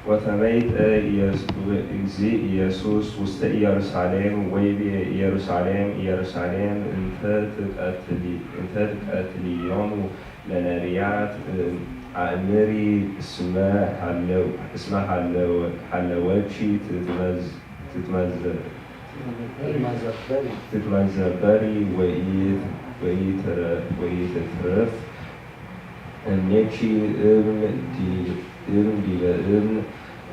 ወተመይጠ ኢየሱ-፣ እግዚእ ኢየሱስ ውስተ ኢየሩሳሌም ወይቤ፣ ኢየሩሳሌም፣ ኢየሩሳሌም፣ እንተ ትቀትሊ-፣ እንተ ትቀትልዮሙ ለነቢያት፣ እ፣ አእምሪ፣ እስመ ሃለው-፣ እስመ ሃለው-፣ ሃለወኪ ትትመዝ-፣ ትትመዘ-፣ ትትመዘበሪ ወኢት-፣ ወኢትረ-፣ ወኢትትርፍ እምኔኪ እብን ዲ-፣ እብን ዲበ እብን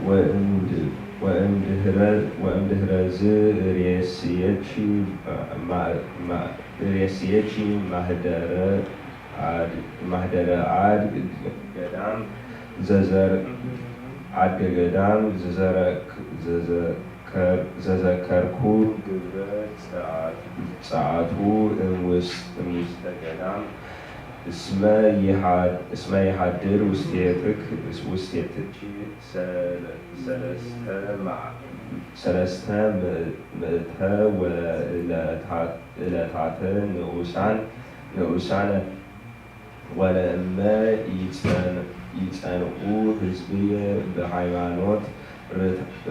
ወእምድ-፣ ወእምድህረ-፣ ወእምድህረዝ ሬስየኪ ማ-፣ ማ-፣ ሬስየኪ ማህደረ አድ-፣ ማህደረ አድ ገዳም ዘዘር-፣ አድ ገዳም ዘዘረክ-፣ ዘዘ-፣ ከር-፣ ዘዘከርኩ ግብረ ጸአት-፣ ጸአቱ እምውስ-፣ እምውስተ ገዳም እስመ ይሃድ-፣ እስመ ይሃድር ውስቴትክ-፣ ውስቴትኪ ሰለ-፣ ሰለስተ መዓ-፣ ሰለስተ ምእተ ወእለታት-፣ እለታት ንኡሳን፣ ንኡሳነ ወለእመ ኢጸን-፣ ኢጸንኡ ህዝብየ ብሃይማኖት ርት-፣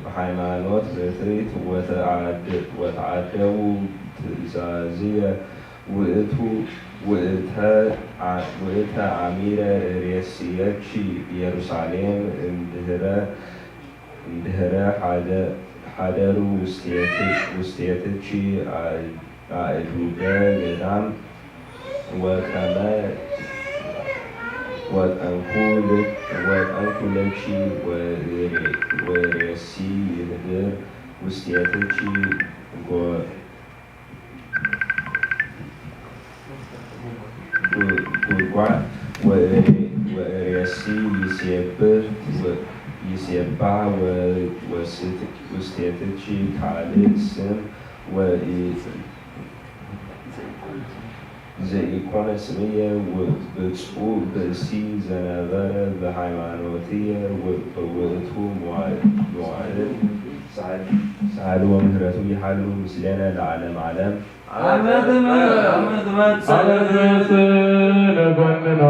ብሃይማኖት ርትዕት ወተዓድ-፣ ወተዓደዉ ትእዛዝየ ውእቱ፣ ውእተ አ-፣ ውእተ አሚረ ሬስየኪ ኢየሩሳሌም እምድህረ እምድህረ ሓደ-፣ ሓደሩ ውስቴት-፣ ውስቴትኪ አእዱገ ገዳም ወከመ ወጠንኩ ል-፣ ወጠንኩ ለኪ ወሬ-፣ ወሬሲ ይህድር ውስቴትኪ ጎ-፣ ጉ-፣ ጉድጓድ ወእሬ-፣ ወእሬሲ ይሴብህ ወ-፣ ይሴባህ ወ-፣ ወስት-፣ ውስቴትኪ ካልእ ስም ወኢ-፣ ዘኢኮነ ስምየ ው-፣ ብፁዕ ብእሲ ዘነበረ ብሃይማኖትየ ው-፣ በውእቱ መዋዕል ሳህል ወምህረቱ ይሃሉ ምስሌነ ለዓለም ዓለም። አመትመ-፣ አመትመ-፣ አመትመ-፣ ለኮንኖ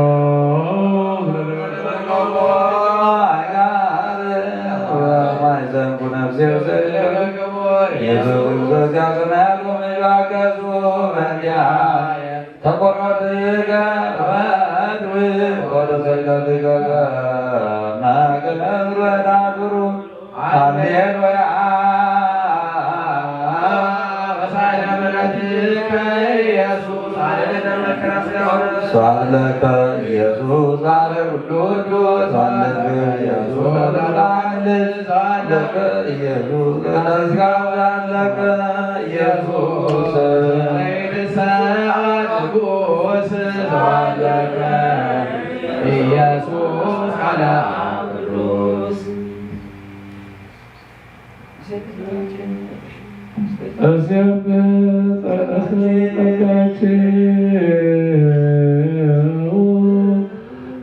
ማይዘንኩ ነፍሴ ውስተ ኢየሱስ ክርስቶስ ያጽናሉ መባከሱ በእንዲያ ተቆረጥከ ወዱ ወደ ሰይጣን ማገለሉ ናድሩ ሃሌሉያ። በሳይለ ምሕረትከ ኢየሱስ አድነነ መከራ ሥጋ ወደም። ስብሐት ለከ ኢየሱስ አለ ኩሉ ውዱ፣ ስብሐት ለከ ኢየሱስ ለዘላለም ልጅ፣ ስብሐት ለከ ኢየሱስ ለስጋ፣ ስብሐት ለከ ኢየሱስ። ሰአል ንጉሥ ስብሐት ለከ ኢየሱስ አለ ቅዱስ። እስየብህ ጸ-፣ እስየብህ ጸጋኪ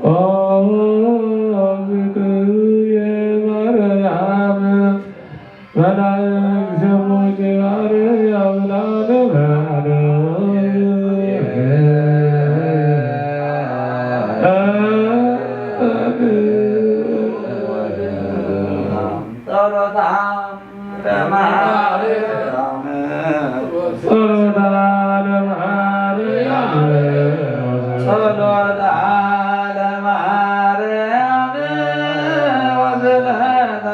ኦ ዝክየ ማርያም መላእክት ሰቦች ማርያም ለዓለመ ዓለም። ጸሎታ ለማርያም። ጸሎታ ለማርያም። ጸሎታ ለማርያም ወስብሐታ።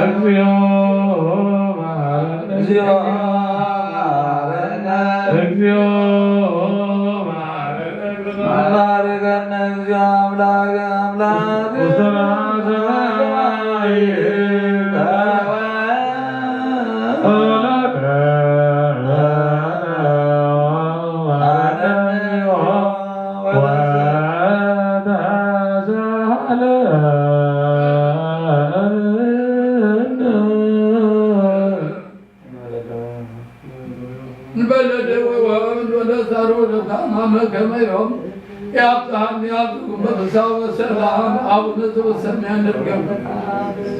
እግዚኦ መሐረነ። እግዚኦ መሐረነ። እግዚኦ መሐረነ። ባርከነ እግዚኦ አምላክ አምላክ። ውስተ ሰማይ እንበለ ደዌ ወእብን ወለሳሮ ለታማመ ከመ ዮም ያብጽሐኒ አብጽሕኩም በፍስሐ ወሰላም። አቡነ ዘበሰማያት ይትቀደስ።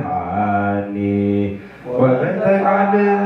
ወባልዓኒ ወበንተ ቃልከ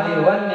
ኣይወኒ።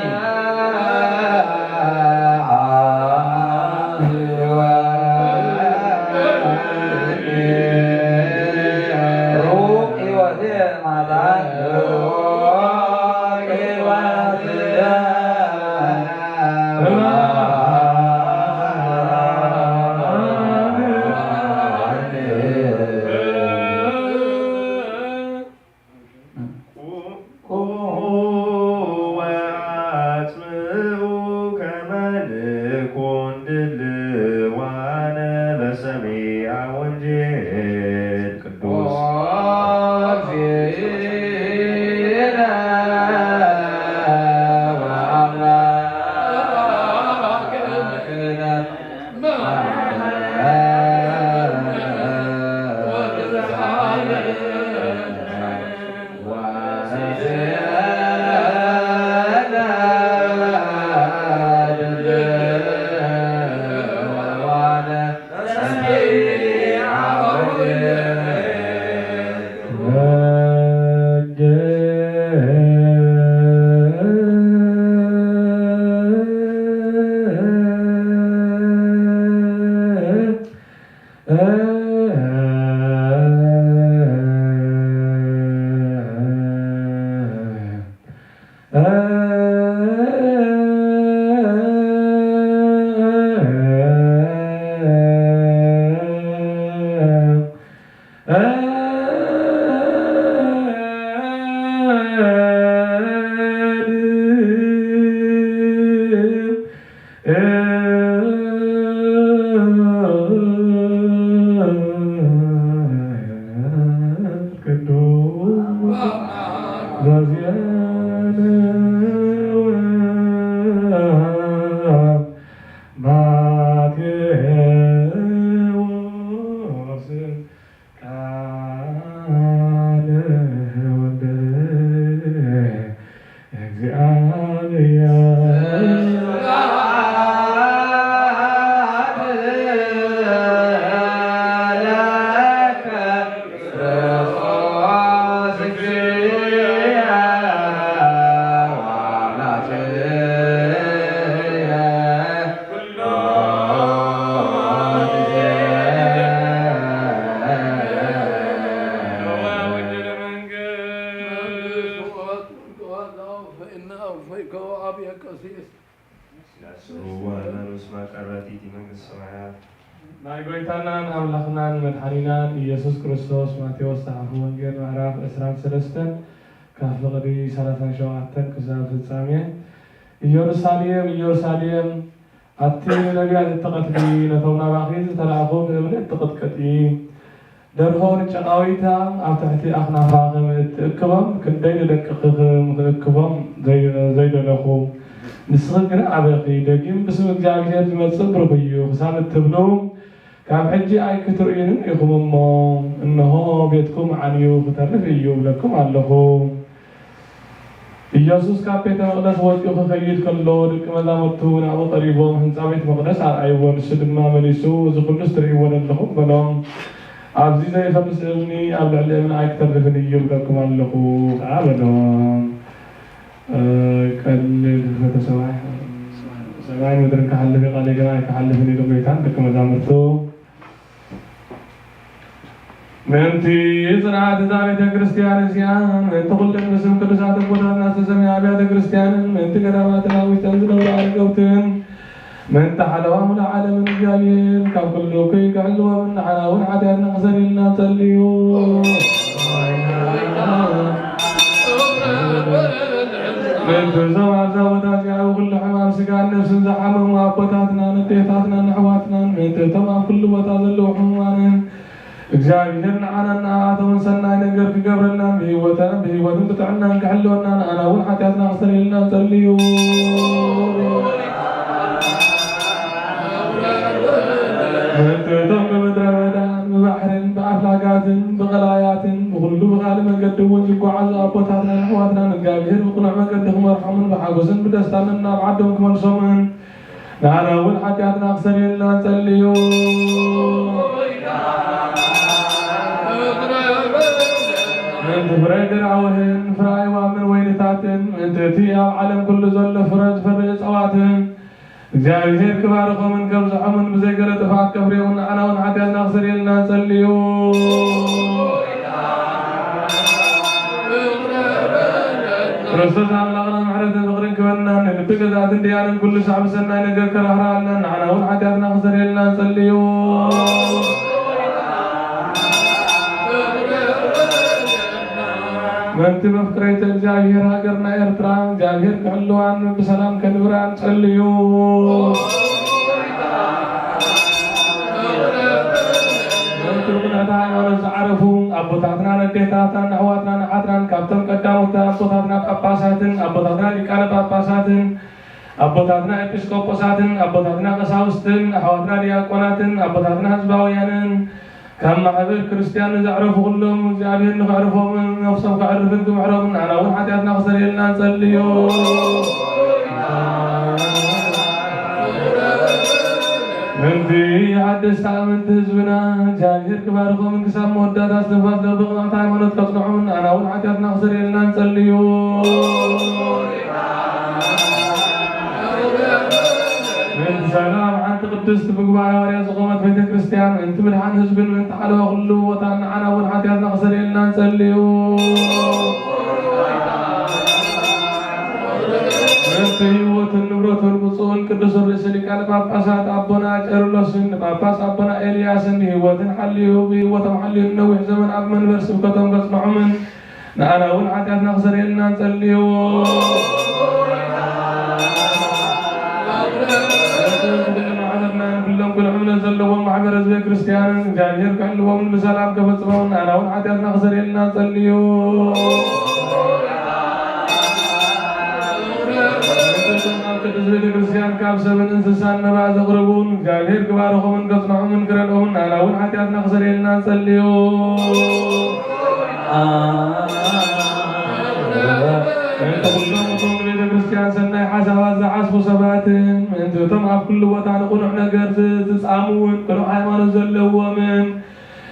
ወአጽምዑ ከመ ንኩን ድልዋነ በሰሚዐ ወንጌል ቅዱስ። ሰማያት። ናይ ጎይታናን ኣምላኽናን መድሓኒናን ኢየሱስ ክርስቶስ ማቴዎስ ዝጸሓፎ ወንጌል ምዕራፍ ዕስራን ሰለስተን ካብ ፍቕዲ ሰላሳን ሸውዓተን ክሳብ ፍጻሜ። ኢየሩሳሌም፣ ኢየሩሳሌም፣ ኣቲ ንነቢያት እትቐትሊ፣ ነቶም ናባኺ ዝተላእኹ ብእምኒ እትቕጥቅጢ፣ ደርሆ ንጨቓዊታ ኣብ ትሕቲ ኣኽናፋ ከም እትእክቦም፣ ክንደይ ንደቅኺ ከም ክእክቦም ዘይ-፣ ዘይደለኹ። ንስኺ ግና ኣበኺ፣ ደጊም ብስም እግዚኣብሔር ዝመጽእ ብሩኽ እዩ ክሳብ እትብሉ፣ ካብ ሕጂ ኣይክትርእዩንን ኢኹም እሞ፣ እንሆ ቤትኩም ዓንዩ ክተርፍ እዩ እብለኩም ኣለኹ። ኢየሱስ ካብ ቤተ መቕደስ ወጺኡ ክኸይድ ከሎ፣ ደቂ መዛሙርቱ ናብኡ ቀሪቦም፣ ህንጻ ቤት መቕደስ ኣርኣይዎ። ንሱ ድማ መሊሱ፣ "እዚ ኹሉስ ትርእይዎ ዘለኹም?" በሎም። "ኣብዚ ዘይፈርስ እምኒ ኣብ ልዕሊ እምኒ ኣይክተርፍን እዩ እብለኩም ኣለኹ" ከዓ በሎም። እ፣ ቀልል ፈተ ሰማይ፣ ሰማይ ምድርን ክሓልፍ እዩ፣ ቃለይ ግና ኣይክሓልፍን ኢሉ ጌታን ደቂ መዛሙርቱ። ምእንቲ ጽንዓት እዛ ቤተ ክርስቲያን እዚኣ፣ ምእንቲ ኩለን ብስም ቅዱሳት ኣቦታትና ዝተሰምያ ኣብያተ ክርስቲያንን፣ ምእንቲ ገዳማትን ኣብ ውሽጠን ዝነብሩ ኣረገውትን፣ ምእንቲ ሓለዋ ሙሉእ ዓለምን እግዚኣብሔር ካብ ኩሉ እኩይ ክሕልዎም፣ ንዓና እውን ሓጢኣትና ክሰሪልና ንጸልዩ። ምእንቲ እዞም ኣብዛ ቦታ እዚኣ ብኹሉ ሕማም ስጋን ነፍስን ዝሓመሙ ኣቦታትናን ኣዴታትናን ኣሕዋትናን፣ ምእንቲ እቶም ኣብ ኩሉ ቦታ ዘለዉ ሕሙማንን፣ እግዚኣብሔር ንዓናን ንኣቶምን ሰናይ ነገር ክገብረልናን ብህይወትን ብጥዕናን ክሕልወና፣ ንኣና እውን ሓጢኣትና ክሰሪልና ንጸልዩ። ምእንቲ እቶም ብምድረ በዳን ብባሕርን ብኣፍላጋትን ብቐላያትን ብኹሉ ብኻልእ መገዲ እውን ዝጓዓዙ ኣቦታትናን ኣሕዋትናን እግዚኣብሔር ብቕኑዕ መገዲ ክመርሖምን ብሓጎስን ብደስታን ናብ ዓዶም ክመልሶምን፣ ንዓና እውን ሓጢኣትና ክሰሪልና ንጸልዩ። ምእንቲ ፍረ ገርኣውህን ፍረ ኣይዋምን ወይንታትን፣ ምእንቲ እቲ ኣብ ዓለም ኩሉ ዘሎ ፍረ ዝፈሪ እጸዋትን፣ እግዚኣብሔር ክባርኾምን ከብዝሖምን ብዘይ ገለ ጥፍኣት ከፍርዮምን ንዓና እውን ሓጢኣትና ክሰሪልና ንጸልዩ። ክርስቶስ ኣምላኽና ምሕረትን ፍቕርን ክበናን ንልቢ ገዛእትን ድያንን ኩሉ ሳዕ ብሰናይ ነገር ከራህርሃልናን ንዓና እውን ሓጢኣትና ክሰሪልና ንጸልዩ። ምእንቲ መፍቅሬተ እግዚኣብሔር ሃገርና ኤርትራ እግዚኣብሔር ክሕልዋን ብሰላም ከንብራን ጸልዩ። ምእንቲ ብቕንዕቲ ሃይማኖት ዝዓረፉ ኣቦታትናን ኣዴታትናን ኣሕዋትናን ኣሓትናን ካብቶም ቀዳሞት ኣቦታትና ጳጳሳትን ኣቦታትና ሊቃነ ጳጳሳትን ኣቦታትና ኤጲስቆጶሳትን ኣቦታትና ቀሳውስትን ኣሕዋትና ዲያቆናትን ኣቦታትና ህዝባውያንን ካብ ማሕበር ክርስትያን ንዘዕረፉ ኩሎም እግዚኣብሔር ንኸዕርፎምን ነፍሶም ከዕርፍን ክምሕሮምን ንዓና እውን ሓጢኣትና ክሰርየልና ንጸልዮ። ምእንቲ ሓደስቲ ኣመንቲ ህዝብና እግዚኣብሔር ክባርኾምን ክሳብ መወዳእታ እስትንፋስ ለብቕንዕቲ ሃይማኖት ከጽንዖምን ንዓና እውን ሓጢኣትና ክሰርየልና ንጸልዮ። ምእንቲ ሰላም ሓንቲ ቅድስቲ ብጉባኤ ሃዋርያት ዝቖመት ቤተ ክርስቲያን፣ ምእንቲ ምድሓን ህዝብን ምእንቲ ሓለዋ ኩሉ ቦታ ንዓና እውን ሓጢኣትና ክሰርየልና ንጸልዩ። ምእንቲ ህይወትን ንብረቱን ብፁዕን ቅዱስን ርእሲ ሊቃነ ጳጳሳት ኣቦና ቄርሎስን ንጳጳስ ኣቦና ኤልያስን ብህይወትን ሓልዩ፣ ብህይወቶም ሓልዩ ንነዊሕ ዘመን ኣብ መንበር ስብከቶም ከጽንዖምን ንኣና እውን ሓጢኣትና ክሰርየልና ንጸልዮ። ማሕበርናን ኩሎም ቅኑዕ እምነት ዘለዎም ማሕበረ ህዝበ ክርስትያንን እግዚኣብሔር ክሕልዎምን ብሰላም ከፈጽሞምን ንኣና እውን ሓጢኣትና ክሰርየልና ንጸልዮ። እቶም ኣብ ቅድስት ቤተ ክርስቲያን ካብ ሰብን እንስሳን መባእ ዘቕርቡን እግዚኣብሔር ክባርኾምን ከጽንዖምን ክረድኦምን ንኣና እውን ሓጢኣትና ክሰርየልና ንጸልዮ። ምእንቲ ኩሎም እቶም ንቤተ ክርስቲያን ሰናይ ሓሳባት ዝሓስቡ ሰባትን ምእንቲ እቶም ኣብ ኩሉ ቦታ ንቕኑዕ ነገር ዝ-፣ ዝጻምውን ቅኑዕ ሃይማኖት ዘለዎምን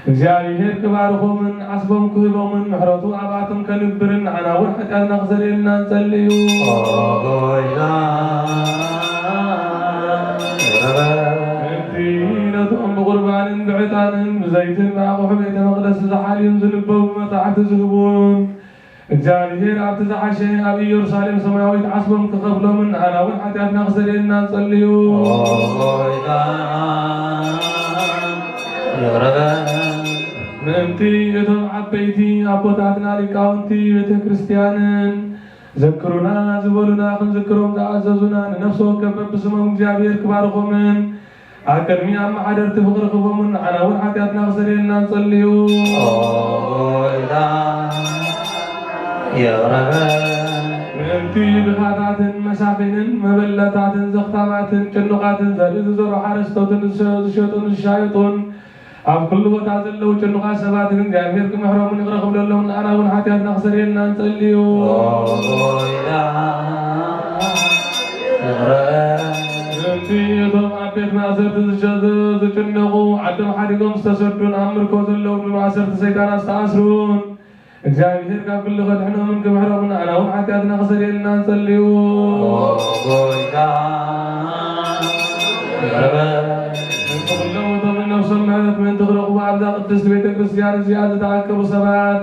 እግዚኣብሔር ክባርኾምን ዓስቦም ክህቦምን ምሕረቱ ኣብኣቶም ከንብርን ንዓና እውን ሓጢኣትና ክሰርየልና ንጸልዩ። ምእንቲ ነቶም ብቑርባንን ብዕጣንን ብዘይትን ብኣቑሑ ቤተ መቕደስ ዝሓልዩን ዝንበቡ መጻሕፍቲ ዝህቡን እግዚኣብሔር ኣብቲ ዝሓሸ ኣብ ኢየሩሳሌም ሰማያዊት ዓስቦም ክኸፍሎምን ንዓና እውን ሓጢኣትና ክሰርየልና ንጸልዩ። ኦይታ ይቕረበ። ምእንቲ እቶም ዓበይቲ ኣቦታትና ሊቃውንቲ ቤተ ክርስቲያንን ዘክሩና ዝበሉና ክንዝክሮም ዝኣዘዙና ንነፍሲ ወከፍ በብስሞም እግዚኣብሔር ክባርኾምን ኣብ ቅድሚ ኣመሓደርቲ ፍቕሪ ክቦምን ንዓና እውን ሓጢኣትና ክሰርየልና ንጸልዩ። ኦይታ ይቕረበ። ምእንቲ ድኻታትን መሳኺንን መበለታትን ዘኽታማትን ጭኑቓትን ዘርኢ ዝዘርኡ ሓረስቶትን ዝሸ- ዝሸጡን ዝሻየጡን ኣብ ኩሉ ቦታ ዘለዉ ጭኑቓት ሰባትን እግዚኣብሔር ክምሕሮምን ይቕረ ክብለሎምን ንዓና እውን ሓጢኣትና ክሰርየልና ንጸልዩ። ኦይታ ይቕረበ። ምእንቲ እቶም ኣብ ቤት ማእሰርቲ ዝሸ- ዝጭነቑ ዓዶም ሓዲጎም ዝተሰዱን ኣብ ምርኮ ዘለውን ብማእሰርቲ ሰይጣናት ዝተኣስሩን እግዚኣብሔር ካብ ኩሉ ከድሕኖምን ክምሕሮምን ንዓና እውን ሓጢኣትና ክሰርየልና ንጸልዩ። ኦይታ ይቕረበ። ምእንቲ ኩሎም እቶም ነፍሶም ምሕረት ምእንቲ ክረኽቡ ኣብዛ ቅድስቲ ቤተ ክርስቲያን እዚኣ ዝተኣከቡ ሰባት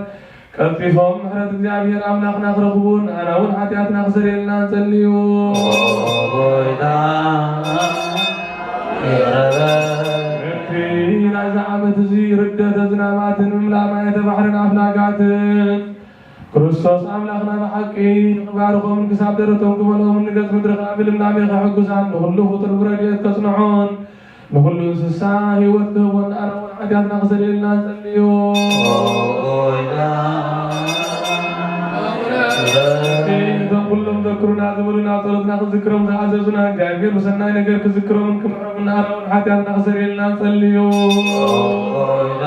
ቀልጢፎም ምሕረት እግዚኣብሔር ኣምላኽና ክረኽቡ ንዓና እውን ሓጢኣትና ክሰርየልና ንጸልዩ። ኦይታ ይቕረበ። ምእንቲ ናይዚ ዓመት እዚ ርደተ ዝናባትን ምምላእ ማያተ ባሕርን ኣፍላጋትን ክርስቶስ ኣምላኽና ብሓቂ ንኽባርኾምን ክሳብ ደረቶም ክመልኦምን ንገጽ ምድሪ ከኣ ብልምላሜ ከሕጉሳን ንኹሉ ፍጡር ብረድኤት ከጽንዖን ንኹሉ እንስሳ ህይወት ክህቦን ንኣና እውን ሓጢኣትና ክሰርየልና ንጸልዮ። ኦይና እቶም ኩሎም ዘክሩና ዝበሉና ጸሎትና ክንዝክሮም ዝኣዘዙና እግዚኣብሔር ብሰናይ ነገር ክዝክሮምን ክምሕሮምን ንኣና እውን ሓጢኣትና ክሰርየልና ንጸልዮ። ኦይና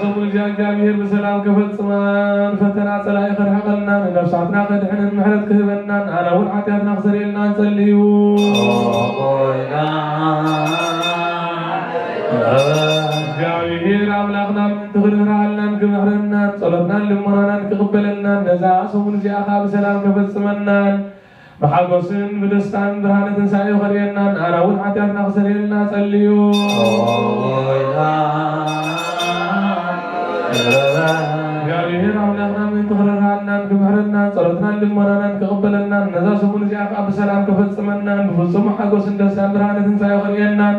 ሰሙን እዚኣ እግዚኣብሔር ብሰላም ከፈጽማን ፈተና ጸላኢ ከርሕቐልና ንነፍሳትና ከድሕንን ምሕረት ክህበናን ኣና እውን ሓጢኣትና ክሰርየልና ንጸልዩ። እግዚኣብሔር ኣምላኽና ምእንቲ ክርህርሃልናን ክምሕረናን ጸሎትናን ልመናናን ክቕበለልናን ነዛ ሰሙን እዚኣ ኸዓ ብሰላም ከፈጽመናን ብሓጎስን ብደስታን ብርሃነ ትንሳኤኡ ከርእየናን ኣና እውን ሓጢኣትና ክሰርየልና ጸልዩ። እግዚኣብሔር ኣምላኽና ምእንቲ ክርህራልናን ክምሕረናን ጸሎትናን ልመናናን ክቕበለልናን ነዛ ሰሙን እዚኣ ከዓ ብሰላም ከፈጽመናን ብፍጹም ሓጎስን ደስታን ብርሃነ ትንሳኤ ክርእየናን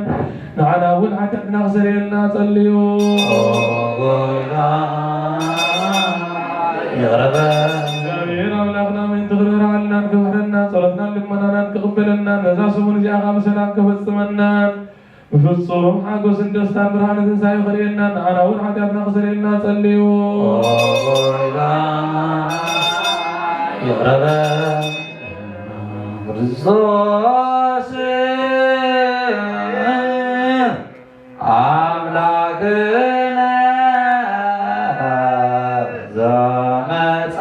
ንዓና እውን ሓጢኣትና ክሰርየልና ጸልዩ። ይቕረበ። እግዚኣብሔር ኣምላኽና ምእንቲ ክርህራልናን ክምሕረናን ጸሎትናን ልመናናን ክቕበለልናን ነዛ ሰሙን እዚኣ ከዓ ብሰላም ከፈጽመናን ብፍጹም ሓጎስን ደስታን ብርሃነ ትንሳኤ ክርእየና ንዓና እውን ሓጢኣትና ክሰርየልና ጸልዩ። ኦይና ይቕረበ። ክርስቶስ ኣምላክነ ዘመጻ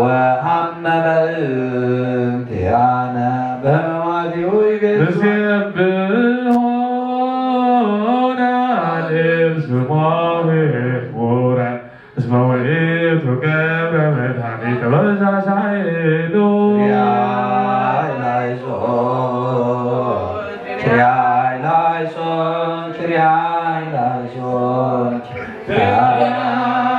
ወሃመ በእንቲኣነ በህማማቲሁ ይቤዛ። ንሴብሖ ንዓልል ስሞ ክቡረ እስመ ውእቱ ገብረ መድኃኒተ ወዛዛይሉ። ኪርያይ ላይሶን፣ ኪርያይ ላይሶን፣ ኪርያይ ላይሶን።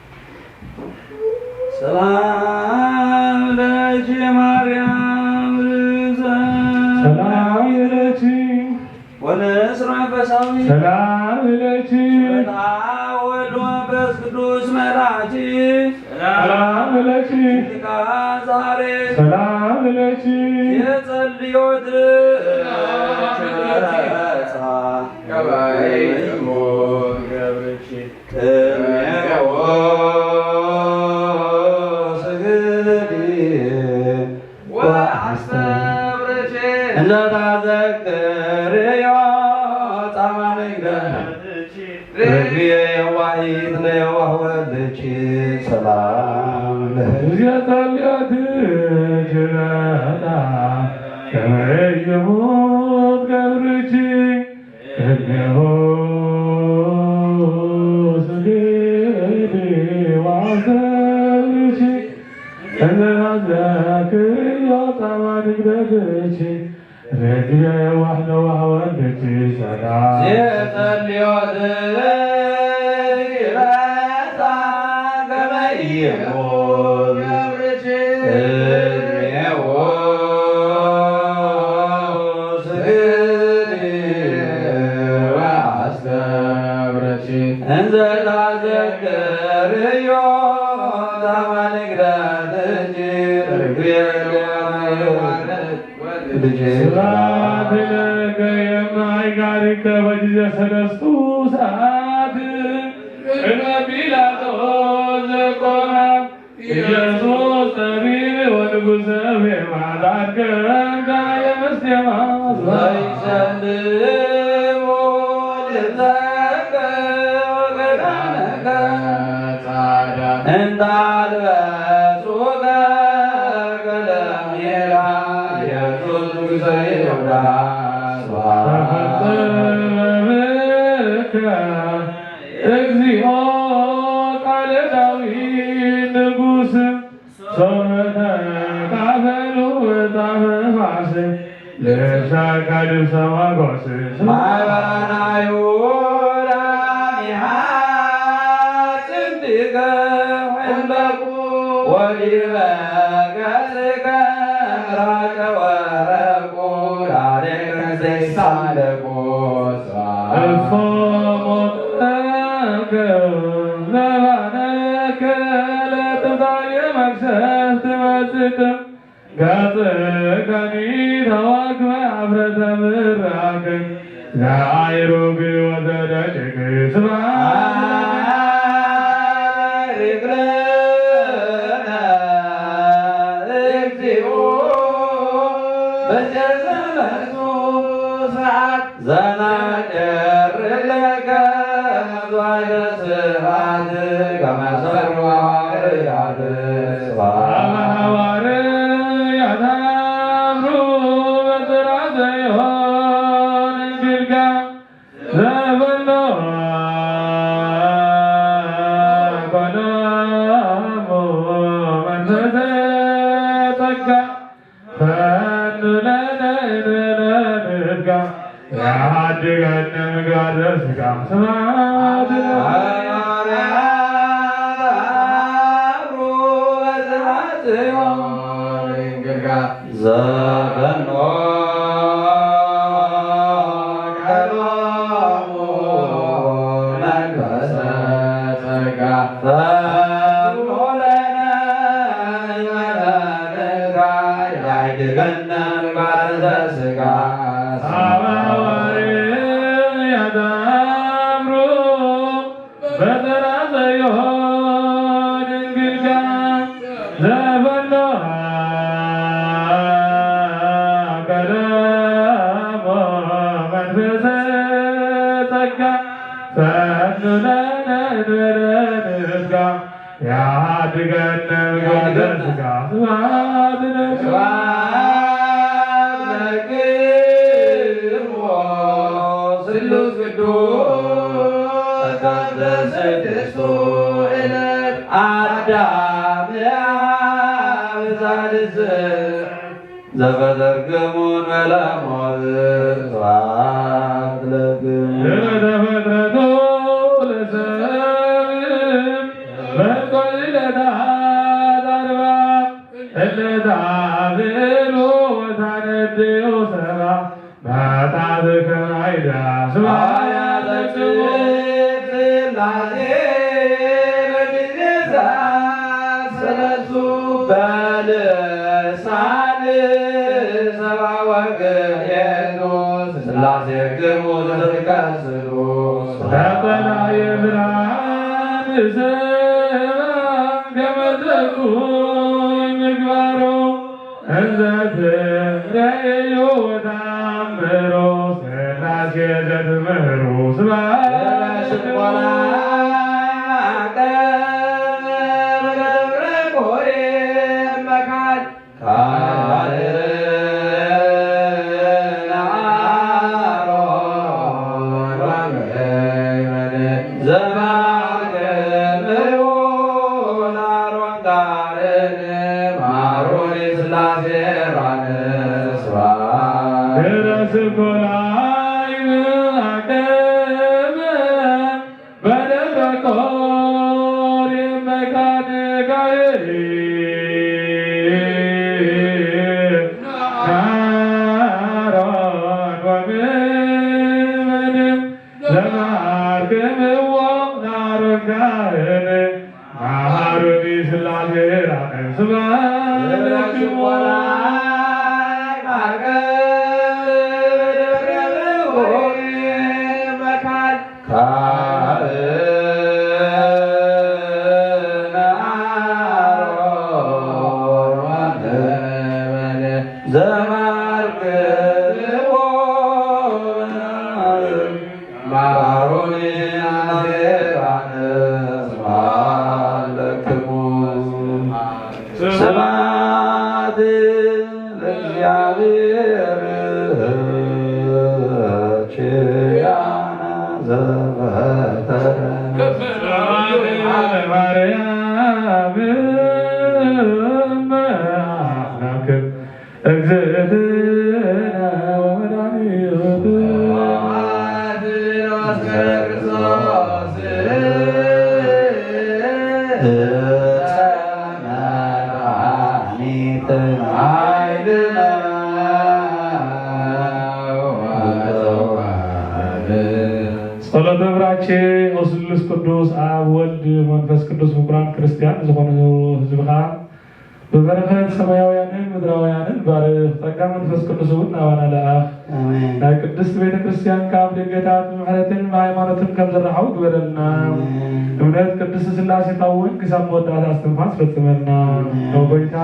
ሰላም ለኪ ማርያም ርዘ ሰላም ለኪ ወንስር መንፈሳዊ ሰላም ለኪ ስብሐት ወወልድ ወመንፈስ ቅዱስ መላኪ ሰላም ለኪ ቃል ዛሬ ሰላም ለኪ የጸልዮት ገባይ ገብርኪ ቅኔዎ ስግዲ ወአስተብርኪ እንዘ ታዘክርዮ ጻማ ንግደትኪ ርግብየ የዋሂት ለየዋህ ወልድኪ ሰላም ለህዝየ ጸልዮትኪ በጣም ከመ ይሙት ገብርኪ እነሆ ስግድ ዋሰብሽ እንዘናዘክር ዮጻማ ንግደትሽ ረድየ ዋሕለ ዋሕወልድሽ ሰላም የጸልዮት ይረሳ ከመ ይሙት ገብርሽ እድሜዎ ስግድ ወአስተብርሽ እንዘ ታዘክርዮ ታማን ግዳትኪ ርግቤ ስብሐት ለከ የማይ ጋሪከ በጊዜ ሰለስቱ ሰዓት ቅድመ ጲላጦስ ዘቆመ ኢየሱስ ጠቢብ ወንጉሰ በማዳት ከንካ የመስቴማ ዘይሰልሙ ልብሰከ ወገዳነከ እንታልበሱከ ከለሜዳ ኢየሱስ ንጉሰ ይሁዳ ተፈጸመ ብከ እግዚኦ ቃለ ዳዊት ንጉስ ሶበ ተካፈሉ ወጣፈ ፋስ ልብሰ ከልብሰ ሞገስ ማይበራናዩ ዳኒሃ ጽንድቀ ወንበቁ ወዲበ ገጽከ ምራቀ ወረቁ ዳሬከ ዘይሳለቁ እፎ ሞቀከ ዘባነከ ለጥንታየ መቅሰፍት መጽቅ ገጽከኒ ተዋክበ ሀፍረተ ምራቅ ዘአይሩግ ወዘደቅቅ ስብሐት ለእግዚእነ እግዚኦ በጀዘለቱ ሰዓት ዘናጨርለከ መዝዋዕተ ስብሐት ከመ ሰርዋ ሐዋርያት ስብሐት ሐዋርያት አምሩ በጽራተ ዮሐን እንግልጋ ዘበሎ ኮሎሙ መንፈሰ ጸጋ ፈኑ ለነ እንበለ ንትጋ የሐድገነ ምግባር ዘስጋ ስብሐት ለሐዋርያት አብሩ በስብሐት ጽዮን እንግልጋ ዘበኖ ቀሎሙ መንፈሰ ጸጋ ፈኑ ለነ እንበለ ንትጋ የሐድገነ ምግባር ዘስጋ ሐዋርያት አምሩ በተራዘዮ ድንግል ጋር ዘበሎ ቀደሞ መንፈሰ ጸጋ ፈኑ ለነ እንበለ ንትጋ ያድገነ መንፈስ ሥጋ ስብሐት ለኪ ስብሐት ለክሙ ስሉስ ቅዱስ በስድስቱ ዕለት አዳም በሳልስ ዘፈጠርክሙ እንበለ ሞት ስብሐት ለክሙ ለተፈጥረቱ ለሰብእ በልቆ ዕለታት ኣርባ ዕለታት እሉ ወታነድዮ ሰባ መጣት ከማይዳ ስብሐት ለክሙ። ስላሴ በጊዜ ሰዓት ሰለስቱ በልሳን ሰባ ወቅኔቱ ስላሴክሙ ዘትከስሉ ተቀዳየ ብርሃን ሰባ ከመ ተኩን ምግባሩ እንዘ ትርእዩ ወተአምሩ ሥላሴ ዘትምህሩ ስብሐት ለስቆላ ደብረ ቆሬ መካን ካልእ ለአሮን ወምእመን ዘማርክምዎ ለአሮን ካህን ማሩኒ ሥላሴ ራንስዋ ድረስ ኮላይ አቅም በደብረ ቆሬ መካን ካህን አሮን ወምእመን ዘማርክምዎ ለአሮን ካህን መሐሩኒ ሥላሴ ራእየ ስብሐት ለክሙ። ካህን አሮን ወምእመን ዘማርክምዎ ማሮኒ ናዜራን ስብሐት ለክሙ። ስብሐት ለእግዚአብሔር ኪያነ ዘበተረ። ስብሐት ለማርያም እመ አምላክ እግዝእትነ ወመድኃኒትነ። ጸሎተ ብራኬ ወስሉስ ቅዱስ አብ ወልድ መንፈስ ቅዱስ ምኩራን ክርስቲያን ዝኾኑ ህዝብኻ ብበረኸት ሰማያውያንን ምድራውያንን ባርኽ። ጸጋ መንፈስ ቅዱስ እውን ናባና ለኣኽ። ኣሜን። ናይ ቅድስት ቤተ ክርስቲያን ካብ ደገታት ብምሕረትን ብሃይማኖትን ከም ዝረሓው ግበረልና። ኣሜን። እምነት ቅድስት ሥላሴኻ እውን ክሳብ መወዳእታ እስትንፋስ ፈጽመልና። ኣሜን። ኦ ጎይታ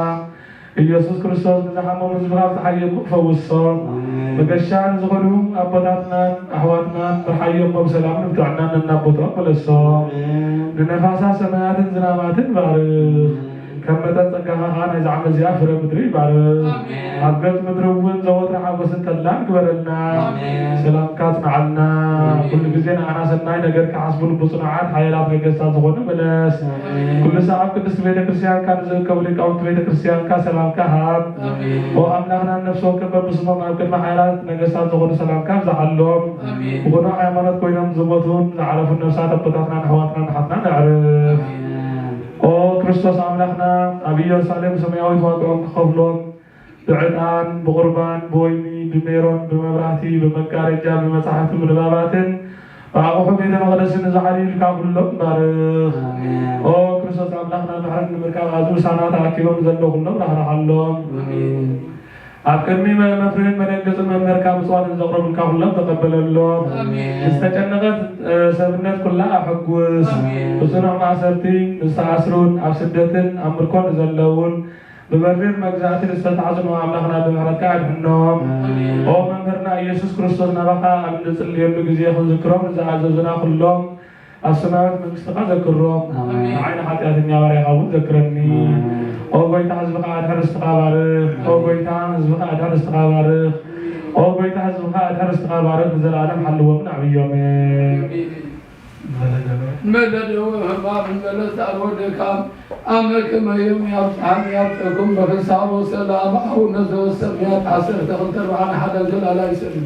ኢየሱስ ክርስቶስ ንዝሓመሙ ህዝብኻ ብዝሓየጉ ፈውሶም። ኣሜን። መገሻ ንዝኾኑ ኣቦታትናን ኣሕዋትናን ምርሓዮም ብሰላምን ብጥዕናን ነናቦቶም መለሶም። ኣሜን። ንነፋሳት ሰማያትን ዝናማትን ባርኽ። ኣሜን። ከም መጠን ጸጋኻ ኸኣ ናይዛ ዓመት እዚኣ ፍረ ምድሪ ይባርኽ። ኣሜን። ኣብ ገጽ ምድሪ እውን ዘወትር ሓጎስን ተድላን ግበረልና። ኣሜን። ሰላምካ ኣጽንዓልና። ኣሜን። ኩሉ ግዜ ንዓና ሰናይ ነገር ክሓስቡሉ ብጽኑዓት ሓያላት ነገስታት ዝኾኑ ምለስ። ኣሜን። ኩሉ ሰዓብ ቅድስቲ ቤተ ክርስቲያንካ ንዝእከቡ ሊቃውንቲ ቤተ ክርስቲያንካ ሰላምካ ሃብ። ኣሜን። ኦ ኣምላኽና ነፍሲ ወከፍ በብስሞም ኣብ ቅድሚ ሓያላት ነገስታት ዝኾኑ ሰላምካ ኣብዝሓሎም። ኣሜን። ብቕኑዕ ሃይማኖት ኮይኖም ዝሞቱን ዝዓረፉን ነፍሳት ኣቦታትናን ኣሕዋትናን ኣሓትናን ኣዕርፍ። ኣሜን። ኦ ክርስቶስ ኣምላኽና ኣብ ኢየሩሳሌም ሰማያዊት ዋግኦም ክኸፍሎም ብዕጣን፣ ብቑርባን፣ ብወይኒ፣ ብሜሮን፣ ብመብራህቲ፣ ብመጋረጃ፣ ብመጻሕፍቲ፣ ብንባባትን ብኣቑሑ ቤተ መቕደስን ንዝሓልዩልካ ኩሎም ባርኽ። ኣሜን። ኦ ክርስቶስ ኣምላኽና ድሕረት ንምርካብ ኣብዚ ምሳና ተኣኪቦም ዘለዉ ኩሎም ራህርሓሎም። ኣሜን። ኣብ ቅድሚ መ-፣ መፍርህን መደንገጽን መምህርካ ምጽዋት ንዘቕረቡልካ ኩሎም ተቐበለሎም። ኣሜን። ዝተጨነቐት፣ እ፣ ሰብነት ኩላ ኣሐጉስ። ኣሜን። ብጽኑዕ ማእሰርቲ ንዝተኣስሩን ኣብ ስደትን ኣብ ምርኮን ዘለውን ብመሪር መግዛእቲ ዝተታሕዙ ንኣምላኽና ብምሕረትካ ኣድሕኖም። ኣሜን። ኦ መምህርና ኢየሱስ ክርስቶስ ናባኻ ኣብ እንጽልየሉ ግዜ ክንዝክሮም ንዝኣዘዙና ኩሎም ኣብ ሰማያዊት መንግስትኻ ዘክሮም። ኣሜን። ንዓይ ንሓጢኣተኛ ባርያኻ እውን ዘክረኒ። ኣሜን። ኦ ጎይታ ህዝብኻ ኣድሕን ርስትኻ ባርኽ። ኦ ጎይታ ህዝብኻ ኣድሕን ርስትኻ ባርኽ። ኦ ጎይታ ህዝብኻ ኣድሕን ርስትኻ ባርኽ ንዘለኣለም ሓልዎም ንዓብዮምን። ኣሜን። መለደው ህማም መለስ አልወደካም አመ ከመ ዮም ያብጽሐን ያብጽሕኩም በፍስሐ ወሰላም አቡነ ዘበሰማያት ዓሰርተ ክልተ ኣርብዓ ሓደ ዘላላ ይሰልም።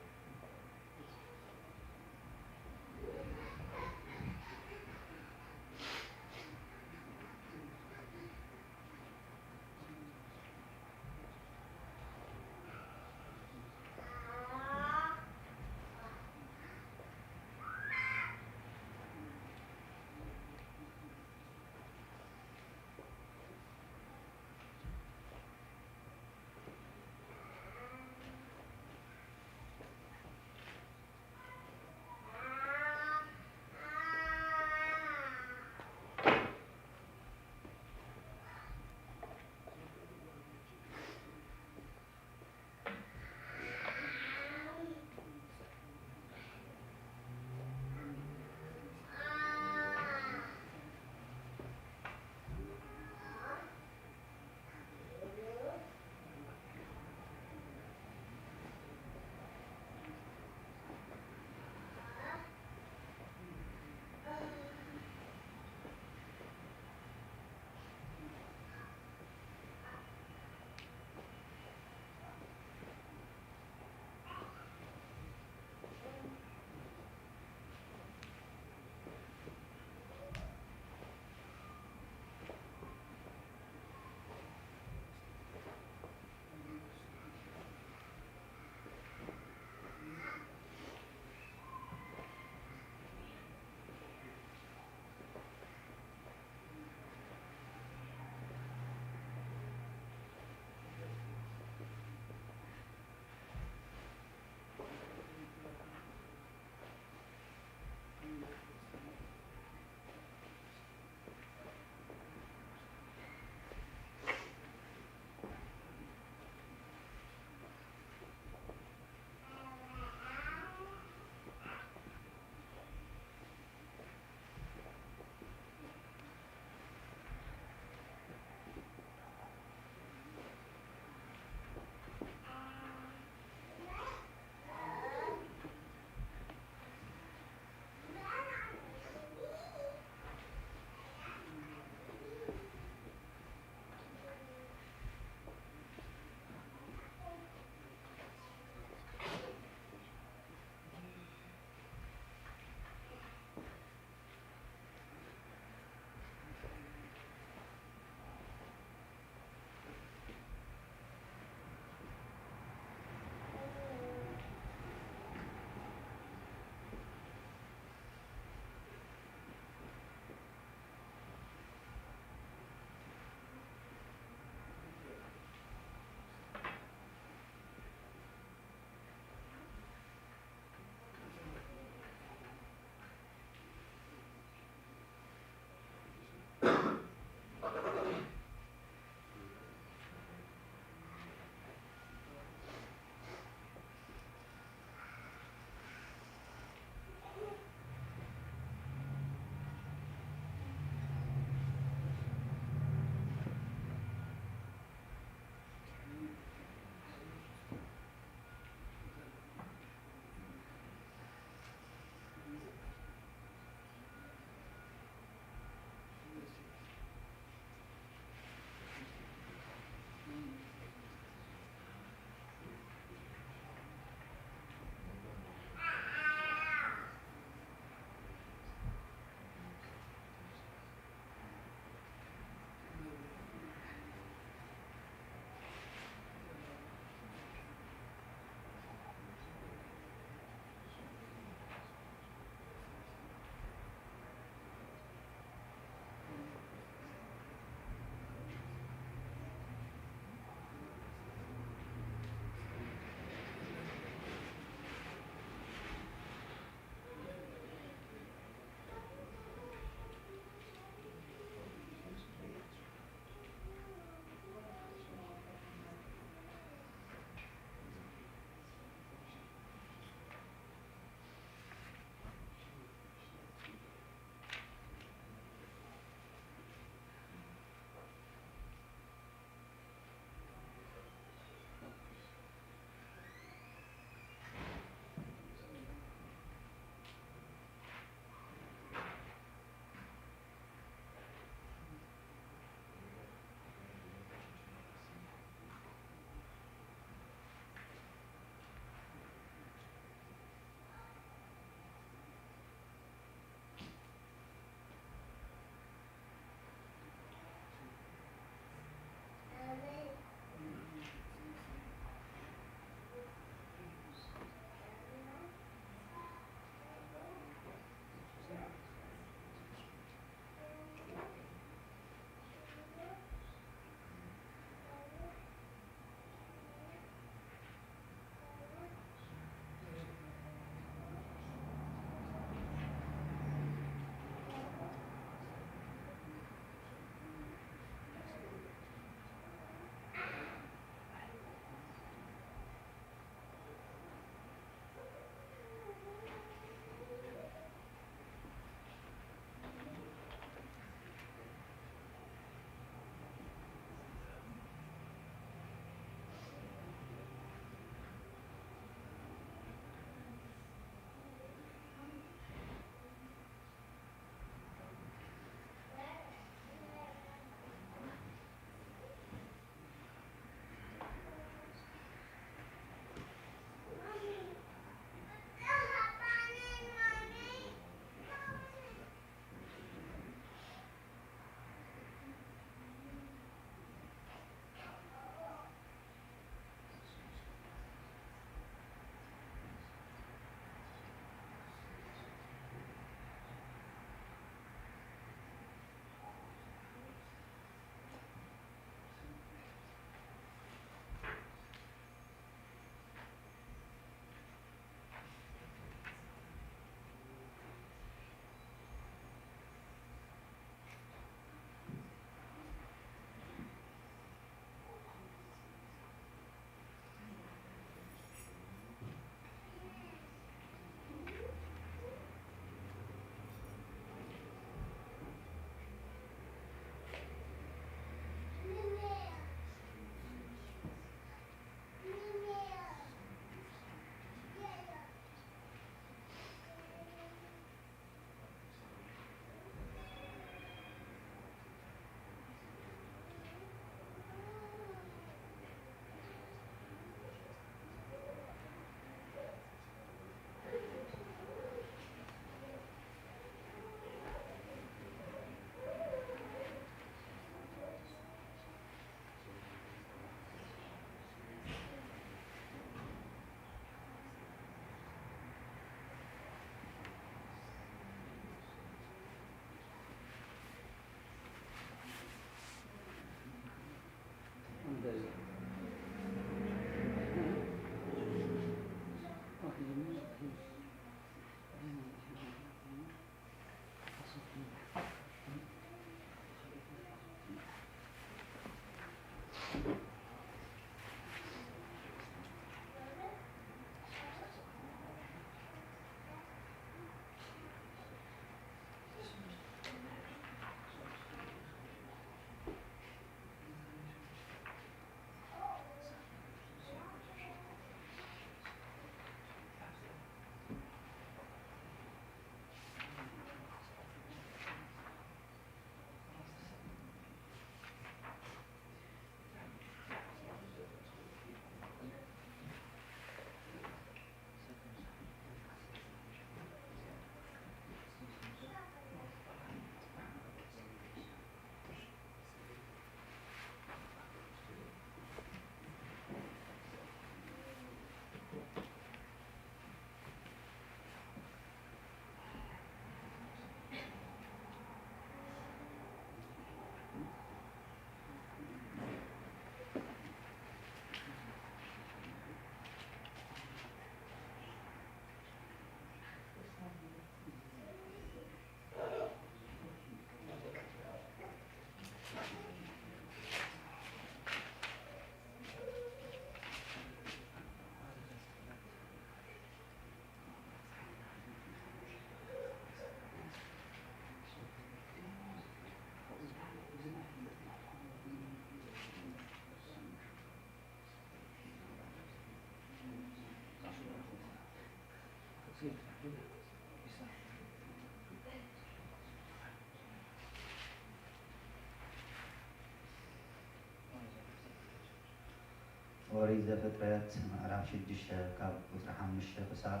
ኦሪት ዘፍጥረት ምዕራፍ ሽዱሽተ ካብ ቁጽሪ ሓሙሽተ ክሳብ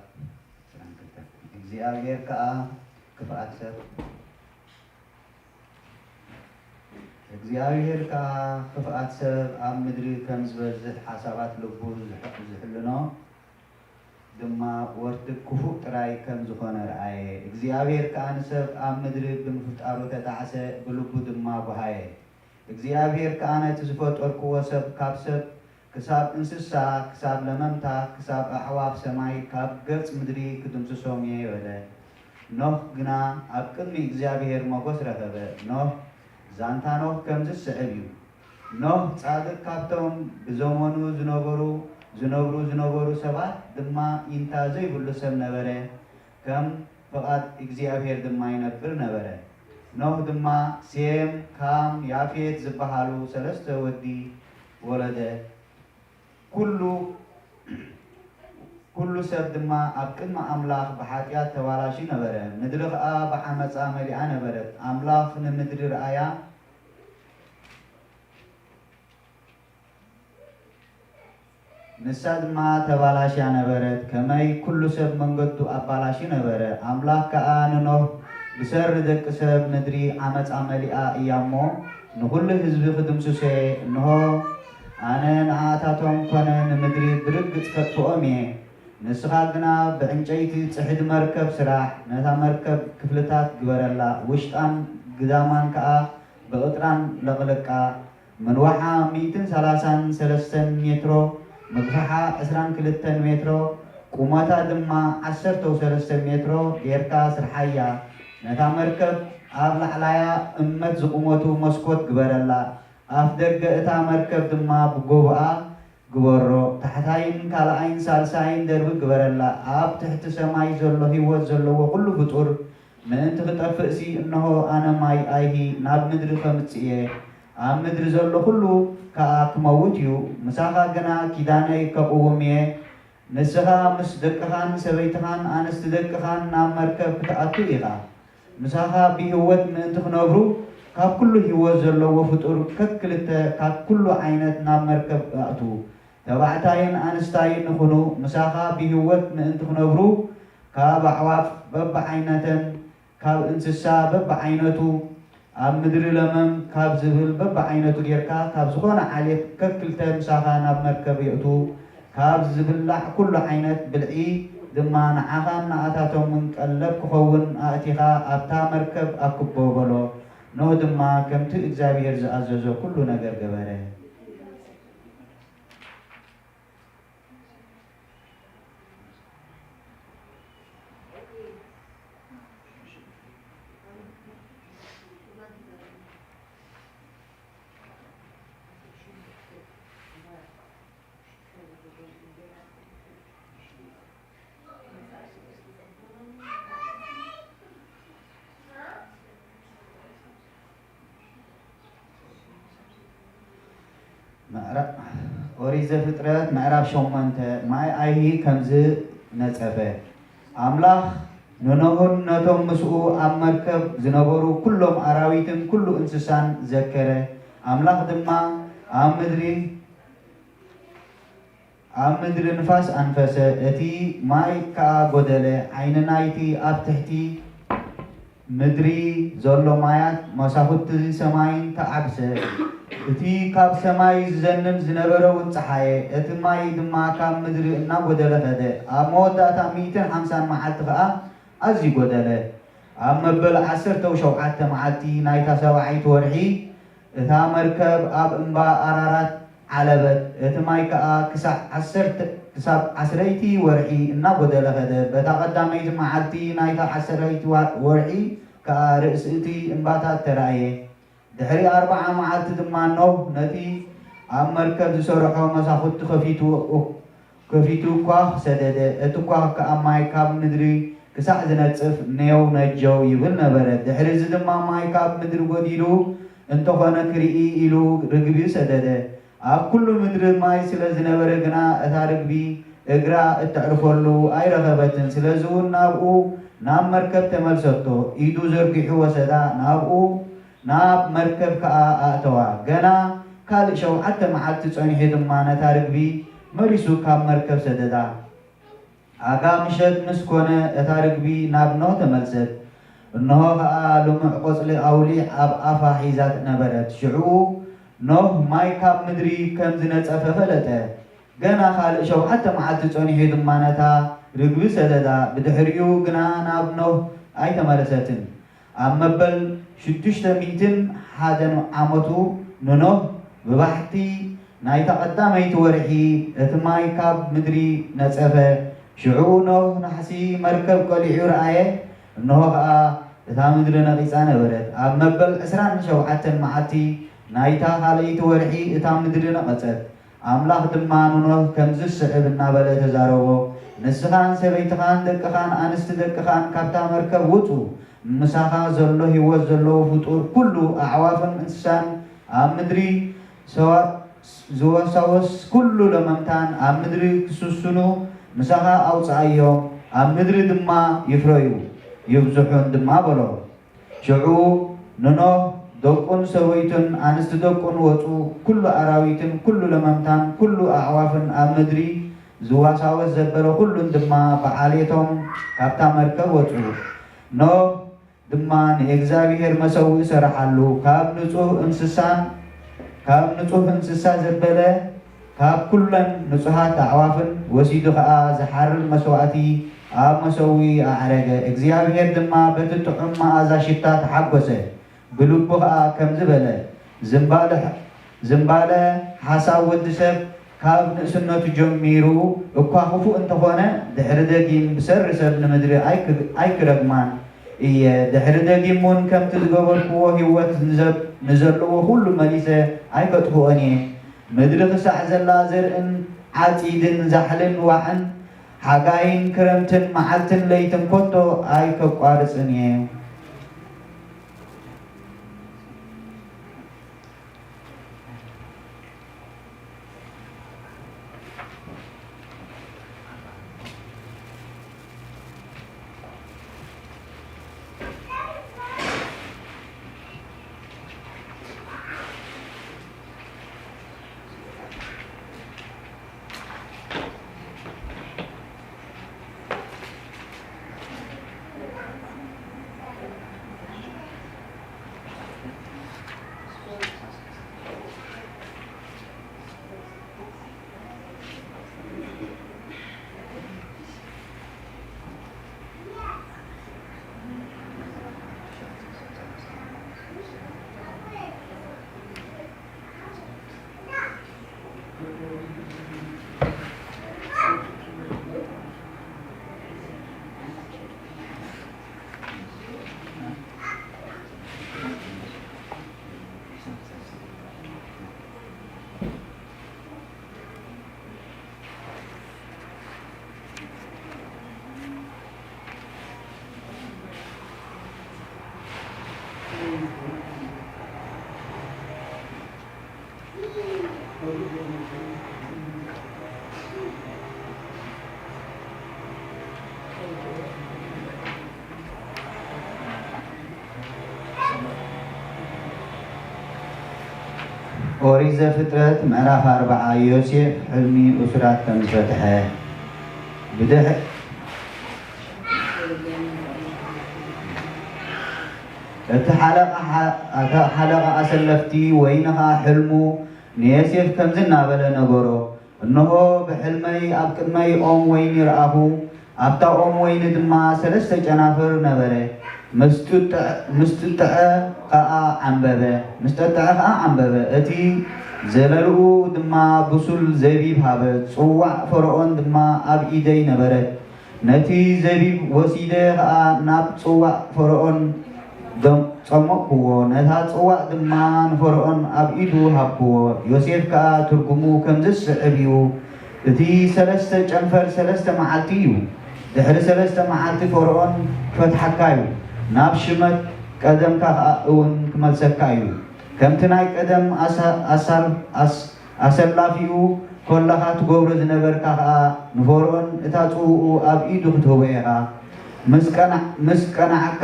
ዕስራን ክልተን። እግዚኣብሔር ከኣ ክፍኣት ሰብ እግዚኣብሔር ከኣ ክፍኣት ሰብ ኣብ ምድሪ ከም ዝበዝሕ ሓሳባት ልቡ ዝሕ- ዝሕልኖ ድማ ወርትግ ክፉእ ጥራይ ከም ዝኾነ ረኣየ። እግዚኣብሔር ከኣ ንሰብ ኣብ ምድሪ ብምፍጣሩ ተጣዕሰ፣ ብልቡ ድማ ጓሃየ። እግዚኣብሔር ከኣ ነቲ ዝፈጠርክዎ ሰብ ካብ ሰብ ክሳብ እንስሳ፣ ክሳብ ለመምታ፣ ክሳብ ኣዕዋፍ ሰማይ ካብ ገጽ ምድሪ ክድምስሶም እየ በለ። ኖህ ግና ኣብ ቅድሚ እግዚኣብሔር ሞገስ ረኸበ። ኖህ ዛንታ ኖህ ከምዚ ዝስዕብ እዩ። ኖህ ጻድቕ ካብቶም ብዘመኑ ዝነበሩ ዝነብሩ ዝነበሩ ሰባት ድማ ኢንታ ዘይብሉ ሰብ ነበረ። ከም ፍቓድ እግዚኣብሔር ድማ ይነብር ነበረ። ኖህ ድማ ሴም፣ ካም፣ ያፌት ዝበሃሉ ሰለስተ ወዲ ወለደ። ኩሉ ኩሉ ሰብ ድማ ኣብ ቅድሚ ኣምላኽ ብሓጢኣት ተባላሽዩ ነበረ። ምድሪ ኸኣ ብዓመጻ መሊኣ ነበረት። ኣምላኽ ንምድሪ ረኣያ፣ ንሳ ድማ ተባላሽያ ነበረት፣ ከመይ ኩሉ ሰብ መንገዱ ኣባላሽዩ ነበረ። ኣምላኽ ከኣ ንኖህ፣ ብሰሪ ደቂ ሰብ ምድሪ ዓመጻ መሊኣ እያ እሞ፣ ንኹሉ ህዝቢ ክድምስሶ እየ። እንሆ፣ ኣነ ንኣታቶም ኮነ ንምድሪ ብርግጽ ከጥፍኦም እየ። ንስኻ ግና ብዕንጨይቲ ጽሕዲ መርከብ ስራሕ፣ ነታ መርከብ ክፍልታት ግበረላ፣ ውሽጣን ግዳማን ከኣ ብቕጥራን ለቕልቃ። ምንዋሓ ሚእትን ሰላሳን ሰለስተን ሜትሮ፣ ምግፋሓ ዕስራን ክልተን ሜትሮ፣ ቁመታ ድማ ዓሰርተ ሰለስተ ሜትሮ ጌርካ ስርሓያ። ነታ መርከብ ኣብ ላዕላያ እመት ዝቑመቱ መስኮት ግበረላ። ኣፍ ደገ እታ መርከብ ድማ ብጎቦኣ ግበሮ። ታሕታይን ካልኣይን ሳልሳይን ደርቢ ግበረላ። ኣብ ትሕቲ ሰማይ ዘሎ ህይወት ዘለዎ ኩሉ ፍጡር ምእንቲ ክጠፍእሲ፣ እንሆ፣ ኣነ ማይ ኣይሂ ናብ ምድሪ ከምጽእ እየ። ኣብ ምድሪ ዘሎ ኩሉ ከኣ ክመውት እዩ። ምሳኻ ግና ኪዳነይ ከቕውም እየ። ንስኻ ምስ ደቅኻን ሰበይትኻን ኣንስቲ ደቅኻን ናብ መርከብ ክትኣቱ ኢኻ። ምሳኻ ብህይወት ምእንቲ ክነብሩ፣ ካብ ኩሉ ህይወት ዘለዎ ፍጡር ከክልተ ካብ ኩሉ ዓይነት ናብ መርከብ ኣእቱ። ተባዕታይን ኣንስታይን ይኹኑ፣ ምሳኻ ብህይወት ምእንቲ ክነብሩ፣ ካብ ኣዕዋፍ በብዓይነተን ካብ እንስሳ በብዓይነቱ፣ ኣብ ምድሪ ለመም ካብ ዝብል በብዓይነቱ ጌርካ፣ ካብ ዝኾነ ዓሌት ከክልተ ምሳኻ ናብ መርከብ የእቱ። ካብ ዝብላዕ ኩሉ ዓይነት ብልዒ ድማ ንዓኻን ንኣታቶምን ቀለብ ክኸውን ኣእቲኻ ኣብታ መርከብ ኣክቦ በሎ። ኖህ ድማ ከምቲ እግዚኣብሄር ዝኣዘዞ ኩሉ ነገር ገበረ። ምዕራ-፣ ኦሪት ዘፍጥረት ምዕራፍ ሸሞንተ። ማይ ኣይሂ ከምዚ ነጸፈ። ኣምላኽ ንኖህን ነቶም ምስኡ ኣብ መርከብ ዝነበሩ ኩሎም ኣራዊትን ኩሉ እንስሳን ዘከረ። ኣምላኽ ድማ ኣብ ምድሪ ኣብ ምድሪ ንፋስ ኣንፈሰ፣ እቲ ማይ ከኣ ጐደለ። ዓይኒ ናይቲ ኣብ ትሕቲ ምድሪ ዘሎ ማያት መሳኹቲ ሰማይን ተዓብሰ። እቲ ካብ ሰማይ ዝዘንብ ዝነበረ እውን ጸሓየ፣ እቲ ማይ ድማ ካብ ምድሪ እናጐደለ ኸደ። ኣብ መወዳእታ ሚእትን ሓምሳን መዓልቲ ኸኣ ኣዝዩ ጐደለ። ኣብ መበል ዓሰርተ ሸውዓተ መዓልቲ ናይታ ሰብዓይቲ ወርሒ፣ እታ መርከብ ኣብ እምባ ኣራራት ዓለበት። እቲ ማይ ከኣ ክሳዕ ዓሰርተ፣ ክሳብ ዓስረይቲ ወርሒ እናጎደለ ኸደ። በታ ቀዳመይቲ መዓልቲ ናይታ ዓስረይቲ ዋ-፣ ወርሒ ከኣ ርእሲ እቲ እምባታት ተራእየ። ድሕሪ ኣርብዓ መዓልቲ ድማ ኖህ ነቲ ኣብ መርከብ ዝሰርሖ መሳኹቲ ኸፊቱ፣ ከፊቱ ኳኽ ሰደደ። እቲ ኳኽ ከኣ ማይ ካብ ምድሪ ክሳዕ ዝነጽፍ ኔው ነጀው ይብል ነበረ። ድሕሪ እዚ ድማ ማይ ካብ ምድሪ ጎዲሉ እንተኾነ ክርኢ ኢሉ ርግቢ ሰደደ። ኣብ ኩሉ ምድሪ ማይ ስለ ዝነበረ ግና እታ ርግቢ እግራ እተዕርፈሉ ኣይረኸበትን። ስለዚ እውን ናብኡ፣ ናብ መርከብ ተመልሰቶ። ኢዱ ዘርጊሑ ወሰዳ፣ ናብኡ፣ ናብ መርከብ ከኣ ኣእተዋ። ገና ካልእ ሸውዓተ መዓልቲ ጸኒሑ ድማ ነታ ርግቢ መሊሱ ካብ መርከብ ሰደዳ። ኣጋ ምሸት ምስ ኮነ፣ እታ ርግቢ ናብ ኖህ ተመልሰት። እንሆ ኸኣ ልሙዕ ቆጽሊ ኣውሊዕ ኣብ ኣፋ ሒዛ ነበረት። ሽዑ ኖህ ማይ ካብ ምድሪ ከም ዝነጸፈ ፈለጠ። ገና ካልእ ሸውዓተ መዓልቲ ጸኒሑ ድማ ነታ ርግቢ ሰደዳ። ብድሕሪኡ ግና ናብ ኖህ ኣይተመለሰትን። ኣብ መበል ሽዱሽተ ሚእትን ሓደን ዓመቱ ንኖህ ብባሕቲ ናይታ ቀዳመይቲ ወርሒ እቲ ማይ ካብ ምድሪ ነጸፈ። ሽዑ ኖህ ናሕሲ መርከብ ቀሊዑ ረኣየ፣ እንሆ ኸኣ እታ ምድሪ ነቒጻ ነበረት። ኣብ መበል ዕስራን ሸውዓተን መዓልቲ ናይታ ካልኣይቲ ወርሒ እታ ምድሪ ነቐጸት። ኣምላኽ ድማ ንኖህ ከምዚ ዝስዕብ እናበለ ተዛረቦ፣ ንስኻን ሰበይትኻን ደቅኻን ኣንስቲ ደቅኻን ካብታ መርከብ ውጹ፣ ምሳኻ ዘሎ ህይወት ዘለዎ ፍጡር ኩሉ፣ ኣዕዋፍን እንስሳን ኣብ ምድሪ ሰዋ-፣ ዝወሳወስ ኩሉ ለመምታን ኣብ ምድሪ ክስስኑ ምሳኻ ኣውጽኣዮም፣ ኣብ ምድሪ ድማ ይፍረዩ፣ ይብዝሑን ድማ በሎ። ሽዑ ንኖህ ደቁን ሰበይቱን ኣንስቲ ደቁን ወጹ፣ ኩሉ ኣራዊትን ኩሉ ለመምታን ኩሉ ኣዕዋፍን ኣብ ምድሪ ዝዋሳወስ ዘበለ ኩሉን ድማ ብዓሌቶም ካብታ መርከብ ወጹ። ኖህ ድማ ንእግዚኣብሔር መሰውኢ ሰረሓሉ፣ ካብ ንጹህ እንስሳን ካብ ንጹህ እንስሳ ዘበለ ካብ ኩለን ንጹሃት ኣዕዋፍን ወሲዱ ኸኣ ዝሓርድ መስዋእቲ ኣብ መሰውኢ ኣዕረገ። እግዚኣብሔር ድማ በቲ ጥዑም መኣዛ ሽታ ተሓጎሰ፣ ብልቡ ኸኣ ከምዚ በለ፣ ዝምባለ ዝምባለ ሓሳብ ወዲ ሰብ ካብ ንእስነቱ ጀሚሩ እኳ ክፉእ እንተኾነ፣ ድሕሪ ደጊም ብሰሪ ሰብ ንምድሪ ኣይክ-፣ ኣይክረግማን እየ። ድሕሪ ደጊም እውን ከምቲ ዝገበርክዎ ህይወት ንዘብ-፣ ንዘለዎ ኩሉ መሊሰ ኣይከጥፍኦን እየ። ምድሪ ክሳዕ ዘላ ዘርእን ዓጺድን ዛሕልን ዋዕን፣ ሓጋይን ክረምትን መዓልትን ለይትን ከቶ ኣይከቋርጽን እየ። ኦሪት ዘፍጥረት ምዕራፍ ኣርብዓ። ዮሴፍ ሕልሚ እሱራት ከም ዝፈትሐ። ብድሕ-፣ እቲ ሓለቓ ሓ-፣ እቲ ሓለቓ ኣሰለፍቲ ወይኒ ኸኣ ሕልሙ ንዮሴፍ ከምዚ እናበለ ነገሮ፣ እንሆ፣ ብሕልመይ ኣብ ቅድመይ ኦም ወይኒ ረኣኹ፣ ኣብታ ኦም ወይኒ ድማ ሰለስተ ጨናፍር ነበረ። ምስ ጥጥዐ፣ ምስ ጥጥዐ ኸኣ ዓምበበ፣ ምስ ጠጥዐ ኸኣ ዓምበበ። እቲ ዘለልኡ ድማ ብሱል ዘቢብ ሃበ፣ ጽዋዕ ፈርኦን ድማ ኣብ ኢደይ ነበረት። ነቲ ዘቢብ ወሲደ ኸኣ ናብ ጽዋዕ ፈርኦን ደም-፣ ጸሞቕክዎ፣ ነታ ጽዋዕ ድማ ንፈርኦን ኣብ ኢዱ ሃብክዎ። ዮሴፍ ከኣ ትርጉሙ ከምዚ ዝስዕብ እዩ፣ እቲ ሰለስተ ጨንፈር ሰለስተ መዓልቲ እዩ። ድሕሪ ሰለስተ መዓልቲ ፈርኦን ክፈትሓካ እዩ፣ ናብ ሽመት ቀደምካ ከኣ እውን ክመልሰካ እዩ። ከምቲ ናይ ቀደም ኣሳ-፣ ኣሳል-፣ ኣስ-፣ ኣሰላፊኡ ኮለኻ ትገብሮ ዝነበርካ ኸኣ ንፈርኦን እታ ጽውኡ ኣብ ኢዱ ክትህቦ ኢኻ። ምስ ቀና-፣ ምስ ቀናዓካ፣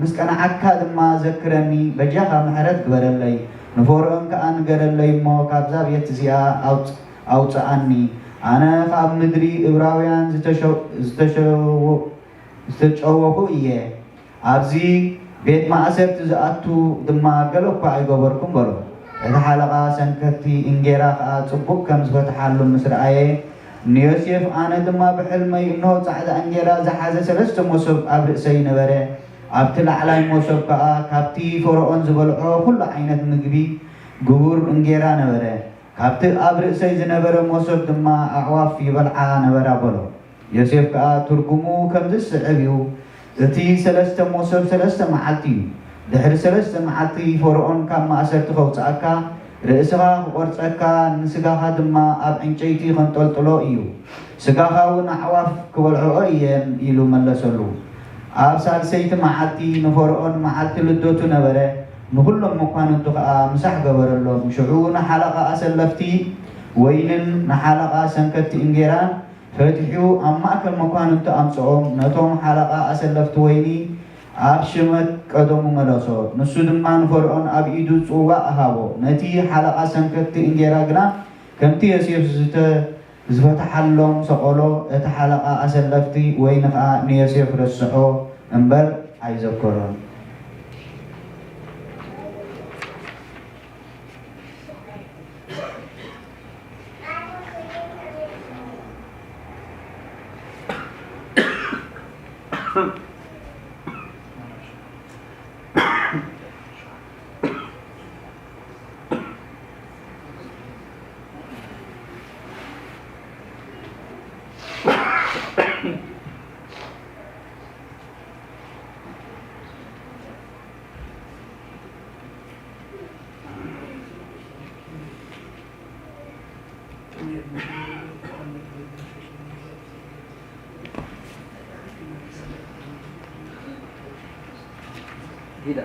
ምስ ቀናዓካ ድማ ዘክረኒ፣ በጃኻ ምሕረት ግበረለይ። ንፈርኦን ከኣ ንገረለይ እሞ ካብዛ ቤት እዚኣ ኣውጽ-፣ ኣውጽኣኒ። ኣነ ካብ ምድሪ እብራውያን ዝተሸው-፣ ዝተሸው-፣ ዝተጨወኹ እየ። ኣብዚ ቤት ማእሰርቲ ዝኣቱ ድማ ገለ እኳ ኣይገበርኩን በሎ። እቲ ሓለቓ ሰንከቲ እንጌራ ኸኣ ጽቡቕ ከም ዝፈትሓሉ ምስ ረኣየ፣ ንዮሴፍ፣ ኣነ ድማ ብሕልመይ፣ እንሆ፣ ጻዕዳ እንጌራ ዝሓዘ ሰለስተ መሶብ ኣብ ርእሰይ ነበረ። ኣብቲ ላዕላይ መሶብ ከኣ ካብቲ ፈርኦን ዝበልዖ ኹሉ ዓይነት ምግቢ ግቡር እንጌራ ነበረ። ካብቲ ኣብ ርእሰይ ዝነበረ መሶብ ድማ ኣዕዋፍ ይበልዓ ነበራ በሎ። ዮሴፍ ከኣ ትርጉሙ ከምዚ ዝስዕብ እዩ፣ እቲ ሰለስተ መሶብ ሰለስተ መዓልቲ እዩ። ድሕሪ ሰለስተ መዓልቲ ፈርኦን ካብ ማእሰርቲ ከውጽኣካ፣ ርእስኻ ክቖርጸካ፣ ንስጋኻ ድማ ኣብ ዕንጨይቲ ከንጠልጥሎ እዩ። ስጋኻ እውን ኣዕዋፍ ክበልዕኦ እየን ኢሉ መለሰሉ። ኣብ ሳልሰይቲ መዓልቲ ንፈርኦን መዓልቲ ልደቱ ነበረ። ንኹሎም መኳንንቱ ኸኣ ምሳሕ ገበረሎም። ሽዑ ንሓለቓ ኣሰለፍቲ ወይንን ንሓለቓ ሰንከቲ እንጌራን ፈቲሑ ኣብ ማእከል መኳንንቱ ኣምጽኦም፣ ነቶም ሓለቓ ኣሰለፍቲ ወይኒ ኣብ ሽመት ቀደሙ መለሶ። ንሱ ድማ ንፈርኦን ኣብ ኢዱ ጽዋእ ሃቦ። ነቲ ሓለቓ ሰንከቲ እንጌራ ግና ከምቲ ዮሴፍ ዝተ-፣ ዝፈትሓሎም ሰቐሎ። እቲ ሓለቓ ኣሰለፍቲ ወይኒ ኸኣ ንዮሴፍ ረስዖ እምበር ኣይዘከሮን። ሂዳ።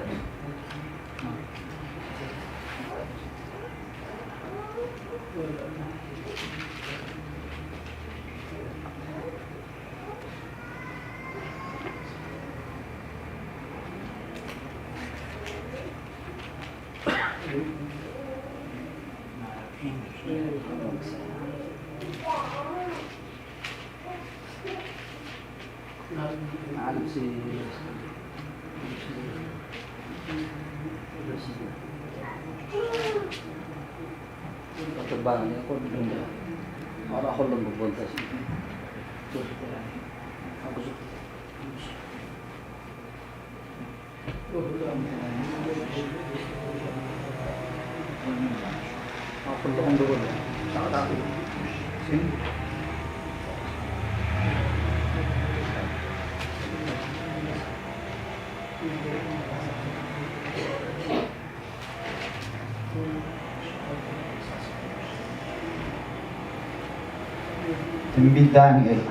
ትንቢት ዳንኤል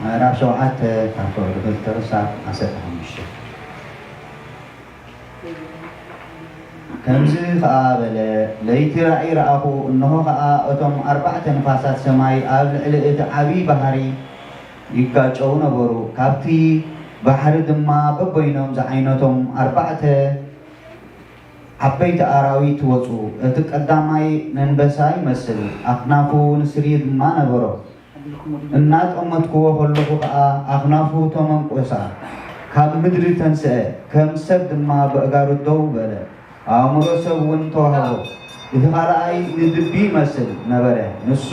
ምዕራፍ ሸውዓተ ካብ ፍቕዲ ክልተ ክሳብ ዓሰርተ ሓሙሽተ። ከምዚ ኸኣ በለ፣ ለይቲ ራእይ ረኣኹ፣ እንሆ ኸኣ እቶም ኣርባዕተ ንፋሳት ሰማይ ኣብ ልዕሊ እቲ ዓብዪ ባሕሪ ይጋጨዉ ነበሩ። ካብቲ ባሕሪ ድማ በበይኖም ዝዓይነቶም ኣርባዕተ ዓበይቲ ኣራዊት ወጹ። እቲ ቀዳማይ ነንበሳ ይመስል፣ ኣኽናፉ ንስሪ ድማ ነበሮ። እናጠመትክዎ ከለኹ ኸኣ ኣኽናፉ ተመንቆሳ፣ ካብ ምድሪ ተንስአ፣ ከም ሰብ ድማ በእጋሩ ደው በለ። ኣእምሮ ሰብ እውን ተዋህቦ። እቲ ካልኣይ ንድቢ ይመስል ነበረ። ንሱ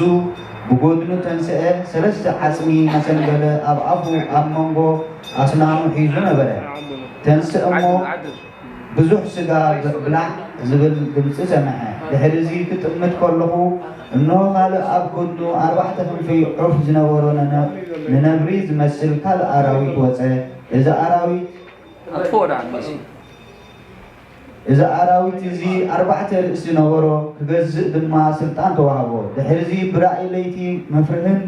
ብጎድኑ ተንስአ፣ ሰለስተ ዓጽሚ መሰንገለ ኣብ ኣፉ ኣብ መንጎ ኣስናኑ ሒዙ ነበረ። ተንስአ እሞ ብዙሕ ስጋ ብ-፣ ብላዕ ዝብል ድምጺ ሰምዐ። ድሕሪ እዚ ክጥምት ከለኹ፣ እንሆ፣ ካልእ ኣብ ጎድኑ ኣርባዕተ ክንፊ ዑፍ ዝነበሮ ነነ-፣ ንነብሪ ዝመስል ካልእ ኣራዊት ወጸ። እዚ ኣራዊት ኣጥፍኦ ደኣ ንመሲ። እዚ ኣራዊት እዚ ኣርባዕተ ርእሲ ነበሮ፣ ክገዝእ ድማ ስልጣን ተዋህቦ። ድሕሪ እዚ ብራእይ ለይቲ መፍርህን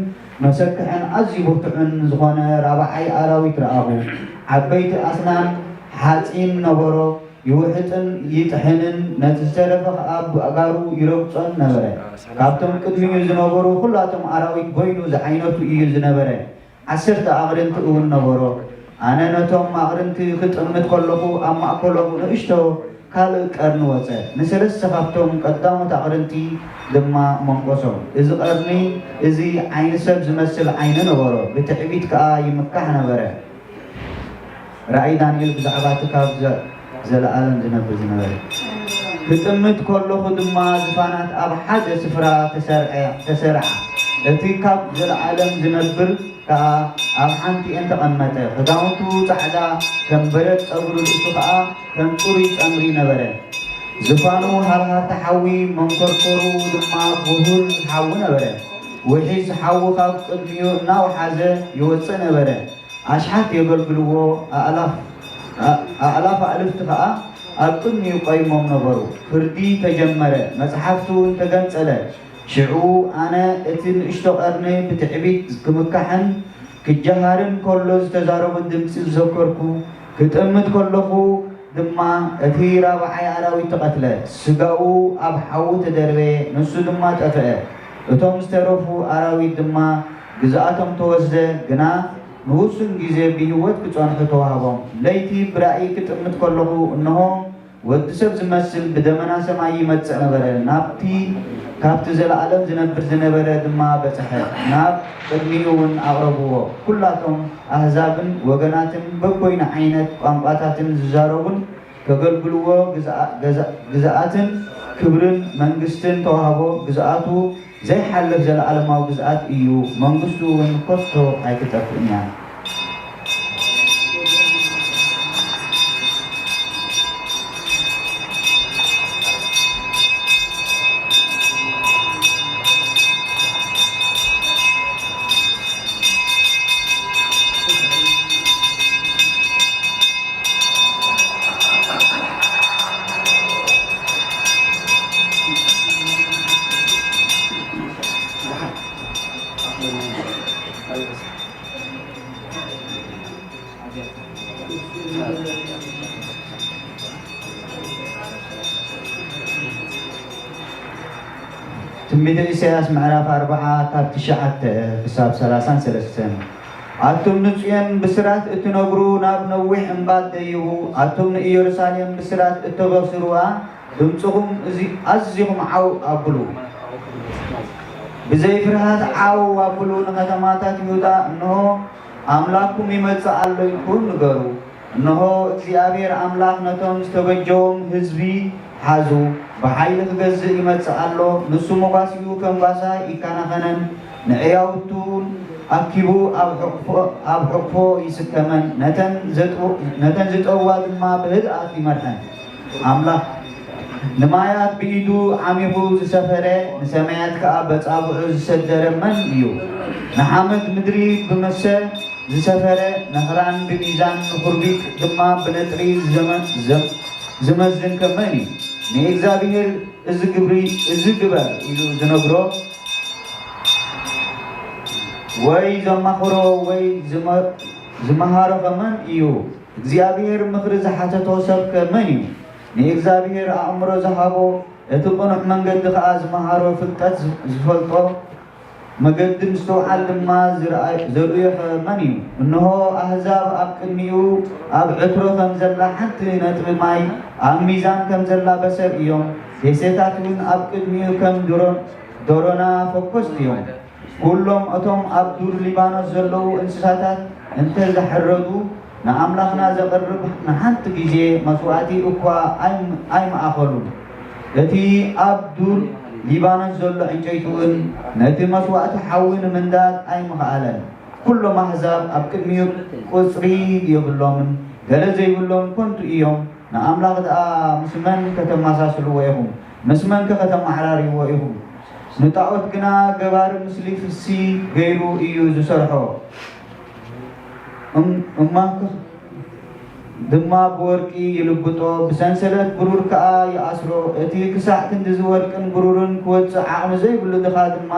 መሰክሕን ኣዝዩ ብርቱዕን ዝኾነ ራብዓይ ኣራዊት ረኣኹ። ዓበይቲ ኣስናን ሓጺን ነበሮ፣ ይውሕጥን ይጥሕንን፣ ነቲ ዝተረፈ ኸኣ ብኣእጋሩ ይረግጾን ነበረ። ካብቶም ቅድሚኡ ዝነበሩ ኹላቶም ኣራዊት በይኑ ዝዓይነቱ እዩ ዝነበረ። ዓሰርተ ኣቕርንቲ እውን ነበሮ። ኣነ ነቶም ኣቕርንቲ ክጥምት ከለኹ፣ ኣብ ማእከሎም ንእሽቶ ካልእ ቀርኒ ወጸ። ንሰለስተ ካብቶም ቀዳሞት ኣቕርንቲ ድማ መንቆሶም። እዚ ቀርኒ እዚ ዓይኒ ሰብ ዝመስል ዓይኒ ነበሮ፣ ብትዕቢት ከኣ ይምካሕ ነበረ። ራእይ ዳንኤል ብዛዕባ እቲ ካብ ዘ-፣ ዘለኣለም ዝነብር ዝነበረ። ክጥምት ከለኹ ድማ ዝፋናት ኣብ ሓደ ስፍራ ተሰርዐ-፣ ተሰርዓ። እቲ ካብ ዘለኣለም ዝነብር ከኣ ኣብ ሓንቲኤን ተቐመጠ። ክዳውንቱ ጻዕዳ ከም በረድ፣ ጸጉሪ ርእሱ ከኣ ከም ጽሩይ ጸምሪ ነበረ። ዝፋኑ ሃርሃርቲ ሓዊ፣ መንኮርኮሩ ድማ ብሁል ሓዊ ነበረ። ውሒዝ ሓዊ ካብ ቅድሚኡ እናወሓዘ ይወጽእ ነበረ። ኣሽሓት የገልግልዎ፣ ኣእላፍ፣ ኣ-፣ ኣእላፍ ኣእልፍቲ ኸኣ ኣብ ቅድሚኡ ቆይሞም ነበሩ። ፍርዲ ተጀመረ፣ መጽሓፍቲ እውን ተገንጸለ። ሽዑ ኣነ እቲ ንእሽቶ ቀርኒ ብትዕቢት ክምካሕን ክጀሃርን ከሎ ዝተዛረቦ ድምጺ ዘከርኩ። ክጥምት ከለኹ ድማ እቲ ራብዓይ ኣራዊት ተቐትለ፣ ስጋኡ ኣብ ሓዊ ተደርበየ፣ ንሱ ድማ ጠፍአ። እቶም ዝተረፉ ኣራዊት ድማ ግዝኣቶም ተወስደ፣ ግና ንውሱን ግዜ ብህይወት ክጸንሑ ተዋህቦም። ለይቲ ብራእይ ክጥምት ከለኹ፣ እንሆ፣ ወዲ ሰብ ዝመስል ብደመና ሰማይ ይመጽእ ነበረ። ናብቲ፣ ካብቲ ዘለኣለም ዝነብር ዝነበረ ድማ በጽሐ፣ ናብ ቅድሚኡ እውን ኣቕረብዎ። ኩላቶም ኣህዛብን ወገናትን በበይኑ ዓይነት ቋንቋታትን ዝዛረቡን ከገልግልዎ ግዝኣ-፣ ገዛ-፣ ግዝኣትን ክብርን መንግስትን ተዋህቦ። ግዝኣቱ ዘይሓልፍ ዘለኣለማዊ ግዝኣት እዩ፣ መንግስቱ እውን ከቶ ኣይክጠፍእን እያ። ትንቢተ ኢሳያስ ምዕራፍ ኣርብዓ ካብ ትሽዓተ ክሳብ ሰላሳን ሰለስተን። ኣቱም ንጽዮን ብስራት እትነግሩ፣ ናብ ነዊሕ እምባ እትደይቡ፣ ኣቱም ንኢየሩሳሌም ብስራት እተበስርዋ፣ ድምጽኹም እዚ ኣዚኹም ዓው ኣብሉ። ብዘይ ፍርሃት ዓው ኣብሉ ንኸተማታት ይሁዳ፣ እንሆ ኣምላኽኩም ይመጽእ ኣሎ ኢልኩም ንገሩ። እንሆ እግዚኣብሔር ኣምላኽ ነቶም ዝተበጀዎም ህዝቢ ሓዙ ብሓይሊ ክገዝእ ይመጽእ ኣሎ። ንሱ መጓሲኡ ከም ጓሳ ይከናኸነን፣ ንዕያውቱን ኣኪቡ ኣብ ሕቕፎ፣ ኣብ ሕቕፎ ይስከመን፣ ነተን ዘጥው-፣ ነተን ዝጠውዋ ድማ ብህድኣት ይመርሐን። ኣምላኽ ንማያት ብኢዱ ዓሚኹ ዝሰፈረ፣ ንሰማያት ከኣ በጻብዑ ዝሰደረ መን እዩ? ንሓመድ ምድሪ ብመሰ ዝሰፈረ፣ ንኽራን ብሚዛን፣ ንኹርቢት ድማ ብነጥሪ ዝዘመ-፣ ዘም-፣ ዝመዝን ከ መን እዩ? ንእግዚኣብሔር እዚ ግብሪ፣ እዚ ግበር ኢሉ ዝነግሮ ወይ ዘማኽሮ ወይ ዝመ-፣ ዝመሃሮ ከ መን እዩ? እግዚኣብሔር ምኽሪ ዝሓተቶ ሰብ ከ መን እዩ? ንእግዚኣብሔር ኣእምሮ ዝሃቦ፣ እቲ ቅኑዕ መንገዲ ኸኣ ዝመሃሮ ፍልጠት ዝ-፣ ዝፈልጦ፣ መገዲ ምስትውዓል ድማ ዝረኣይ-፣ ዘርእዮ ኸ መን እዩ? እንሆ ኣህዛብ ኣብ ቅድሚኡ ኣብ ዕትሮ ከም ዘላ ሓንቲ ነጥቢ ማይ፣ ኣብ ሚዛን ከም ዘላ በሰር እዮም። ደሴታት እውን ኣብ ቅድሚኡ ከም ድሮ-፣ ደሮና ፈኮስቲ እዮም። ኩሎም እቶም ኣብ ዱር ሊባኖስ ዘለዉ እንስሳታት እንተ ዘሕረዱ፣ ንኣምላኽና ዘቕርብ ንሓንቲ ግዜ መስዋእቲ እኳ ኣይም-፣ ኣይምኣኸሉን። እቲ ኣብ ዱር ሊባኖስ ዘሎ ዕንጨይቲ እውን ነቲ መስዋእቲ ሓዊ ንምንዳድ ኣይምኸኣለን። ኩሎም ኣህዛብ ኣብ ቅድሚኡ ቁጽሪ የብሎምን፣ ገለ ዘይብሎም ከንቱ እዮም። ንኣምላኽ ደኣ ምስ መን ከተመሳስልዎ ኢኹም? ምስ መንከ ከተመዓራርይዎ ኢኹም? ንጣኦት ግና ገባሪ ምስሊ ፍሲ ገይሩ እዩ ዝሰርሖ። እም-፣ እማንክ ድማ ብወርቂ ይልብጦ፣ ብሰንሰለት ብሩር ከኣ ይኣስሮ። እቲ ክሳዕ ክንድዚ ወርቅን ብሩርን ክወጽእ ዓቕሚ ዘይብሉ ድኻ ድማ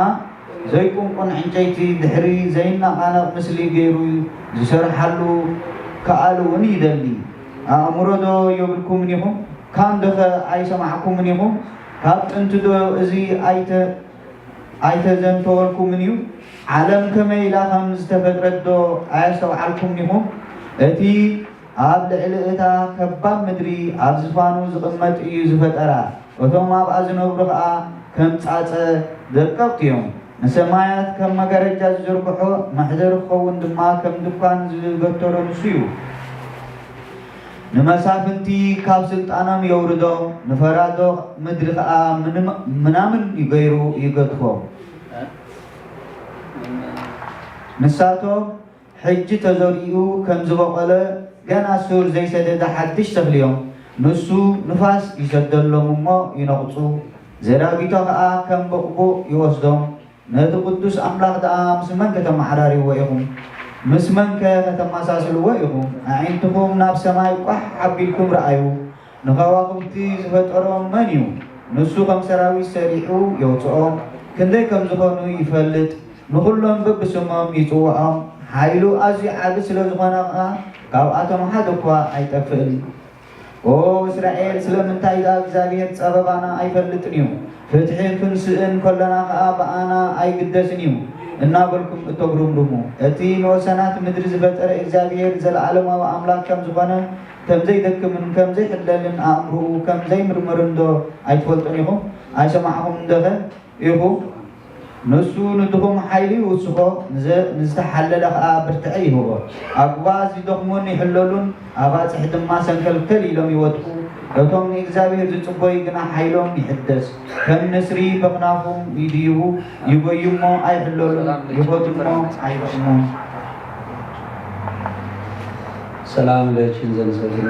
ዘይቁንቁን ዕንጨይቲ፣ ድሕሪ ዘይነቓነቕ ምስሊ ገይሩ ዝሰርሓሉ ክኣል እውን ይደሊ። ኣእምሮዶ የብልኩምን ኢኹም? ካንዶኸ ኣይሰማዕኩምን ኢኹም? ካብ ጥንቲዶ እዚ ኣይተ ኣይተዘንተወልኩምን እዩ? ዓለም ከመይ ኢላ ከም ዝተፈጥረትዶ ኣየስተውዓልኩምን ኢኹም? እቲ ኣብ ልዕሊ እታ ከባብ ምድሪ ኣብ ዝፋኑ ዝቕመጥ እዩ ዝፈጠራ፣ እቶም ኣብኣ ዝነብሩ ኸኣ ከም ጻጸ ደቀቕቲ እዮም። ንሰማያት ከም መጋረጃ ዝዘርግሖ፣ መሕደሪ ክኸውን ድማ ከም ድኳን ዝገተሮ ንሱ እዩ። ንመሳፍንቲ ካብ ስልጣኖም የውርዶም፣ ንፈራዶ ምድሪ ኸኣ ምንም-፣ ምናምን ገይሩ ይገድፎም። ንሳቶም ሕጂ ተዘሪኡ ከም ዝበቖለ ገና ሱር ዘይሰደደ ሓድሽ ተኽሊ እዮም። ንሱ ንፋስ ይሰደሎም እሞ ይነቕጹ፣ ዘራጊቶ ኸኣ ከም ቡቕቡቕ ይወስዶም። ነቲ ቅዱስ ኣምላኽ ደኣ ምስ መን ከተመዓራርይዎ ኢኹም? ምስ መንከ ከተመሳስልዎ ኢኹም? ኣዒንትኹም ናብ ሰማይ ቋሕ ኣቢልኩም ረኣዩ። ንኸዋኽብቲ ዝፈጠሮም መን እዩ? ንሱ ከም ሰራዊት ሰሪዑ የውጽኦም። ክንደይ ከም ዝኾኑ ይፈልጥ። ንኹሎም በብስሞም ይጽውዖም። ሓይሉ ኣዝዩ ዓቢ ስለ ዝኾነ ኸኣ ካብኣቶም ሓደ እኳ ኣይጠፍእን። ኦ እስራኤል፣ ስለምንታይ ደኣ እግዚኣብሔር ጸበባና ኣይፈልጥን እዩ? ፍትሒ ክንስእን ከሎና ኸኣ ብኣና ኣይግደስን እዩ እናበልኩም እተጉርምርሙ፣ እቲ ንወሰናት ምድሪ ዝፈጠረ እግዚኣብሔር ዘለዓለማዊ ኣምላኽ ከም ዝኾነ፣ ከም ዘይደክምን ከም ዘይሕለልን፣ ኣእምሮኡ ከም ዘይምርምርን ዶ ኣይትፈልጡን ኢኹም? ኣይሰማዕኹምን ዶኸ? ኢኹም። ንሱ ንድኹም ሓይሊ ይውስኾ፣ ንዘ-፣ ንዝተሓለለ ኸኣ ብርትዒ ይህቦ። ኣጉባዝ ይደኽሙን ይሕለሉን፣ ኣባጽሕ ድማ ሰንከልከል ኢሎም ይወድቁ። እቶም ንእግዚኣብሔር ዝጽበዩ ግና ሓይሎም ይሕደስ፣ ከም ንስሪ በኽናፎም ይድይቡ፣ ይጎዩ እሞ ኣይሕለሉን፣ ይኸዱ እሞ ኣይደኽሙን። ሰላም ለኪን ዘንሰግድ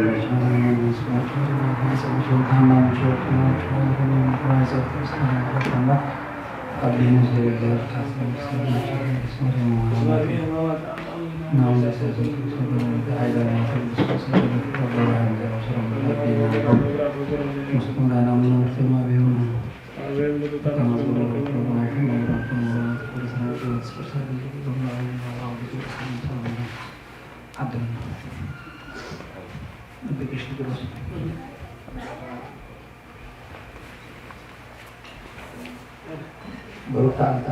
ዓድና ብቅሽ ድረስ ብሩክ ተዓንታ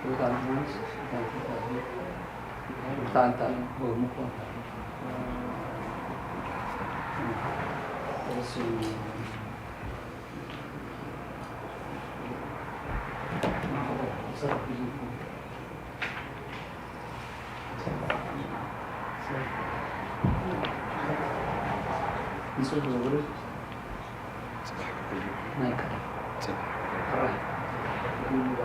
ብሩክ ተዓንታ ብሩክ ተዓንታ ንጹህ ዝብል ናይ ቀደም ጽባሕ ሕራይ ይብሉ።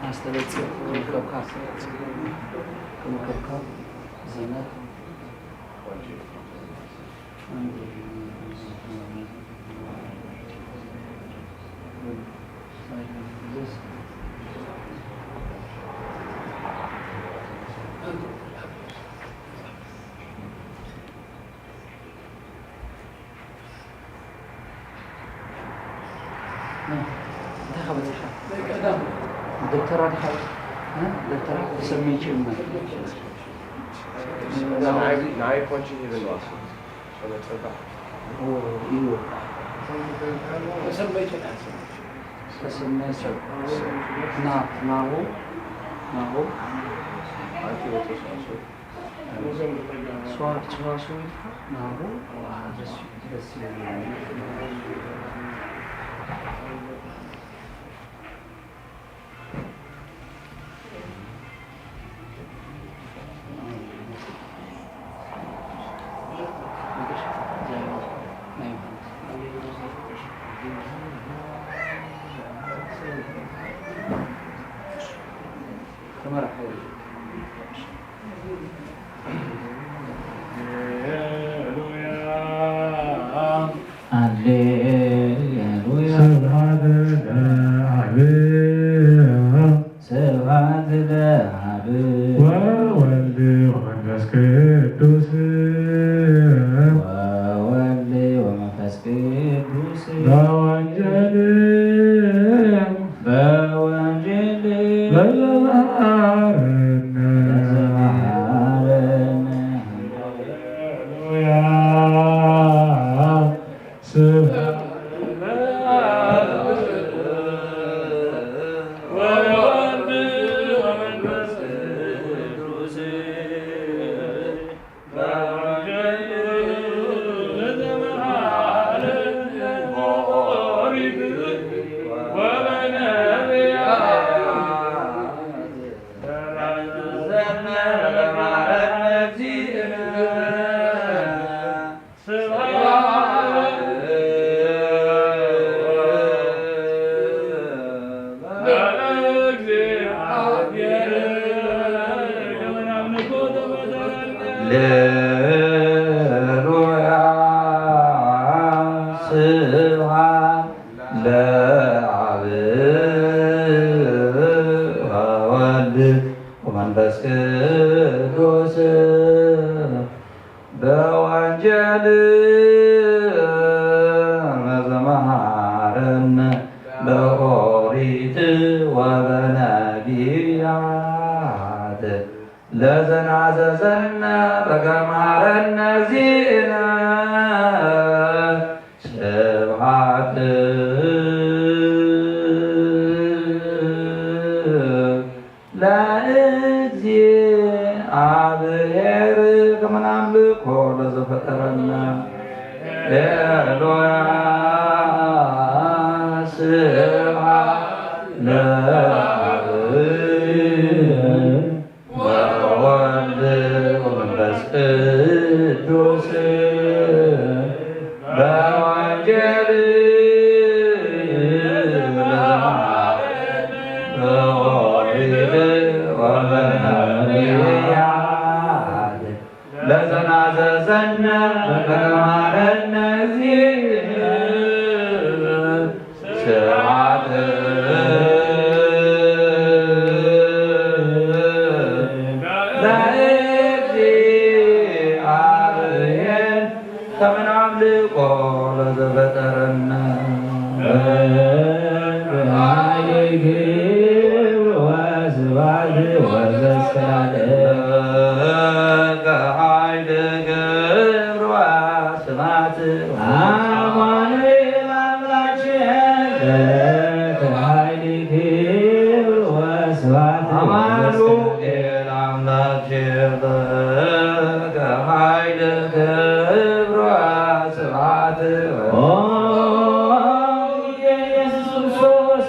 ኣስተበጽእ ክምከብካ ክምከብካ ዘመድ እንታይ ኸ በጺሕካ? ደብተራ ዲኻ? እ? ደብተራ ተሰመይኪ እምበር። ንዓይ፣ ንዓይ ፖንቺ ሂብኒ ዋሱ። ጸበ ጸባሕ። ኦ፣ እዩ። ተሰመይኪ። ተሰመይኪ። ና፣ ናሁ፣ ናሁ። ኣንቲ ወጥሽ ዋሱ። ሰዋስው ይጥፋ ናሁ ደስ ይላል። ተመራሒ ሃሌሉያ። ስብሐት ለአብ ስብሐት ለአብ ወወልድ ወመንፈስ ቅዱስ ወወልድ ወመንፈስ መሐረነ። ሌሉያ ስብሐት ለአብ ወወልድ ወመንፈስ ቅዱስ በወንጌል መዘመሃረነ በኦሪት ወበነቢያት ለዘናዘዘነ በከመሃረነ እግዚእነ ስብሐት ለእግዚአብሔር ከመ ናምልኮ ለዘፈጠረነ። ሌሉያ ስብሐት ለአብ ወወልድ ወመንፈስ ቅዱስ በወንጌል በኦሪት ወበነቢያት ለዘናዘዘነ በከመሃረነ እግዚእነ ስብሐት ለእግዚአብሔር ከመ ናምልኮ ለዘፈጠረነ። በኃይል ክብር ወስብሐት ወዘስካለ። በኃይል ክብር ወስብሐት አማኑኤል አምላክ በኃይል ክብር ወስብሐት አማኑኤል አምላክ በኃይል ክብር ወስብሐት ኦ ኢየሱስ ክርስቶስ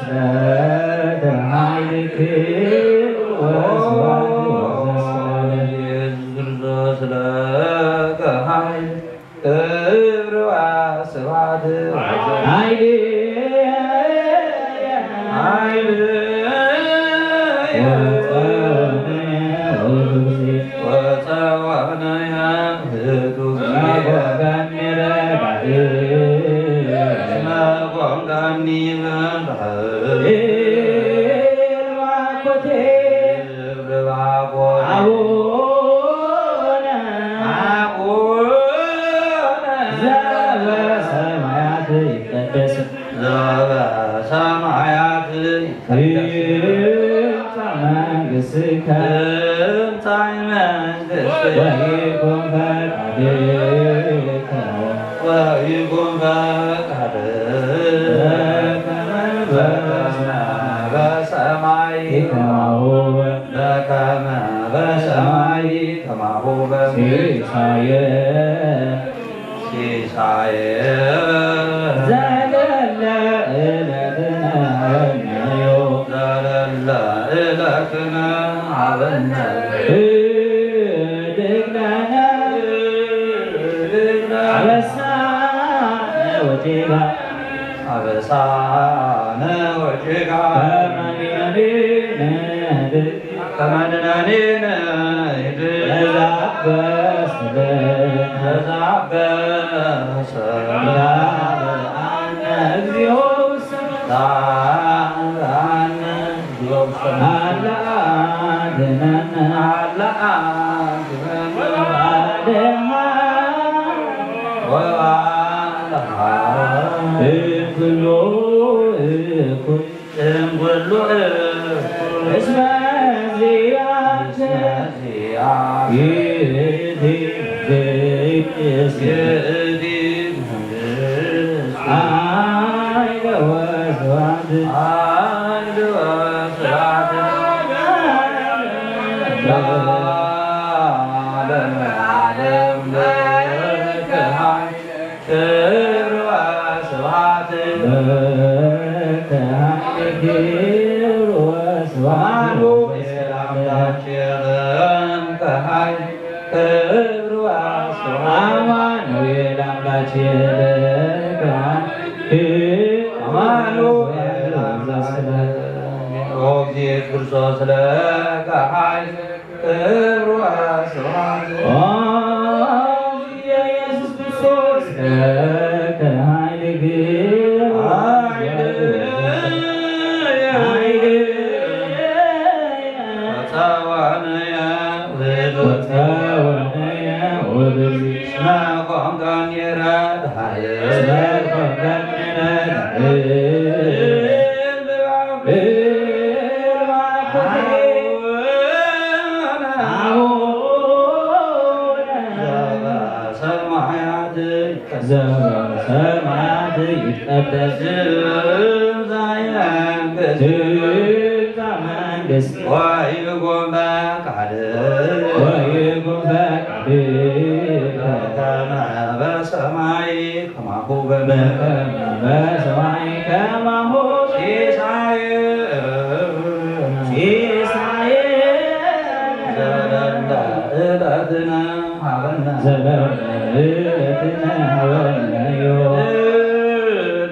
በኃይል ክብር ወስብሐት ወዘስካለ ኢየሱስ ክርስቶስ ለከ ኃይል ክብር ወስብሐት ኃይል ወጸወነ ወጸወነ ዘበሰማያት ትምጻእ መንግሥትከ ትምጻእ መንግሥትከ ወይኩን ፈቃድከ ወይኩን ፈቃድከ በከመ በሰማይ ከማሁ በከመ በሰማይ ከማሁ በምድር ሲሳየ ሲሳየ ዘለለ ዕለትነ ሀበነ ዮም ዘለለ ዕለትነ ሀበነ ህድግ ለነ ህድግ ለነ አበሳነ ወጌጋ አበሳነ ወጌጋ ከመ ንሕነኒ ንህድግ ከመ ንሕነኒ ንህድግ ለዘአበሰ ለነ ለዘአበሰ ለነ አነ እግዚኦ ውስተ አነ እግዚኦ ውስተ አለ አድነነ አለ አድነነ አለ ወባልሃ እምኩሉ እኩይ እምኩሉ እኩይ እስመ ክብር ወስብሐት ለከ ኃይል ክብር ወስብሐት ለአምላክ ለከ ኃይል ክብር ወስብሐት አማኑኤል አምላክ ለከ ኃይል አማኑኤል አምላክ ለከ ኦ እግዚእ ክርስቶስ ለከ ኃይል ክብር ወስብሐት ኦ ኢየሱስ ክርስቶስ ለከ ኃይል ኃይል ኃይል ወፀወነየ ወፀወነየ ወብዚ እስመ ኮንከኒ ረድኤት እስመ ኮንከኒ ረድኤት ዘበሰማያት ይትቀደስ ትምጻእ መንግስት ወይኩን ፈቃድከ በከመ በሰማይ ከማሁ በምድር በከመ በሰማይ ከማሁ ሲሳየነ ሲሳየነ ዘለለ ዕለትነ ሀበነ ዘለለ ዕለትነ ሀበነ ዮም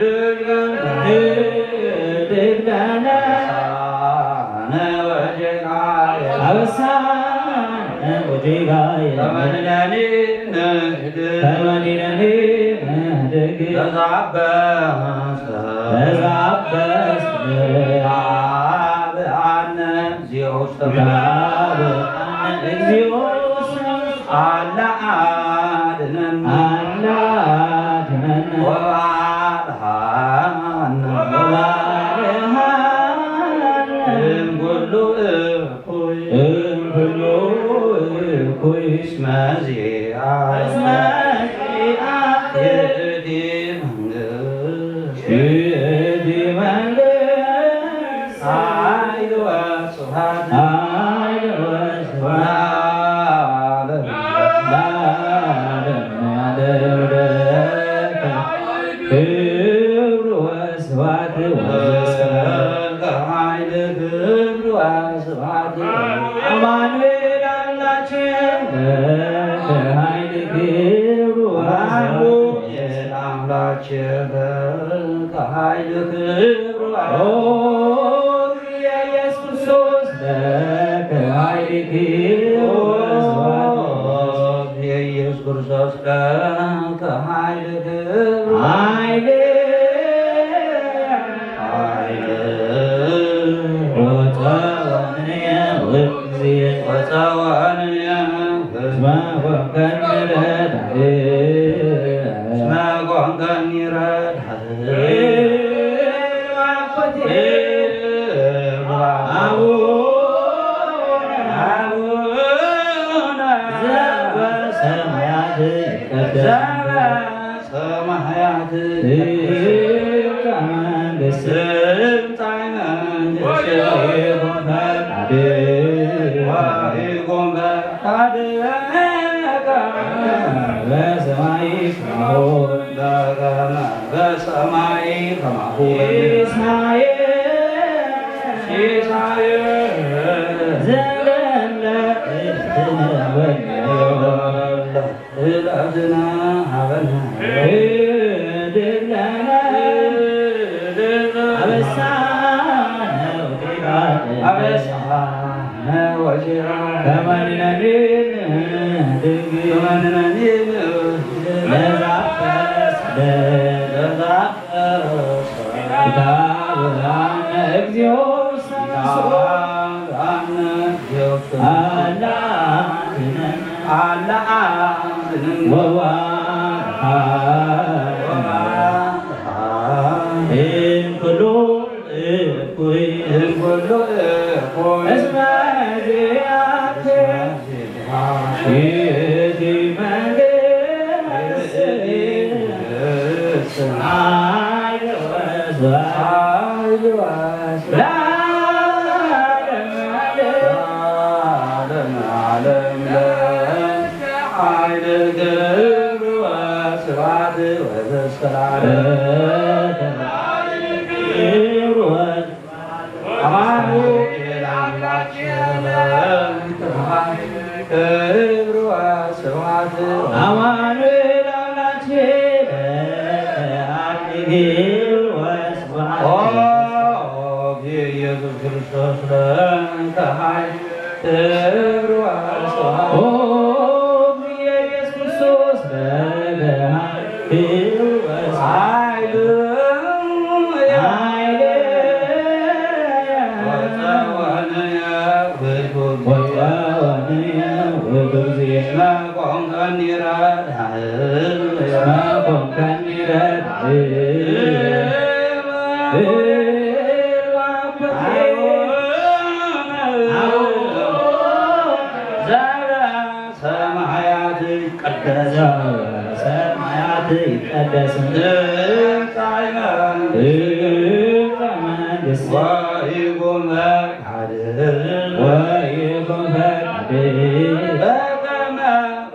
ህድግ ለነ ህድግ ለነ አበሳነ ወጌጋየ አበሳነ ወጌጋየ ከመ ንሕነኒ ንህድግ ከመ ንሕነኒ ንህድግ ለዘአበሰ ለዘአበሰ አብአነ እግዚኦ ውስተ አብአነ እግዚኦ ውስተ አላ አድነን አላ አድነን ወባልሃን ወባልሃን እምኩሉ እኩይ እምኩሉ እኩይ እስመ ዚአ እስመ ዚአ ይእቲ መንግስት ይእቲ መንግስት ኃይል ወስብሐት ኃይል ወስብሐት ለዓለመ ዓለም ለከ ክብር ወስብሐት ወዘስከ ለከ ኃይል ክብር ወስብሐት አማኑኤል አምላክ ለከ ኃይል ክብር ወስብሐት አምላክ ለከ ኃይል ክብር ኦ ኢየሱስ ክርስቶስ ለከ ኃይል ክብር ወስብሐት የኢየሱስ ክርስቶስ ለከ ኃይል ክብር ኃይል ኃይል ወፀወንየ ወእግዚእ ወፀወንየ እስመ ኮንከኒ ረዳእ እስመ ኮንከኒ ረዳእ አቡነ አቡነ ዘበሰማያት ይትቀደስ ሰማያት ትምጻእ መንግስትከ ትምጻእ መንግስትከ ወይኩን ፈቃድከ ወይኩን ፈቃድከ በሰማይ ከማሁ በከመ በሰማይ ከማሁ በምድር ሲሳየ ሲሳየ ዘለለ ዕለትነ ሀበነ ዕለትነ ሀበነ ህድግ ለነ አበሳነ ወጌጋየነ አበሳነ ወጌጋየነ ከመ ንሕነኒ ንህድግ ከመ ንሕነኒ ንህድግ ለዘአበሰ ለዘአበሰ እግዚኦ አላ አድነን አላ አድነን ወባርካ ወባርካ እምኩሉ እኩይ እምኩሉ እኩይ እስመ አማኑኤል አምላክ ክብር ወስብሐት። አማኑኤል አምላክ ክብር ወስብሐት። ኦ ኢየሱስ ክርስቶስ ለአንተ ኃይል ክብር ወስብሐት። ኦ ኢየሱስ ክርስቶስ ለአንተ ኃይል ክብር ወስብሐት። ኃይል ሰማያት ይቀደስ። ሰማያት ይቀደስ። ትምጻእ መንግስትከ። ትምጻእ መንግስትከ። ወይኩን ፈቃድከ። ወይኩን ፈቃድከ። በከመ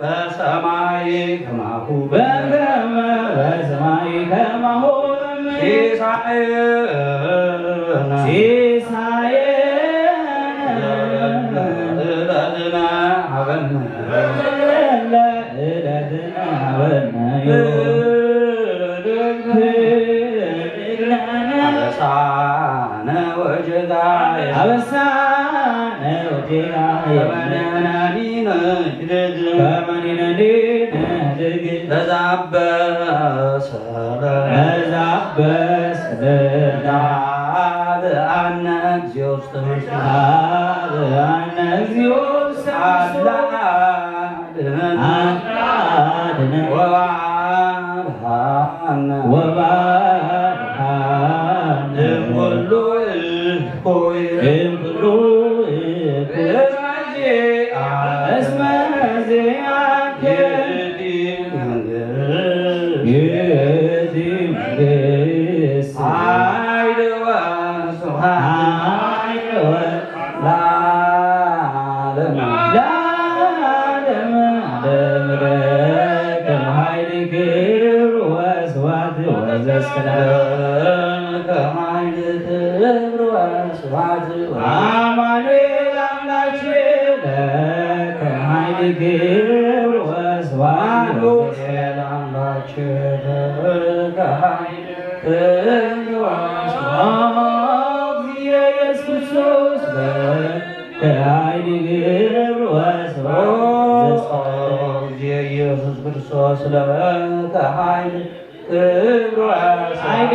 በሰማይ ከማሁ በከመ በሰማይ ከማሁ በምድር። ሲሳየነ ሲሳየነ ዘለለ ዕለትነ ሀበነ። ዘለለ ዕለትነ ሀበነ። አበሳነ ወጌጋየ። አበሳነ ወጌጋየ። ከመ ንሕነኒ ንህድግ። ከመ ንሕነኒ ንህድግ። ለዘአበሰ ለነ። ለዘአበሰ ለነ። አብአነ እግዚኦ ውስተ መንግሥትከ። አብአነ እግዚኦ ውስተ መንግሥትከ። አላ አድነን። አድነን። ወባልሃነ። ወባልሃነ። እምኩሉ እኩይ። እምኩሉ እኩይ። እስመ ዚአ-፣ እስመ ዚአከ ይእቲ መንግስት። ይእቲ መንግስት። ኃይል ወስብሐት። ኃይል ወ- ለዓለመ ለዓለመ ዓለም ለከ ኃይል ክብር ወስብሐት ወዘስክለ ለከ ኃይል ክብር ወስብሐት ወ- አማኑኤል አምላክ ለከ ኃይል ክብር ወስብሐት አማኑኤል አምላክ ለከ ኃይል ኢየሱስ ክርስቶስ ለከ ኃይል ክብር ወስብሐት። ኢየሱስ ክርስቶስ ለከ ኃይል ክብር ወስብሐት። ኃይል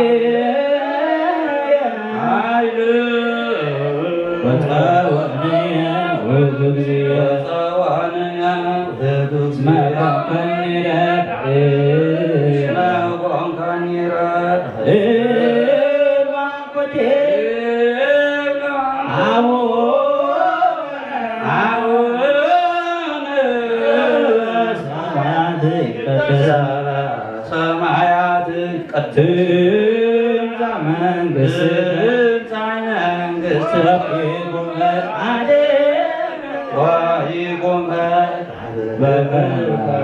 ኃይል ወጸወንየ ውእቱ እግዚኦ። ወጸወንየ ውእቱ እግዚኦ። እስመ ኮንከኒ ረድእ። እስመ ኮንከኒ ረድእ። አቡነ አቡነ ሰማያት ይትቀደስ። ሰማያት ይትቀደስ። ትምጻእ መንግስትከ። ትምጻእ መንግስትከ። ወይኩን ፈቃድከ። ወይኩን ፈቃድከ። በከመ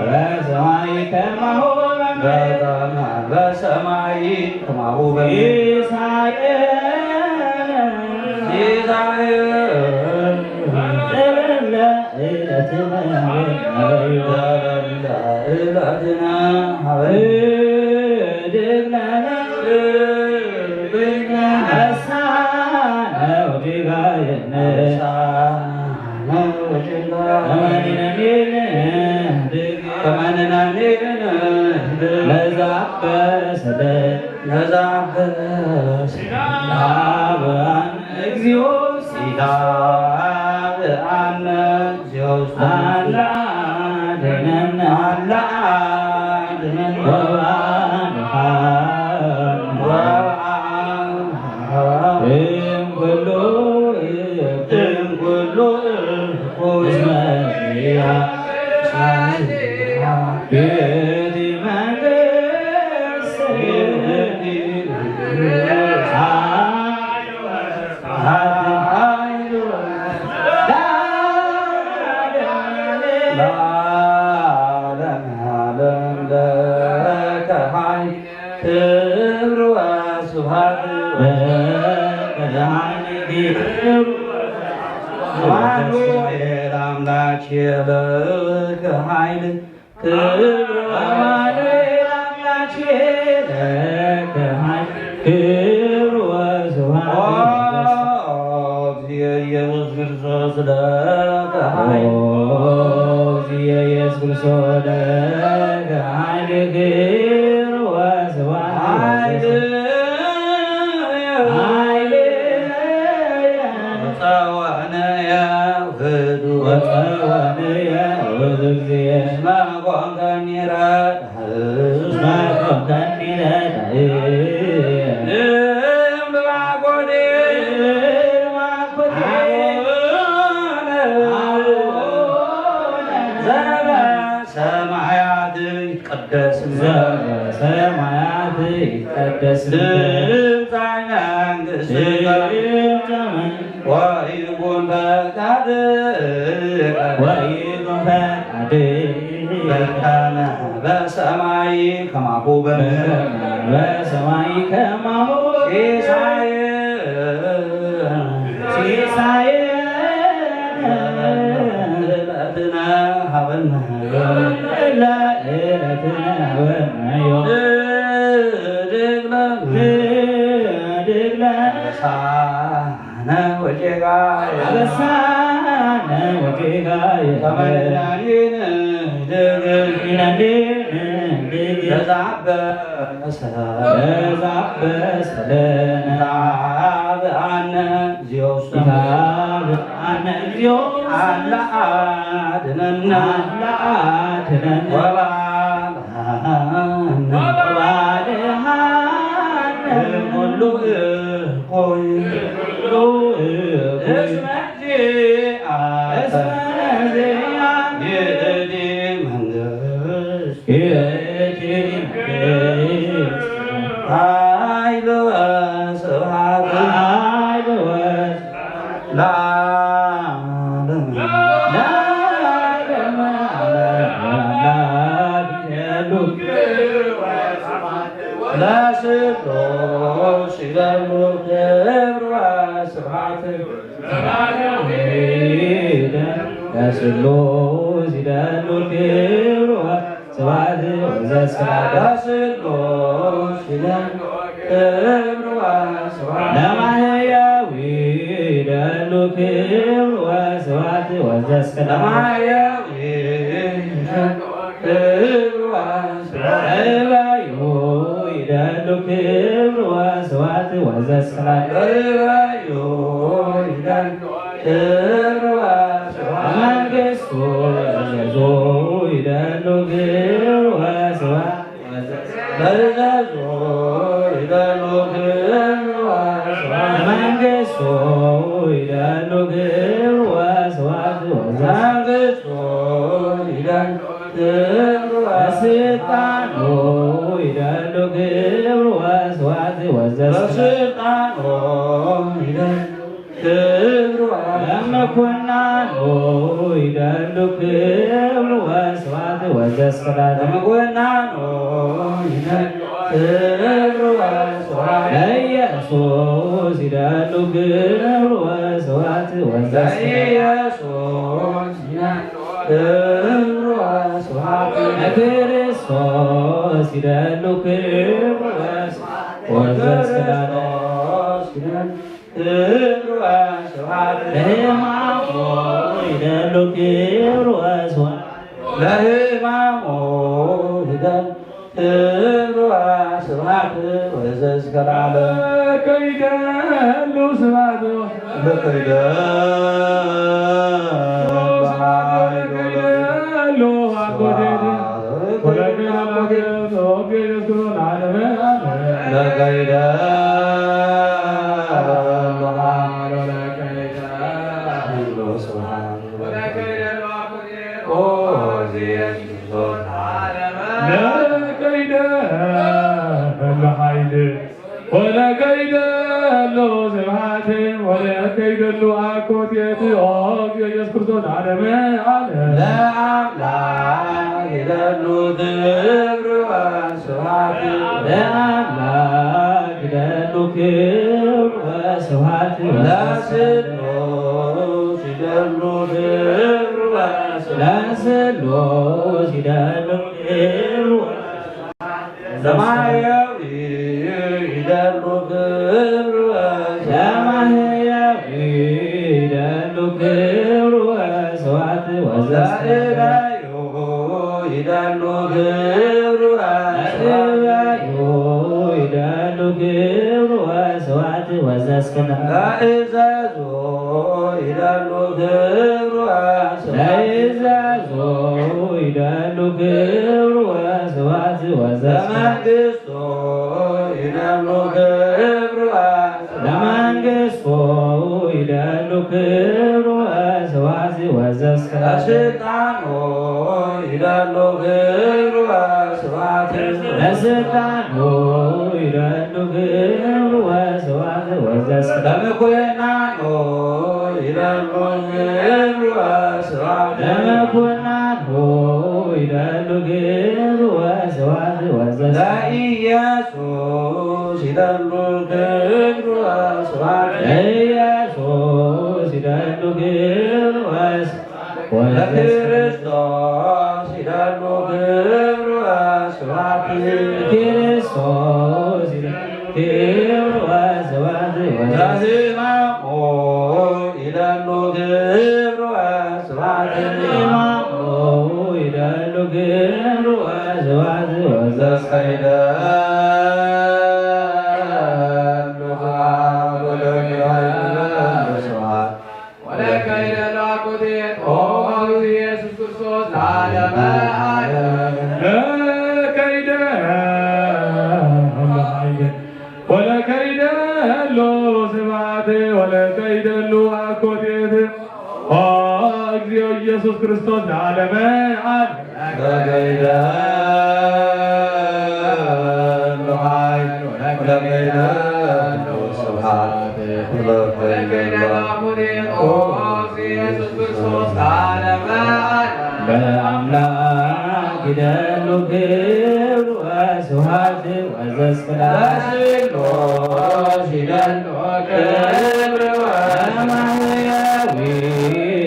በሰማይ ከማሁ በምድር። በከመ በሰማይ ከማሁ በምድር። ሲሳየነ ሲሳየነ ዘለለ ዕለትነ ሀበነ ዮም። ዘለለ ዕለትነ ሀበነ። ህድግ ለነ ህድግ ለነ አበሳነ ወጌጋየነ። አበሳነ ወጌጋየነ። ከመ ንሕነኒ ንህድግ ከመ ንሕነኒ ንህድግ ለዘአበሰ ለነ ለዘአበሰ ለነ። አበሳነ እግዚኦ። ኢታብአነ እግዚኦ። አላ አድነነ። አላ አድነነ። ወባልሃነ። ወባልሃነ። እምኩሉ እምኩሉ ክብር ወስብሐት አማኑኤል አምላክ የለከ ኃይል ክብር አማኑኤል አምላክ የለከ ኃይል ክብር ወስብሐት ኦ፣ ኢየሱስ ክርስቶስ ለከ ኃይል ኦ፣ ኢየሱስ ክርስቶስ ለከ ኃይል ክብር ወስብሐት ኃይል ኃይል ጸዋዕነ ያውህዱ ወጸዋዕነ ያውህዱ ጊዜ እስመ ኮንከኒ ረዳእ እስመ ኮንከኒ ረዳእ እም ብባኮቴ ብባኮቴ አቡነ አቡነ ዘበ ሰማያት ይትቀደስ ስምከ ዘበሰማያት ይትቀደስ ስምከ ትምጻእ መንግሥትከ ትምጻእ መንግሥትከ ወይኩን ፈቃድከ ወይኩን ፈቃድከ በከመ በሰማይ ከማሁ በምድር በከመ በሰማይ ከማሁ ሲሳየ ሲሳየነ ለዕለትነ ሀበነ ለዕለትነ ሀበነ ዮም። ንድግለ ንድግለ አበሳነ ወጌጋየ አበሳነ ወጌጋየ ከመ ንሕነኒ ንድግል ንሕነኒ ንድግል ለዘአበ ለዘአበሰለነ አነ እግዚኦ ውስተ ኢታብአነ እግዚኦ አላ አድነነ አላ አድነነ ወባልሃነ ወባልሃነ እምኩሉ እኩይ እምኩሉ እኩይ እስመ እግዚአከ እስመ እግዚአከ ይእቲ መንግስት ይእቲ መንግስት ኃይል ወስብሐት ኃይል ወስብሐት ለዓለመ ለዓለመ ዓለም። ለስሉስ ይደሉ ክብር ወስብሐት ለስሉስ ይደሉ ክብር ወስብሐት ወዘስብሐት ለስሉስ ይደሉ ክብር ወስብሐት ለማሕየዊ ይደሉ ክብር ወስብሐት ወዘስብሐት ለማሕየዊ ይደሉ ክብር ወስብሐት ለእበዩ ይደሉ ክብር ወስብሐት ወዘስብሐት ለእበዩ ይደሉ ክብር ወስብሐት መንግስቱ እዘዙ ይደሉ ክብር ወስብሐት በእዘዙ ይደሉ ክብር ወስብሐት መንግስቱ ይደሉ ክብር ወስብሐት ወዘስብሐት መንግስቱ ይደሉ ክብር ወስብሐት በስልጣኑ ይደሉ ክብር ወስብሐት ወዘስብሐት በስልጣኑ ይደሉ ክብር ለመኮንናኑ ይደሉ ክብር ወስብሐት ወዘስብሐት ለመኮንናኑ ይደሉ ክብር ወስብሐት ለኢየሱስ ይደሉ ክብር ወስብሐት ወዘስብሐት ለኢየሱስ ይደሉ ክብር ወስብሐት ለክርስቶስ ይደሉ ክብር ወስብሐት ወዘስብሐት ለክርስቶስ ይደሉ ክብር ወስብሐት ለሕማሙ ይደሉ ክብር ወስብሐት ለሕማሙ ይደሉ ክብር ወስብሐት ወዘእስከ ለዓለም። ለከ ይደሉ ስብሐት ለከ ይደሉ ስብሐት ለከ ይደሉ አኮቴት ለከ ይደሉ ለከ ይደሉ ለከይደ ሉ ኃይል ወለከይደ ሉ ስብሐት ወለከይደ ሉ አኮቴት ኦ ኢየሱስ ክርስቶስ ዓለመ ዓለም። ለአምላክ ይደሉ ክብር ወስብሐት። ለአምላክ ይደሉ ክብር ወስብሐት። ለስሉስ ይደሉ ክብር ወስብሐት። ለስሉስ ይደሉ ክብር ወስብሐት። ሰማያዊ ይደሉ ክብር ወስብሐት። ሰማያዊ ይደሉ ክብር ወስብሐት። ወዘስጋዮ ይደሉ ክብር ወስብሐት። ለእበዮ ይደሉ ክብር ወስብሐት። ወዘስክነ ለእዘዞ ይደሉ ክብር ወስብሐት። ለእዘዞ ይደሉ ክብር ወስብሐት። ወዘስክነ ለመንግስቶ ይደሉ ክብር ወስብሐት። ለመንግስቶ ይደሉ ክብር ወስብሐት። ወዘስክነ ለስልጣኖ ይደሉ ክብር ወስብሐት። ለስልጣኖ ይደሉ ክብር ወስብሐት። ወዘስክነ ለምኩናኖ ይደሉ ክብር ወስብሐት። ለምኩናኖ ይደሉ ክብር ወስብሐት። ወዘስክነ ለኢየሱስ ይደሉ ክብር ወስብሐት። ለኢየሱስ ይደሉ ክብር ወስብሐት። ለክርስቶስ ይደሉ ክብር ወስብሐት። ለክርስቶስ ይደሉ ክብር ወስብሐት። ለሕማሙ ይደሉ ክብር ወስብሐት። ለሕማሙ ይደሉ ክብር ወስብሐት። ወዘስከይደ ወለከይደ ለአኮቴት ኦ ኢየሱስ ክርስቶስ ለዓለመ ዓለም። ለከይደ ኃይል ወለከይደ ሉ ስብሐት ወለከይደ ሉ አኮቴት ኦ እግዚኦ ኢየሱስ ክርስቶስ ለዓለመ ዓለም። ለከይደ ሉ ኃይል ወለከይደ ሉ ስብሐት ወለከይደ ሉ አኮቴት ኦ ኢየሱስ ክርስቶስ ለዓለመ ዓለም። ለአምላክ ይደሉ ክብር ወስብሐት ወዘስክነ ለስሉስ ይደሉ ክብር ወሰማያዊ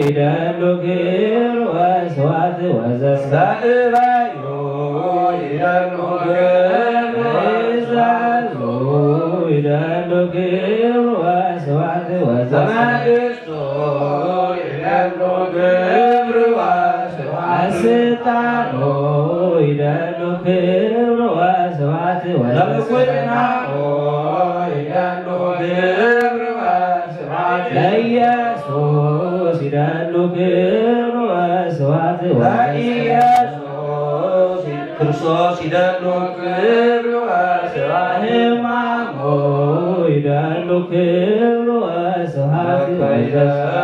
ይደሉ ክብር ወስብሐት ወዘስክነ ለእበዮ ይደሉ ክብር ወስብሐት ይደሉ ክብር ወስብሐት ወዘስክነ ለመንግስቱ ይደሉ ክብር ወስብሐት ለስልጣኑ ይደሉ ክብር ወስብሐት ወዘስክነ ለምስጋናሁ ይደሉ ክብር ወስብሐት ለኢየሱስ ይደሉ ክብር ወስብሐት ወዘስክነ ለኢየሱስ ክርስቶስ ይደሉ ክብር ወስብሐት ሕማሙ ይደሉ ክብር ወስብሐት ለከይደ ወዘስክነ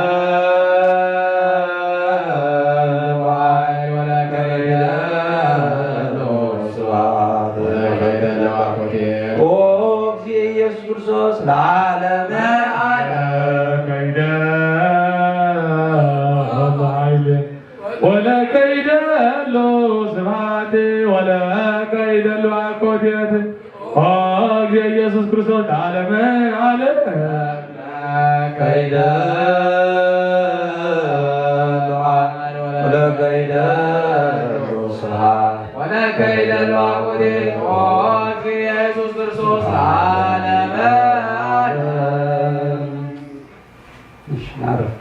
ወኃይል ወለከይደ ስብሐት ወለከይደ ለአኮቴት ኦ እግዚእ ኢየሱስ ክርስቶስ ለዓለመ ዓለም። ለከይደ ኃይል ወለከይደ ሉ ስብሐት ወለከይደ ሉ አኮቴት ኦ እግዚእ ኢየሱስ ክርስቶስ ለዓለመ ዓለም። ለከይደ ሉ ኃይል ወለከይደ ሉ ስብሐት ወለከይደ ሉ አኮቴት ኦ እግዚእ ኢየሱስ ክርስቶስ ለዓለመ ዓለም። እሺ፣ አረፍ።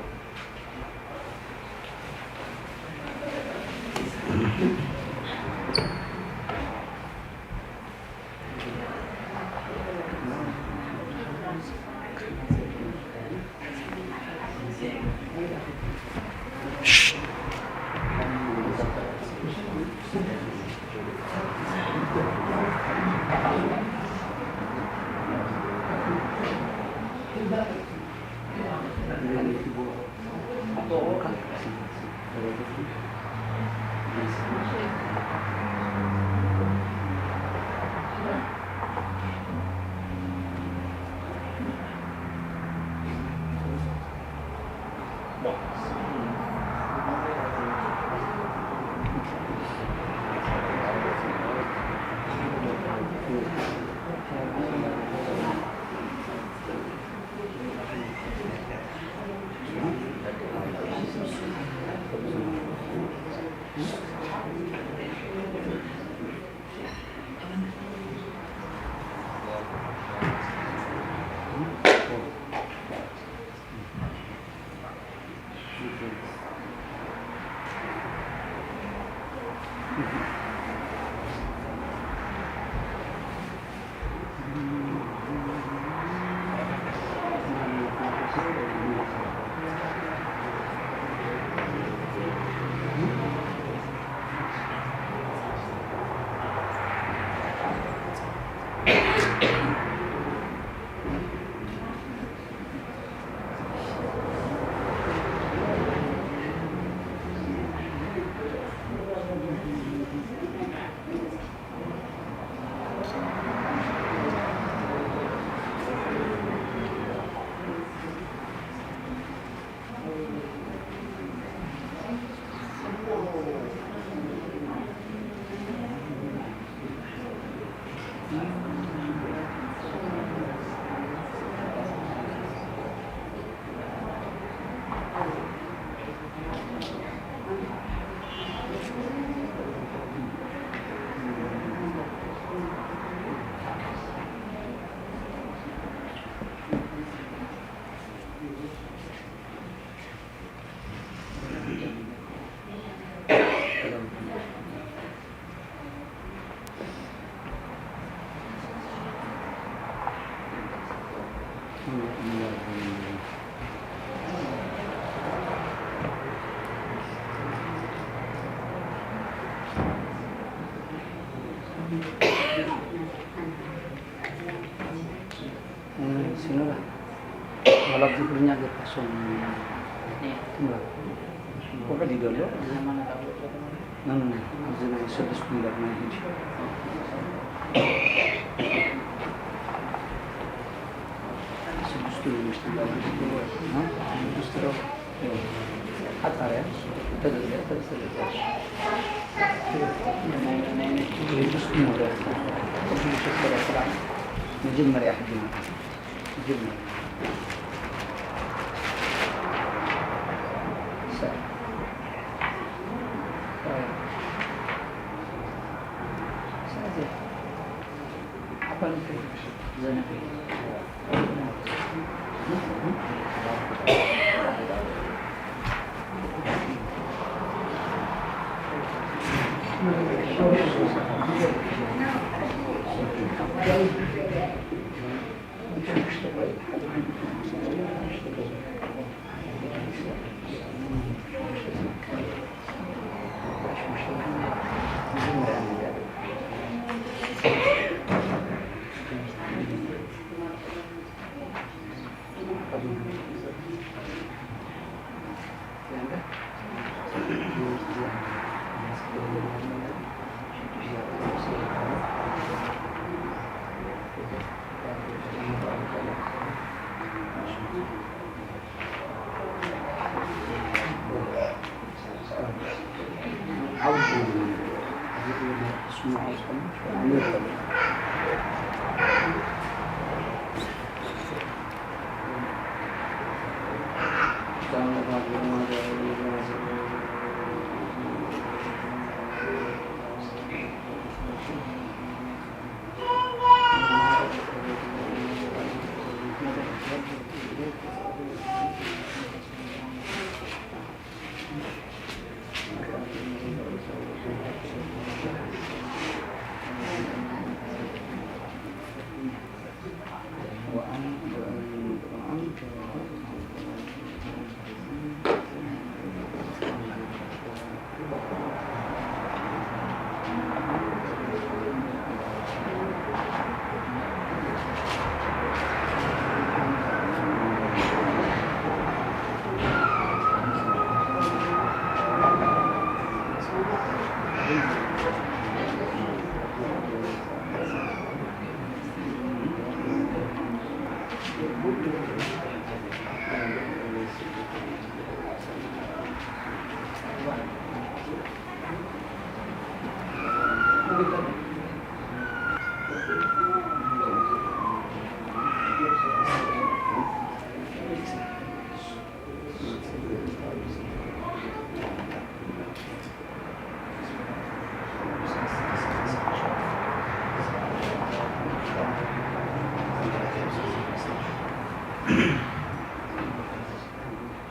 ሲኖዳ ዋላ ብትግርኛ ጌርካ ሶም ትንበብ። ውሑድ እዩ ዘሎ። እዚ ናይ ሰለስቱ እምበር ናይ ሕጂ። ስድስቱ ሚኒስትሪ ዳውድ ስድስቱ ዶ ሓፃርያ ተደርገ ተሰለጠ ስድስቱ ንብረት ስለ ስላ መጀመርያ ሕጂ መጀመርያ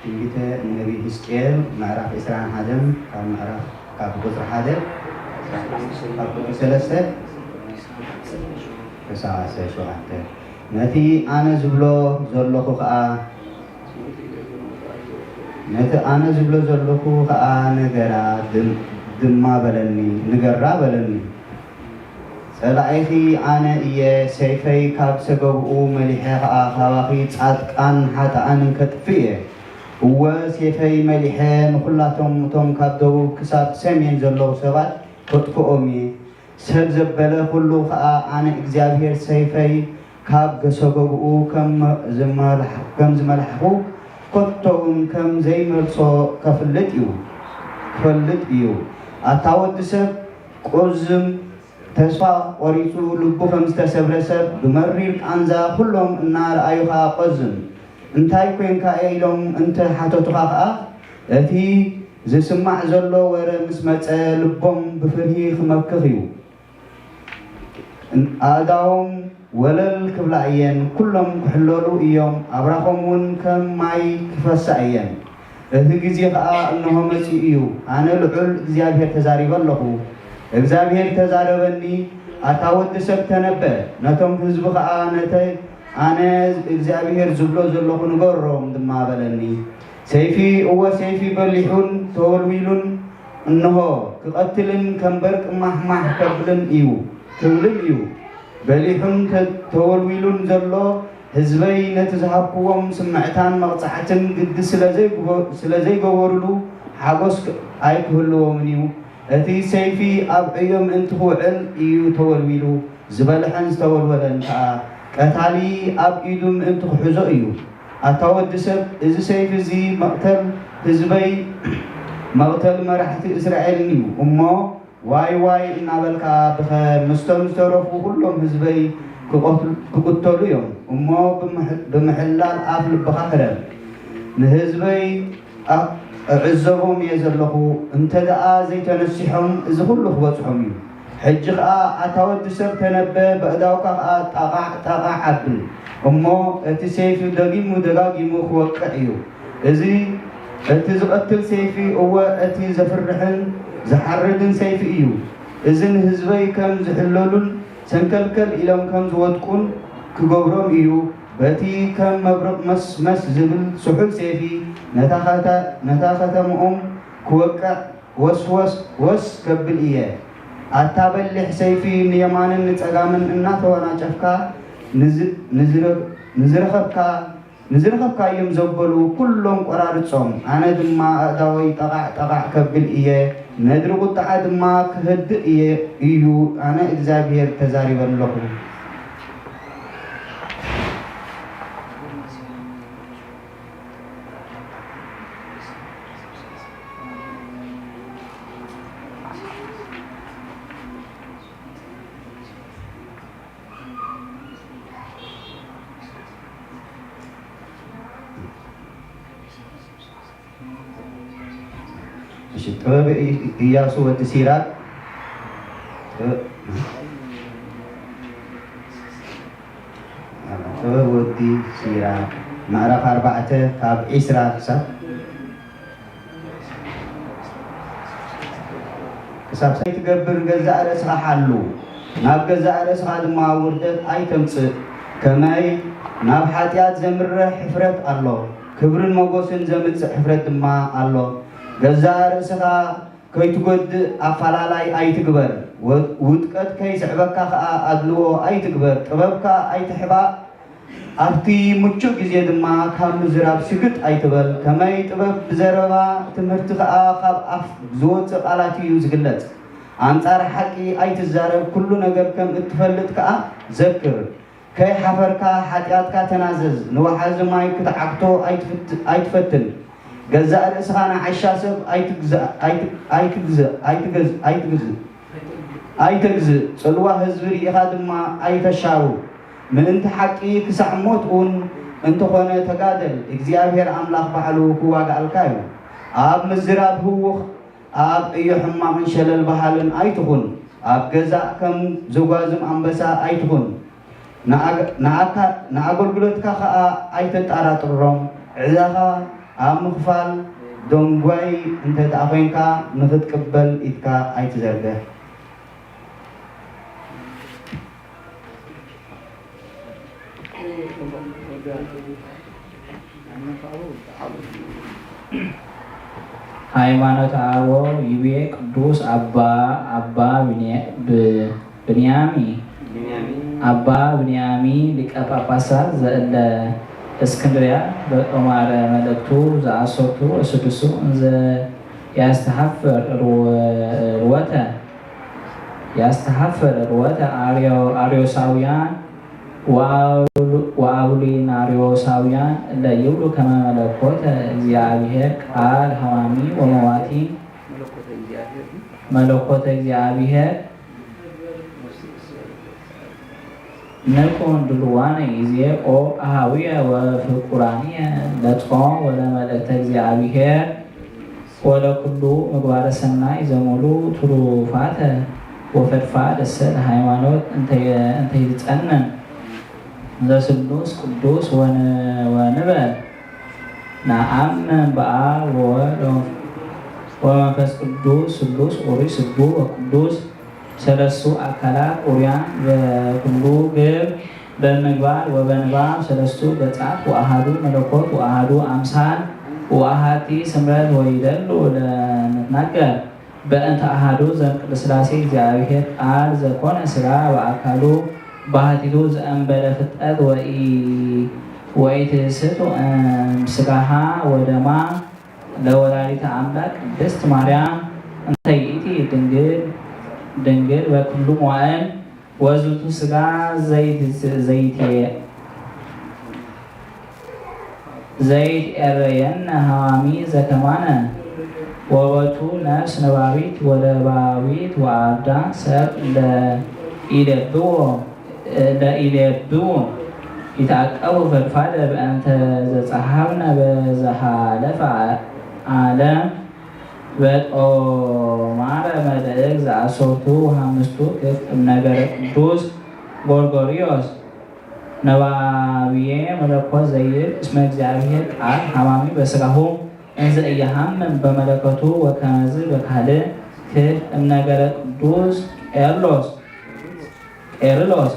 ትንቢተ ነቢይ ሕዝቅኤል ምዕራፍ ዕስራን ሓደን ካብ ምዕራፍ ካብ ቁጽሪ ሓደ ካብ ቁጽሪ ሰለስተ ክሳብ ዓሰርተ ሸውዓተ። ነቲ ኣነ ዝብሎ ዘለኹ ኸኣ ነቲ ኣነ ዝብሎ ዘለኹ ኸኣ ነገራ ድም- ድማ በለኒ፣ ንገራ በለኒ። ጸላኢኺ ኣነ እየ፣ ሰይፈይ ካብ ሰገብኡ መሊሐ ኸኣ ካባኺ ጻድቃን ሓጥኣንን ከጥፍእ እየ። እወ፣ ሴፈይ መሊሐ ንኹላቶም እቶም ካብ ደቡብ ክሳብ ሰሜን ዘለዉ ሰባት ከጥፍኦም እየ። ሰብ ዘበለ ኩሉ ኸኣ ኣነ እግዚኣብሄር ሰይፈይ ካብ ገሰጎብኡ ከም ዝመላሕ- ከም ዝመላሕኹ ከቶውን ከም ዘይመልሶ ከፍልጥ እዩ ክፈልጥ እዩ። ኣታ ወዲ ሰብ ቁዝም ተስፋ ቆሪጹ ልቡ ከም ዝተሰብረ ሰብ ብመሪር ቃንዛ ኩሎም እናረኣዩኻ ቆዝም። እንታይ ኮንካ ኢሎም እንተ ሓተቱኻ ኸኣ እቲ ዝስማዕ ዘሎ ወረ ምስ መጸ ልቦም ብፍርሂ ክመክኽ እዩ። ኣእዳዎም ወለል ክብላ እየን፣ ኩሎም ክሕለሉ እዮም፣ ኣብራኾም እውን ከም ማይ ክፈሳ እየን። እቲ ግዜ ኸኣ እንሆ መጺኡ እዩ፣ ኣነ ልዑል እግዚኣብሄር ተዛሪበ ኣለኹ። እግዚኣብሄር ተዛረበኒ፣ ኣታ ወዲ ሰብ ተነበ፣ ነቶም ህዝቢ ኸኣ ነቲ ኣነ እግዚኣብሄር ዝብሎ ዘለኹ ንገሮም ድማ በለኒ። ሰይፊ፣ እወ ሰይፊ በሊሑን ተወልዊሉን እንሆ፣ ክቐትልን ከም በርቂ ማሕማሕ ከብልን እዩ፣ ክብልን እዩ። በሊሑን ተ- ተወልዊሉን ዘሎ ህዝበይ ነቲ ዝሃብክዎም ስምዕታን መቕጻዕትን ግዲ ስለ ዘይግበ- ስለ ዘይገበሩሉ ሓጎስ ክ- ኣይክህልዎምን እዩ። እቲ ሰይፊ ኣብ ዕዮ ምእንቲ ክውዕል እዩ ተወልዊሉ፣ ዝበልሐን ዝተወልወለን ከኣ ቀታሊ ኣብ ኢዱ ምእንቲ ክሕዞ እዩ። ኣታ ወዲ ሰብ፣ እዚ ሰይፊ እዚ መቕተል ህዝበይ፣ መቕተል መራሕቲ እስራኤልን እዩ እሞ፣ ዋይ ዋይ እናበልካ ብኸ ምስቶም ዝተረፉ ኩሎም ህዝበይ ክቐትሉ- ክቕተሉ እዮም እሞ፣ ብምሕ- ብምሕላል ኣፍ ልብኻ ሕረም። ንህዝበይ ኣ- እዕዘቦም እየ ዘለኹ፣ እንተ ደኣ ዘይተነሲሖም፣ እዚ ኹሉ ክበጽሖም እዩ። ሕጂ ኸኣ፣ ኣታ ወዲ ሰብ፣ ተነበ፣ በእዳውካ ኸኣ ጣቓዕ ጣቓዕ ኣብል እሞ፣ እቲ ሰይፊ ደጊሙ ደጋጊሙ ክወቅዕ እዩ። እዚ፣ እቲ ዝቐትል ሰይፊ፣ እወ፣ እቲ ዘፍርሕን ዝሓርድን ሰይፊ እዩ። እዚ ንህዝበይ ከም ዝሕለሉን ሰንከልከል ኢሎም ከም ዝወድቁን ክገብሮም እዩ። በቲ ከም መብረቕ መስ መስ ዝብል ስሑል ሴፊ ነታ ከተ- ነታ ከተምኦም ክወቅዕ ወስ ወስ ወስ ከብል እየ። ኣታ በሊሕ ሰይፊ ንየማንን ንጸጋምን እናተወናጨፍካ ንዝ- ንዝረ- ንዝረኸብካ ንዝረኸብካዮም ዘበሉ ኩሎም ቆራርጾም፣ ኣነ ድማ ኣእዳወይ ጠቓዕ ጠቓዕ ከብል እየ፣ ነድሪ ቁጥዓ ድማ ክህድእ እየ እዩ፣ ኣነ እግዚኣብሄር ተዛሪበ ኣለኹ። እሺ፣ ጥበብ ኢ- ኢያሱ ወዲ ሲራክ። ጥበብ ወዲ ሲራክ ምዕራፍ ኣርባዕተ ካብ ዒስራ ክሳብ ክሳብ ሳይ ትገብር ገዛእ ርእስኻ ሓሉ፣ ናብ ገዛእ ርእስኻ ድማ ውርደት ኣይተምጽእ። ከመይ ናብ ሓጢኣት ዘምርሕ ሕፍረት ኣሎ፣ ክብርን ሞጎስን ዘምጽእ ሕፍረት ድማ ኣሎ። ገዛእ ርእስኻ ከይትጎድእ ኣፋላላይ ኣይትግበር። ወ- ውድቀት ከይስዕበካ ኸኣ ኣድልዎ ኣይትግበር። ጥበብካ ኣይትሕባእ፣ ኣብቲ ምቹእ ግዜ ድማ ካብ ምዝራብ ስግጥ ኣይትበል። ከመይ ጥበብ ብዘረባ ትምህርቲ ኸኣ ካብ ኣፍ ዝወጽእ ቃላት እዩ ዝግለጽ። ኣንጻር ሓቂ ኣይትዛረብ፣ ኩሉ ነገር ከም እትፈልጥ ከኣ ዘክር። ከይሓፈርካ ሓጢኣትካ ተናዘዝ፣ ንወሓዚ ማይ ክትዓግቶ ኣይትፍት- ኣይትፈትን። ገዛእ ርእስኻ ንዓሻ ሰብ ኣይትግዛእ- ኣይት- ኣይትግዛእ- ኣይትገዝ- ኣይትግዝእ። ኣይተግዝእ፣ ጽልዋ ህዝቢ ርኢኻ ድማ ኣይተሻሩ። ምእንቲ ሓቂ ክሳዕ ሞት እውን እንተኾነ ተጋደል፣ እግዚኣብሔር ኣምላኽ ባዕሉ ክዋግኣልካ እዩ። ኣብ ምዝራብ ህዉኽ፣ ኣብ ዕዮ ሕማቕን ሸለል በሃልን ኣይትኹን። ኣብ ገዛእ ከም ዘጓዝም ኣንበሳ ኣይትኹን። ንኣግ-፣ ንኣካ-፣ ንኣገልግሎትካ ኸኣ ኣይተጠራጥሮም። ዕዳኻ ኣብ ምኽፋል ደንጓዪ እንተ ደኣ ኾይንካ፣ ንኽትቅበል ኢድካ ኣይትዘርግሕ። ሃይማኖተ ኣበው ይቤ ቅዱስ ኣባ፣ ኣባ ብንያ-፣ ብ-፣ ብንያሚ፣ ብንያሚ። ኣባ ብንያሚ ሊቀ ጳጳሳት ዘእለ እስክንድርያ በጦማረ መልእክቱ ዘአሰርቱ ወስድሱ እንዘ ያስተሐፍር ርወ-፣ ርወተ፣ ያስተሐፍር ርወተ ኣርዮ-፣ ኣርዮሳውያን ወአውሉ-፣ ወአውሊናርዮሳውያን እለ ይብሉ ከመ መለኮተ እግዚአብሔር ቃል ሐማሚ ወመዋቲ መለኮተ እግዚአብሔር ንኩን ድልዋነ ይዜ ኦ አሃዊየ ወፍቁራንየ ለጾም ወለመልእክተ እግዚአብሔር ወለኩሉ ምግባረ ሰናይ ዘሙሉ ትሩፋተ ወፈድፋድ እሰ ለሃይማኖት እንተ-፣ እንተ ይትጸንን ዘስሉስ ቅዱስ ወን-፣ ወንበል ነአምን በአብ ወወልድ ወመንፈስ ቅዱስ ስሉስ ቁሩይ ስዱ ወቅዱስ ሰለስቱ አካላት ኡርያን በኩሉ ግብር በምግባር ወበንባብ ሰለስቱ ገጻት ወአሃዱ መለኮት ወአሃዱ አምሳል ወአሃቲ ስምረት ወይደሉ ለንትናገር በእንተ አሃዱ ዘእምቅድስት ሥላሴ እግዚአብሔር ቃል ዘኮነ ሥጋ በአካሉ ባህቲቱ ዘእምበለ ፍጥረት ወኢ-፣ ወኢትስቱ እምስጋሃ ወደማ ለወላዲተ አምላክ ቅድስት ማርያም እንተ ይእቲ ድንግል፣ ድንግል በኩሉ መዋዕል ወዝቱ ሥጋ ዘይት-፣ ዘይት-፣ ዘይትኤረየነ ሐማሚ ዘከማነ ወበቱ ነፍስ ነባቢት ወለባዊት ወአዳም ሰብ ለኢለብዎ ለኢሌብው ይትዓቀቡ ፈድፋደ በእንተ ዘጸሃብነ በዘሃለፈ ዓለም በጦማረ መልእክ ዘአሰርቱ ወሐምስቱ ክፍል እምነገረ ቅዱስ ጎርጎርዮስ ነባብዬ መለኮት ዘይብል እስመ እግዚአብሔር ቃል ሐማሚ በስጋሁ እንዘ ኢየሐምም በመለኮቱ ወከመዝ በካልእ ክፍል እምነገረ ቅዱስ ቄርሎስ ቄርሎስ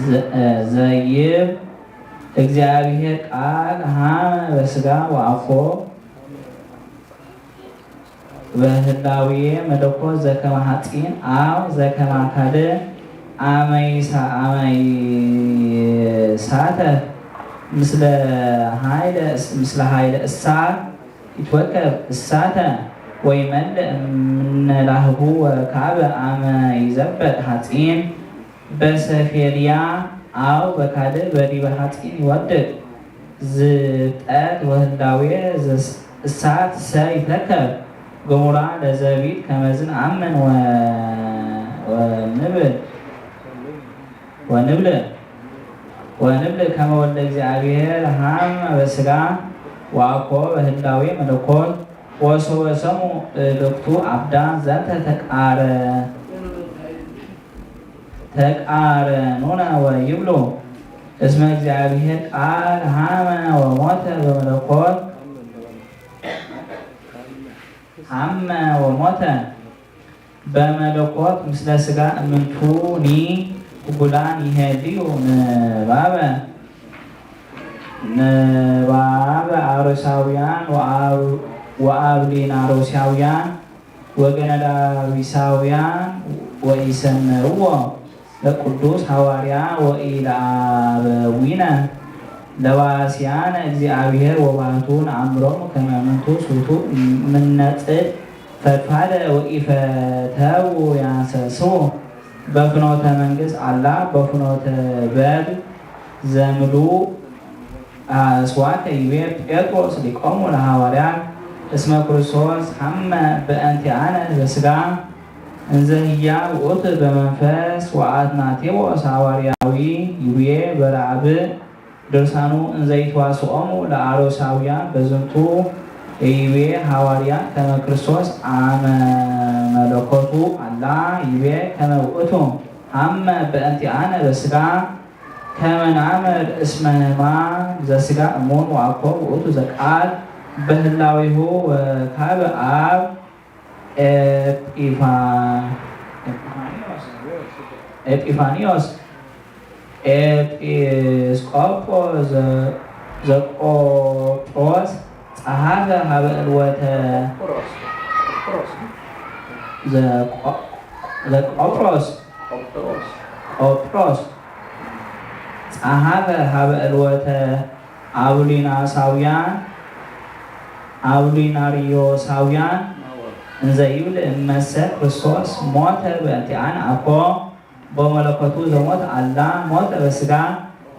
ዘ-፣ ዘይብ እግዚአብሔር ቃል ሀመ በስጋ ወአኮ በህላዌ መለኮት ዘከመ ሐጺን አው ዘከመ አካል አመይሳ-፣ አመይሳተ ምስለ ኃይለ እስ-፣ ምስለ ኃይለ እሳት ይትወከብ እሳተ ወይመልእ እምነ ላህቡ ወካበ አመ ይዘበጥ ሐጺን በሰፌልያ አው በካልእ በዲበ ሐጺን ይወድቅ። ዝብጠት ወህላዌ ዘስ-፣ እሳት ሰ ይትረከብ። ገሙራ ለዘቢጥ ከመዝን አምን ወ-፣ ወንብል ወንብል ወንብል ከመ ወልደ እግዚአብሔር ሀመ በስጋ ወአኮ በህላዌ መለኮት ወሶበ ሰሙ እልክቱ አብዳን ዘንተ ተቃረ-፣ ተቃረኑነ ወይብሉ እስመ እግዚአብሔር ቃል ሀመ ወሞተ በመለኮት ሀመ ወሞተ በመለኮት ምስለ ስጋ እምንቱኒ ህጉላን ይሄልዩ ንባበ ንባበ አሮሳውያን ወአብ-፣ ወአብሊናሮሳውያን ወገነዳዊሳውያን ወኢሰመርዎ ለቅዱስ ሐዋርያ ወኢለአበዊነ ለዋሲያነ እግዚአብሔር ወባቱ ነአምሮም ከመ ምንቱ ሱቱ ምነጽድ ፈድፋደ ወኢፈተው ያንሰስው በፍኖተ መንግስት አላ በፍኖተ በድ ዘምሉ አስዋከ ይቤ ጴጥሮስ ሊቆሙ ለሐዋርያት እስመ ክርስቶስ ሐመ በእንቲአነ በስጋ እንዘ ህያ ውእቱ በመንፈስ ወአትናቴዎስ ሐዋርያዊ ይብዬ በራብዕ ድርሳኑ እንዘ ይትዋስኦሙ ለአሮሳውያን በዝንቱ ይቤ ሐዋርያ ከመ ክርስቶስ አመ መለኮቱ አላ ይቤ ከመ ውእቱ ሐመ በእንቲአነ በስጋ ከመ ነአምር እስመ ሕማም ዘስጋ እሙን ወአኮ ውእቱ ዘቃል በህላዊሁ ወካበ አብ ኤጲፋ ኤጲፋንዮስ ኤጲስቆጶስ ዘቆጶሮስ ጸሐፈ ሀበ እልወተ ዘቆ ዘቆጶሮስ ቆጶሮስ ጸሐፈ ሀበ እልወተ አብሊናሳውያን አብሊናሪዮሳውያን እንዘ ይብል እመሰ ክርስቶስ ሞተ በእንቲአነ አኮ በመለኮቱ ዘሞት አላ ሞተ በስጋ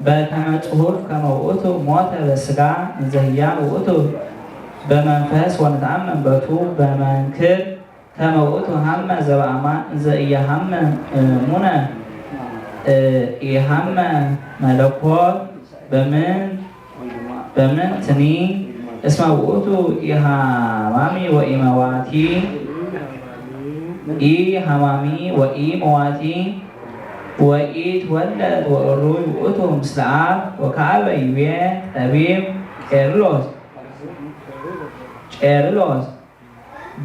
በከመ ጽሑፍ ከመ ውእቱ ሞተ በስጋ እንዘ ህያው ውእቱ በመንፈስ ወንትአመን በቱ በመንክር ከመ ውእቱ ሀመ ዘበአማን እንዘ ኢያሀመ እሙነ ኢሀመ መለኮት በምን በምንትኒ እስመ ውእቱ ኢሀማሚ ወኢመዋቲ ኢሀማሚ ወኢመዋቲ ወኢትወለድ ወእሩይ ውእቱ ምስለ አብ ወካበ ይቤ ጠቢብ ቄርሎስ ቄርሎስ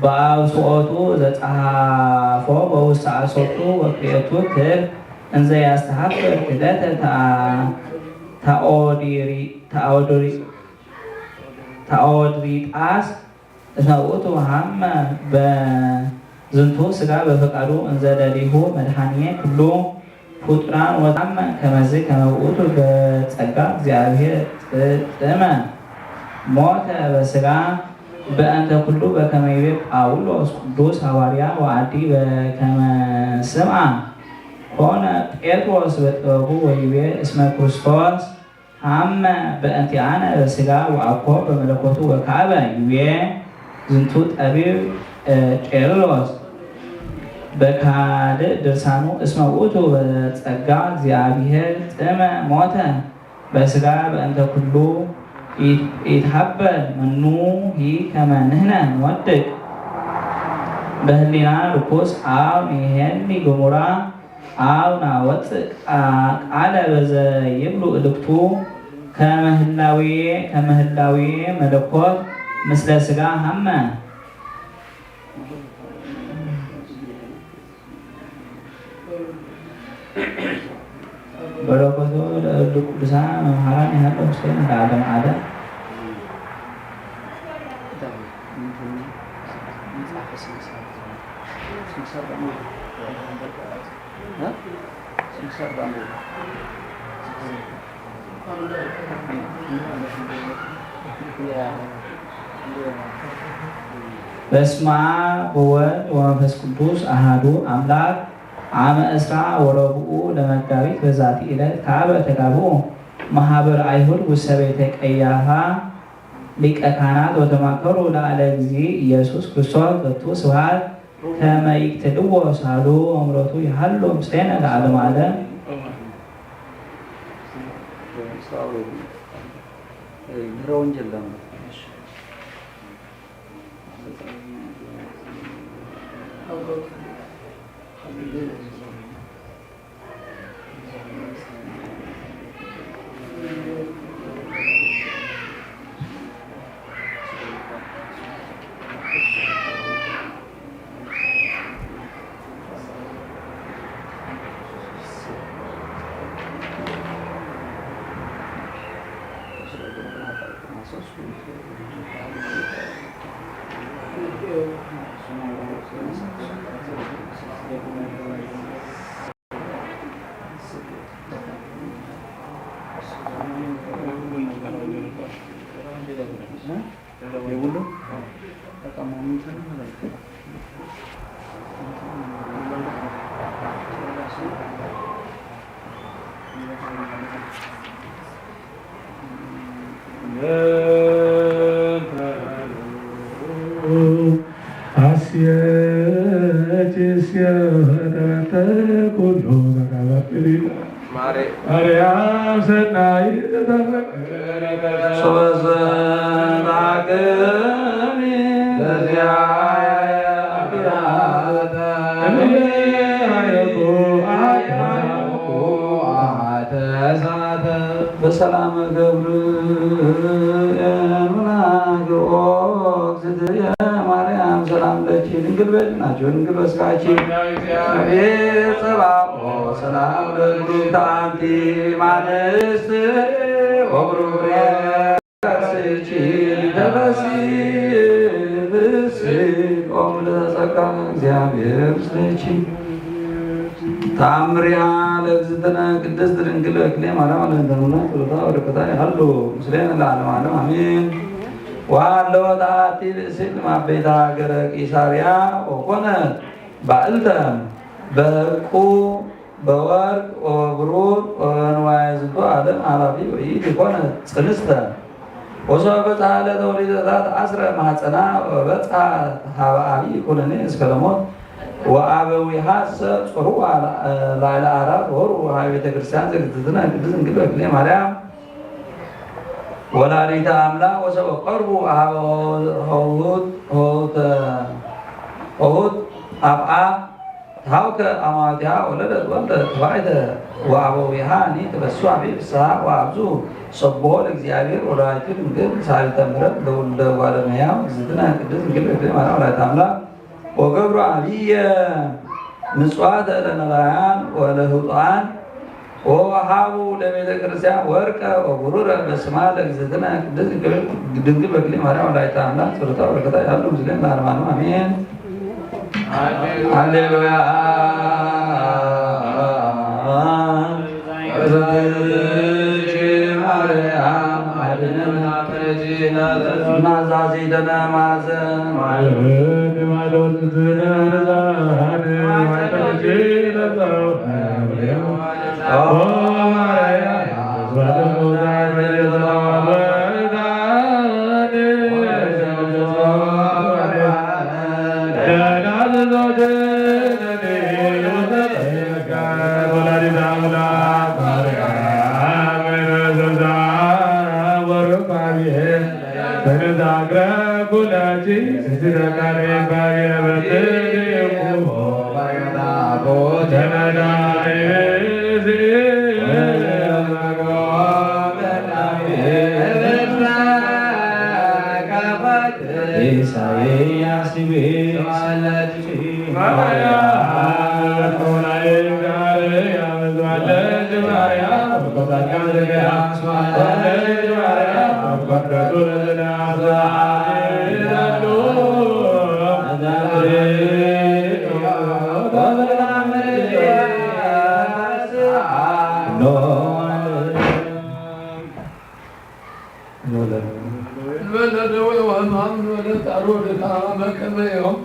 በአውስኦቱ ዘጸሐፎ በውስተ ዐሰርቱ ወክልኤቱ ክብ እንዘ ያስተሐፍር ክደተ ተአኦድሪጣስ እስመ ውእቱ ሀመ በዝንቱ ስጋ በፈቃዱ እንዘ ደሊሁ መድኃኒየ ኩሉ ፍጡራን ወታመ ከመዚ ከመ ውእቱ በጸጋ እግዚአብሔር ጥጥመ ሞተ በስጋ በእንተ ኩሉ በከመ ይቤ ጳውሎስ ቅዱስ ሐዋርያ ወአዲ በከመ ስምዓ ኮነ ጴጥሮስ በጥበቡ ወይቤ እስመ ክርስቶስ ሐመ በእንቲአነ በስጋ ወአኮ በመለኮቱ ወካበ ይቤ ዝንቱ ጠቢብ ቄርሎስ በካልእ ድርሳኑ እስመ ውእቱ በጸጋ እግዚአብሔር ጥመ ሞተ በስጋ በእንተ ኩሉ ኢትሀበል መኑ ሂ ከመ ንሕነ ንወድቅ በህሊና ርኩስ አው ንሄሊ ግሙራ አው ናወፅእ ቃለ በዘ ይብሉ እልክቱ ከመ ህላዌ ከመ ህላዌ መለኮት ምስለ ስጋ ሀመ በረከቱ ለእሉ ቅዱሳን መምሃራን ያህለው ምስሌነ ለዓለም ዓለም። በስመ አብ ወወልድ ወመንፈስ ቅዱስ አሃዱ አምላክ። አመ እስራ ወረብኡ ለመጋቢት በዛቲ ዕለት ካበ ተጋብኡ መሃበር አይሁድ ውስተ ቤተ ቀያፋ ሊቀ ካህናት ወተማከሩ ለአለ ጊዜ ኢየሱስ ክርስቶስ ሎቱ ስብሐት ከመ ይቅትልዎ ሳሉ ወምረቱ ይሃሉ ምስሌነ ለዓለመ ዓለም። ድህረ ወንጌል ለምን ሲስየ ተረተ ኩሉ ዘካላት ክሊላ ማርያም ሰናይ ተረፈ ሶበዘ ላቅሚ ለዚያ በሰላም ገብርኤል መልአክ ኦ እግዝእትየ ማርያም ሰላም ለኪ ድንግል በድናኪ ወድንግል በስጋኪ እግዚአብሔር ጸባኦ ሰላም ለኪ አንቲ እምአንስት ወብሩክ ፍሬ ከርሥኪ ተፈሲ ብስቆም ለጸጋ እግዚአብሔር ምስሌኪ። ተአምሪሃ ለእግዝእትነ ቅድስት ድንግል በክሌ ማርያም ለእንተምና ጸሎታ ወረከታ ይሃሉ ምስሌነ ለዓለመ ዓለም አሜን። ወሃለወት አሐቲ ብእሲት እምአበይተ ሀገረ ቂሳርያ ወኮነት ባእልተ በዕቁ በወርቅ ወበብሩር ወበንዋየ ዝንቱ ዓለም ኃላፊ ወይእቲ ኮነት ጽንስተ። ወሶበ በጽሐ ለተወሊደ ተአስረ ማሕፀና ወበጽሐ ሀበ አብይ ኩነኔ እስከ ለሞት። ወአበዊሃሰ ጾርዋ ላዕለ አራት ወሩ ሀበ ቤተ ክርስቲያን ዘግዝእትነ ቅድስት ድንግል በክሌ ማርያም ወላዲተ አምላክ ወሰበ ቀርቡ ሀበ ሆሁት ሆሁት ሆሁት አፍአ ተሃውከ አማዋቲሃ ወለደት ወልደ ተባይተ ወአበዊሃኒ ተበስዋ ቢፍስሃ ወአብዙ ሰብሖ ለእግዚአብሔር ወለወላዲቱ ድንግል ሳልተ ምሕረት ለውሉደ እጓለ እመሕያው እግዝእትነ ቅድስት ድንግል በክሌ ማርያም ወላዲተ አምላክ ወገብሩ አብየ ምጽዋተ ለነዳያን ወለህጡአን ወወሃቡ ለቤተ ክርስቲያን ወርቀ ወብሩረ በስማ ለእግዝእትነ ቅድስት ድንግል በክሌ ማርያም ወላዲተ አምላክ ጸሎታ ወበረከታ ያሉ ምስሌነ ለዓለመ ዓለም አሜን። ሃሌሉያ። እግዝእትኪ ማርያም አድነን። ናዛዚ ደነ ማዘን ኢሳይያስ እንበለ ደዌ ወሕማም እንበለ ጻሮ ድካም ከመ ዮም።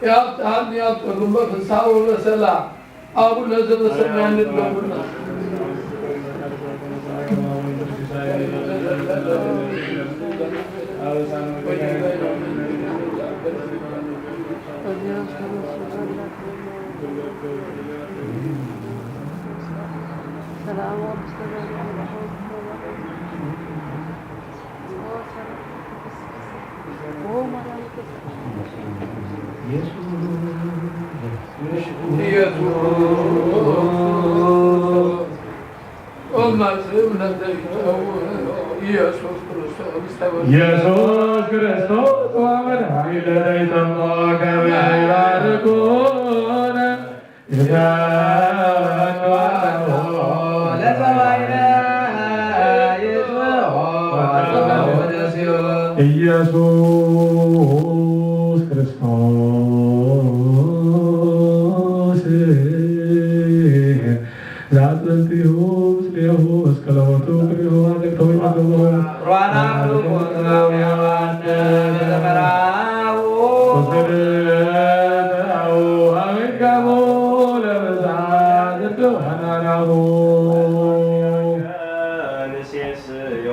የአብጽሐኒ አብጽሑም በፍስሐ ወበሰላም። አቡነ ዘበሰማያት ይትቀደስ ስምከ። ኢየሱስ ኢየሱስ ክርስቶስ ወመድኃኒነ ለይሰምዖ ከመ ይባርኩነ። ኢየሱስ ክርስቶስ ዘአጽንቲሁ ምስሌሁ እስከ ለሞቱ ክሪሁ አዘግተው ይመገቡ። ሯና ብሩክ ወትናዊ አዋን ተመራሁ። ወሰደተው አዊጋቦ ለበዛ ዝብዋናናሁ። ንሴስዮ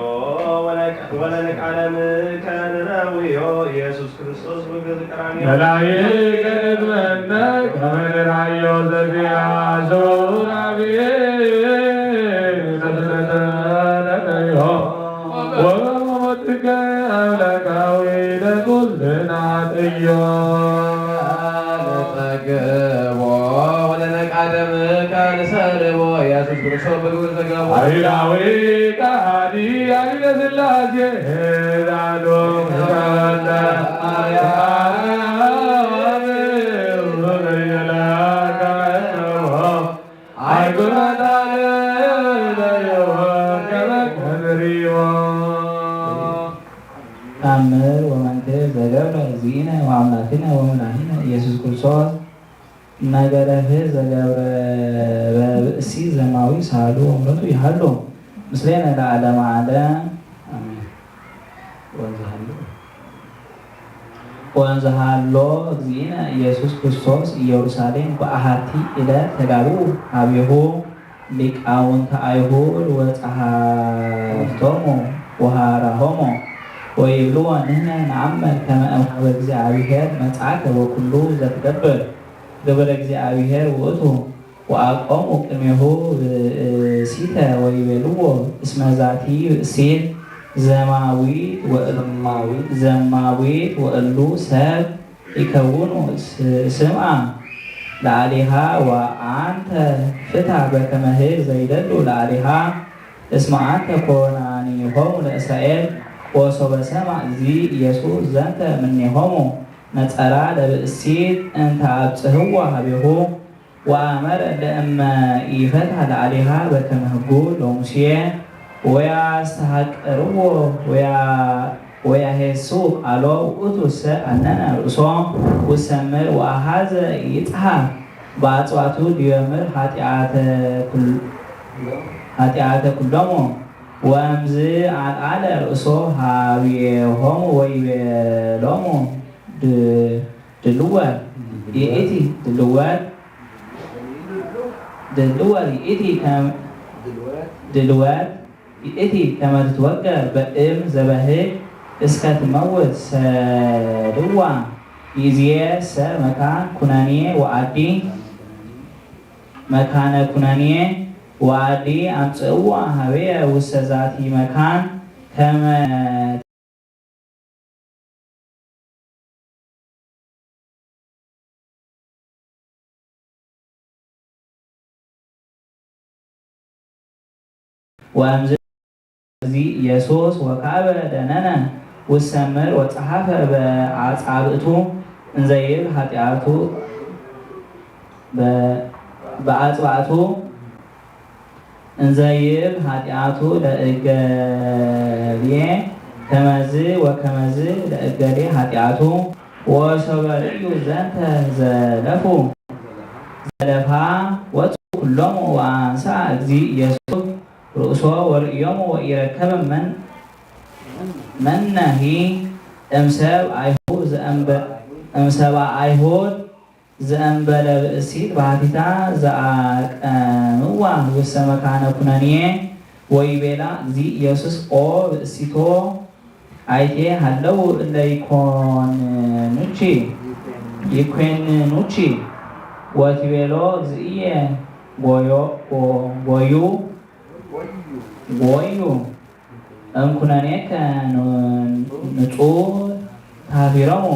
ወለቃ-፣ ወለነቃለምከ ንረውዮ ኢየሱስ ክርስቶስ መላእክት ቅድመነ ከመ ንርአዮ ዘዚአ ሱራፌል ተሰተለዮ ወሞትከ አምላካዊ ለኩልናጥዮ። ንጸግቦ ወለነቃደምከ ንሰልቦ። ኢየሱስ ክርስቶስ በግብር ዘገቦ። ኃይላዊ ከሃዲ ኃይለ ሥላሴ ዛሉ ተወልደ ማርያም በየለ ከመ ተአምር ወመንክር ዘገብረ እግዚእነ ወአምላክነ ወመድኃኒነ ኢየሱስ ክርስቶስ ነገረ ኄር ዘገብረ ብእሲ ዘማዊ ሳህሉ ወምሕረቱ ይሃሉ ምስሌነ ለዓለመ ዓለም አሜን። ወንዝሃሉ ወንዝሃሎ እግዚእነ ኢየሱስ ክርስቶስ ኢየሩሳሌም በአሐቲ ዕለት ተጋብኡ ሀቤሁ ሊቃውንተ አይሁድ ወጸሐፍቶሙ ወሐዋርያሆሙ ወይብልዎ ንሕነ ነአምር ከመ እምሃበ እግዚአብሔር መጽአከ ወኩሉ ዘትገብር ግብረ እግዚአብሔር ውእቱ። ወአቆሙ ቅድሜሁ ብእሲተ ወይቤልዎ እስመ ዛቲ ብእሲት ዘማዊት ወእሉ ዘማዊት ወእሉ ሰብ ይከውኑ ስምዓ ለአሊሃ ወአንተ ፍታ በከመ ኄር ዘይደሉ ለአሊሃ እስመ አንተ ኮናኒሆሙ ለእስራኤል። ወሶበ ሰምዐ እግዚእ ኢየሱስ ዘንተ እምኔሆሙ ነጸራ ለብእሲት እንተ አብጽሕዋ ሀቤሁ ወአመረ ለእመ ኢፈትሐ ለአሊሃ በከመ ህጉ ለሙሴ ወያስተሐቅርዎ ወያሄስው ቃሎ ውእቱ እሰ አነነ ርእሶ ውሰምር ወአሃዘ ይጽሐፍ በአጽዋቱ ዲበምር ኃጢአተ ኩሎሙ። ወእምዝ አልዓለ ርእሶ ሀቤሆሙ ወይቤሎሙ ድልወ ይእቲ ድልወት ድልወት ይእቲ ድልወት ይእቲ ከመ ትትወገር በእም ዘበህግ እስከ ትመውት ሰድዋ። ይእዜሰ መካን ኩነኔ ወአዲ መካነ ኩነኔ ወአዲ አምጽእዋ ሀቤየ ውስተ ዛቲ መካን ከመ ወእምዝ ኢየሱስ ወካበ ደነነ ውሰምር ወጸሐፈ በአጻብእቱ እንዘይብል ኃጢአቱ በአጽባእቱ እንዘይብል ኃጢአቱ ለእገሌ ከመዝ ወከመዝ ለእገሌ ኃጢአቱ ወሶበ ርእዩ ዘንተ ዘለፉ ዘለፋ ወፁ ኩሎሙ ወአንሳ እግዚእ ኢየሱስ ርእሶ ወርእዮሙ ወኢረከበ መን መነሂ እምሰብ አይሁድ ዘእምበ እምሰባ አይሁድ ዘእምበለ ብእሲት ባሕቲታ ዘአቀምዋ ውስተ መካነ ኩነኔ ወይቤላ እግዚእ ኢየሱስ ኦ ብእሲቶ አይቴ ሀለው እለ ይኮንኑቺ ይኮንኑቺ ወትቤሎ እግዚእየ ጎዩ ጎዩ እምኩነኔከ ንጹር ተሃፊሮሙ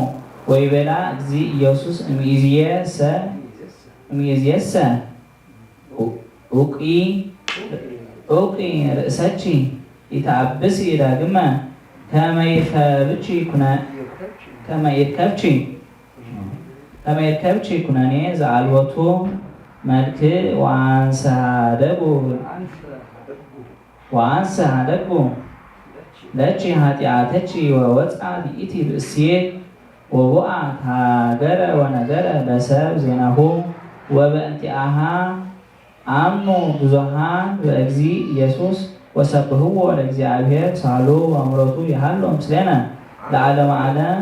ወይቤላ እግዚእ ኢየሱስ እምይእዜሰ እምይእዜሰ ውቂ ውቂ ርእሰኪ ኢተአብሲ ዳግመ ከመ ይርከብኪ ኩነ ከመ ይርከብኪ ከመ ይርከብኪ ኩነኔ ዘአልቦቱ መልክ ወአንሰ ሀደጉ ወአንሰ ሀደጉ ለኪ ኃጢአተኪ ወወፅአት ይእቲ ብእሴት ወቦአት ሀገረ ወነገረ ለሰብ ዜናሁ ወበእንቲአሃ አምኑ ብዙሃን በእግዚእ ኢየሱስ ወሰብህዎ ለእግዚአብሔር ሳሉ ወምሕረቱ ይሃሉ ምስሌነ ለዓለመ ዓለም።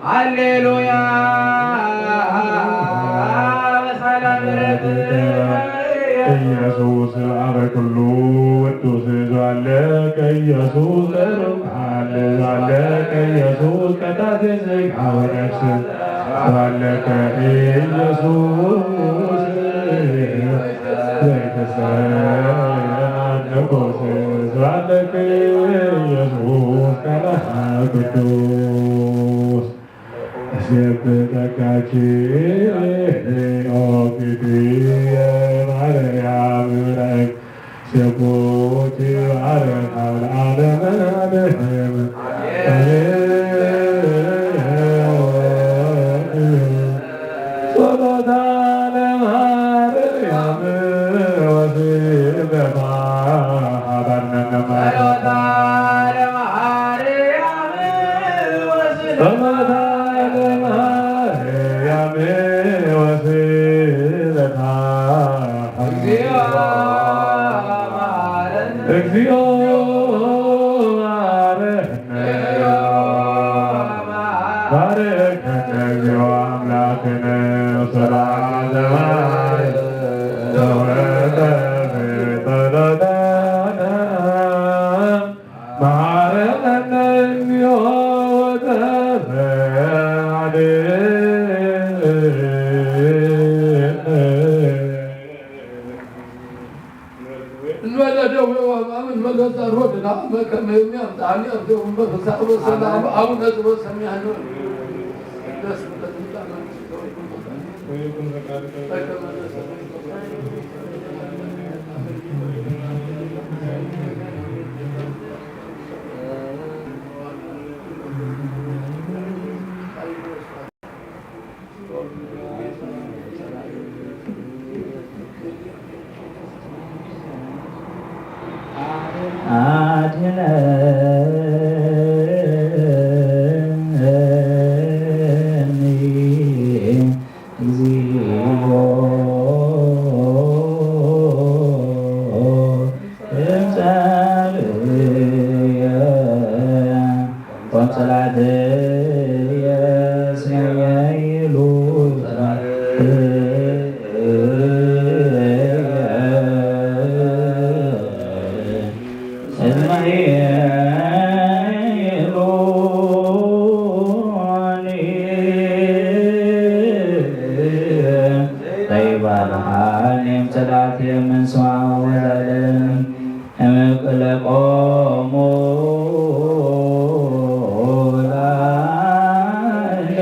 ሃሌሉያ። በሰላም ኢየሱስ አበ ኩሉ ውዱስ ዛለከ ኢየሱስ ተሩም አለ ዛለከ ኢየሱስ ቀዳሴ ስጋ ወነፍስ ዛለከ ኢየሱስ ዘይተሰነቆስ ዛለከ ኢየሱስ ቃለ ቅዱስ። አስየብጠካኪ ኦኪቲ ማርያም ረግ ስኩቲ ማርያም ለዓለመ ዓለም። አሜን። ጸሎታ ለማርያም ወስለታ ሀበርነነ ጸሎታ ለማርያም ወስለታ ጸሎታ ለማርያም ወስለታ እግዚኦ መሐረነ። እግዚኦ መሐረነ። ባርከነ እግዚኦ አምላክነ ሰላም ዘማይ ተወረደ ጸሎተነ። መሐረነ እግዚኦ ወተፈ አድህነ። እንበለ ደዌ ወሕማም እንበለ ጻሮ ድና መከመ የሚያምጣኒ አብደው መንፈሳዊ በሰላም አቡነ ዘበሰማያት። አድነኒ እግዚኦ። እምጸርየ ወጸላእትየ ስመየ ይሉ ጸላእትየ ስመየ ይሉኒ ዘይባልኻኒ እምጸላእትየ ምን ስማ ወዛለኒ። እምቅለቆሙ ላዕሌ።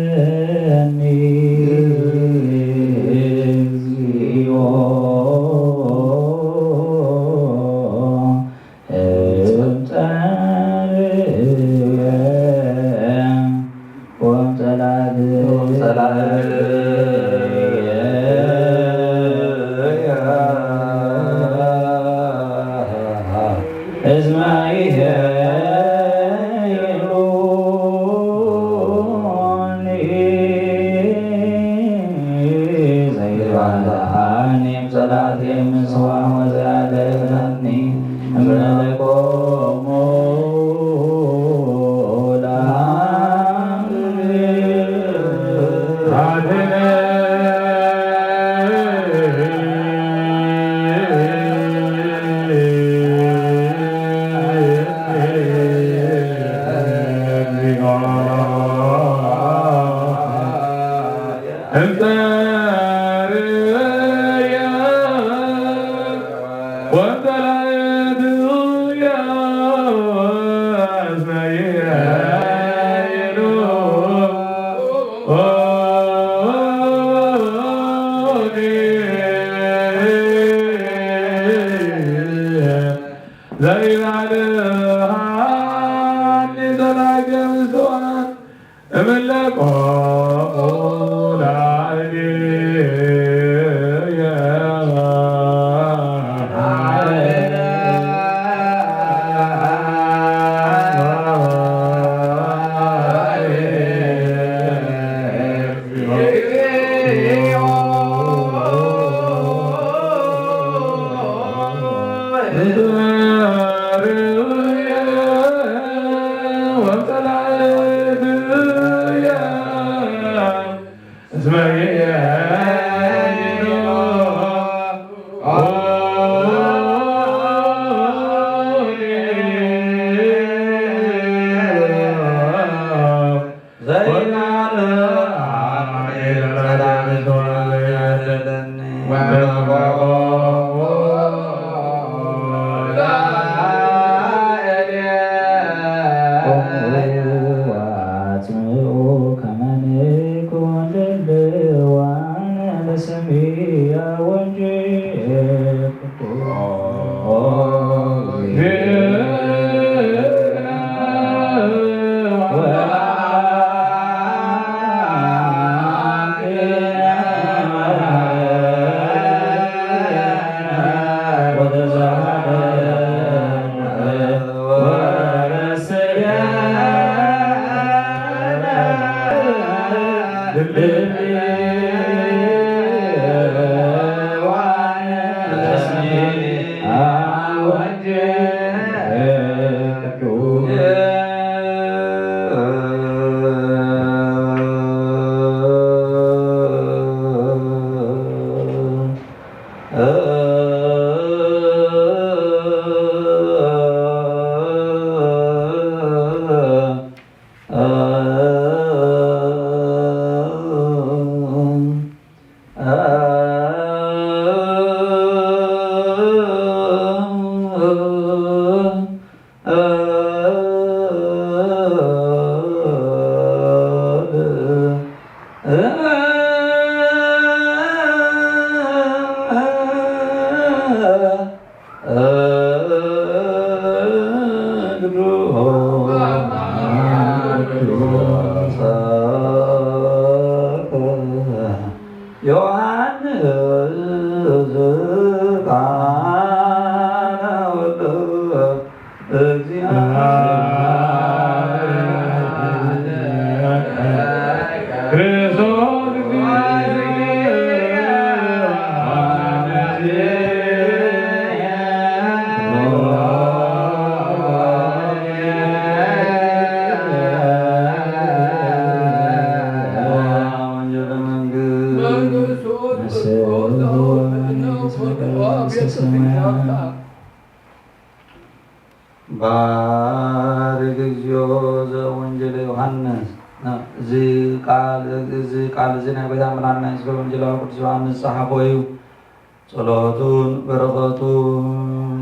አድነኒ እግዚኦ እምጸርየ ወጸላእትየ እስመ ይሄሉኒ ዘይባልኻኒ እምጸላእትየ ምን ስማ ወዘያለኒ እምለቆሙ ኣድኃኒ ዘላቂ ምስዋን እምለቆ ላዕሌየ። ዮሐንስ ቃለ ወልድ ባርክ እግዚኦ ዘወንጌለ ዮሐንስ። እዚ ቃል፣ እዚ ቃል እዚ ናይ ጎይታ መድሓኒና የሱስ ወንጌላዊ ቅዱስ ዮሐንስ ዝጸሓፎ እዩ። ጸሎቱን በረኸቱን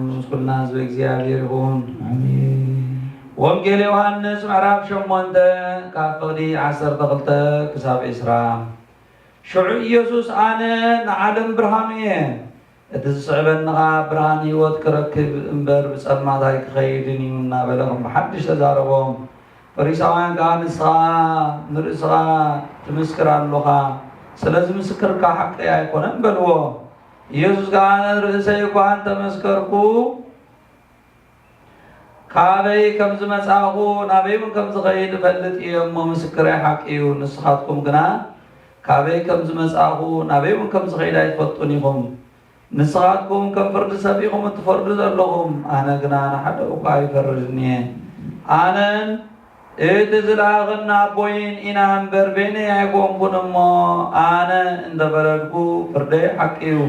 ምስ ኩልና ህዝበ እግዚኣብሔር ይኹን። ኣሜን። ወንጌል ዮሐንስ ምዕራፍ ሸሞንተ ካብ ፍቕዲ ዓሰርተ ክልተ ክሳብ ዕስራ። ሽዑ ኢየሱስ ኣነ ንዓለም ብርሃኑ እየ፣ እቲ ዝስዕበኒ ኸኣ ብርሃን ህይወት ክረክብ እምበር ብጸልማት ኣይክኸይድን እዩ እናበለ ከም ብሓድሽ ተዛረቦም። ፈሪሳውያን ከኣ ንስኻ ንርእስኻ ትምስክር ኣሎኻ፣ ስለዚ ምስክርካ ሓቂ ኣይኮነን በልዎ። ኢየሱስ ከኣ ኣነ ንርእሰይ እኳ እንተመስከርኩ ካበይ ከም ዝመጻእኹ ናበይ እውን ከም ዝኸይድ እፈልጥ እየ እሞ ምስክረይ ሓቂ እዩ። ንስኻትኩም ግና ካበይ ከም ዝመጻእኹ ናበይ እውን ከም ዝኸይድ ኣይትፈልጡን ኢኹም። ንስኻትኩም ከም ፍርዲ ሰብ ኢኹም እትፈርዱ ዘለኹም፣ ኣነ ግና ንሓደ እኳ ኣይፈርድን እየ። ኣነን እቲ ዝለኣኸኒ ኣቦይን ኢና እምበር በይነይ ኣይኮንኩን እሞ ኣነ እንተ ፈረድኩ ፍርደይ ሓቂ እዩ።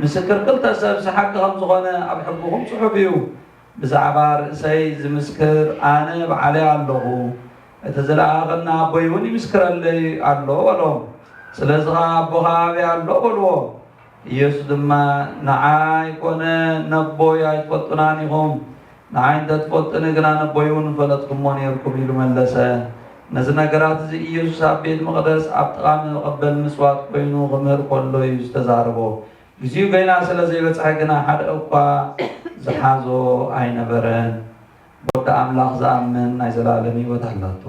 ምስክር ክልተ ሰብሲ ሓቂ ከም ዝኾነ ኣብ ሕግኹም ጽሑፍ እዩ። ብዛዕባ ርእሰይ ዝምስክር ኣነ ባዕለይ ኣለኹ፣ እቲ ዝለኣኸኒ ኣቦይ እውን ይምስክረለይ ኣሎ በሎም። ስለዚ ኸዓ ኣቦኻ ኣበይ ኣሎ በልዎ። ኢየሱስ ድማ ንዓይ ኮነ ነቦይ ኣይትፈልጡናን ኢኹም፣ ንዓይ እንተ ትፈልጡኒ ግና ነቦይ እውን ምፈለጥኩሞ ነይርኩም ኢሉ መለሰ። ነዚ ነገራት እዚ ኢየሱስ ኣብ ቤት መቕደስ ኣብ ጥቓ መቐበል ምጽዋት ኮይኑ ክምህር ከሎ እዩ ዝተዛረቦ። ግዜኡ ገና ስለ ዘይበጽሐ ግና ሓደ እኳ ዝሓዞ ኣይነበረን። ብወዲ ኣምላኽ ዝኣምን ናይ ዘላለም ህይወት ኣላቶ።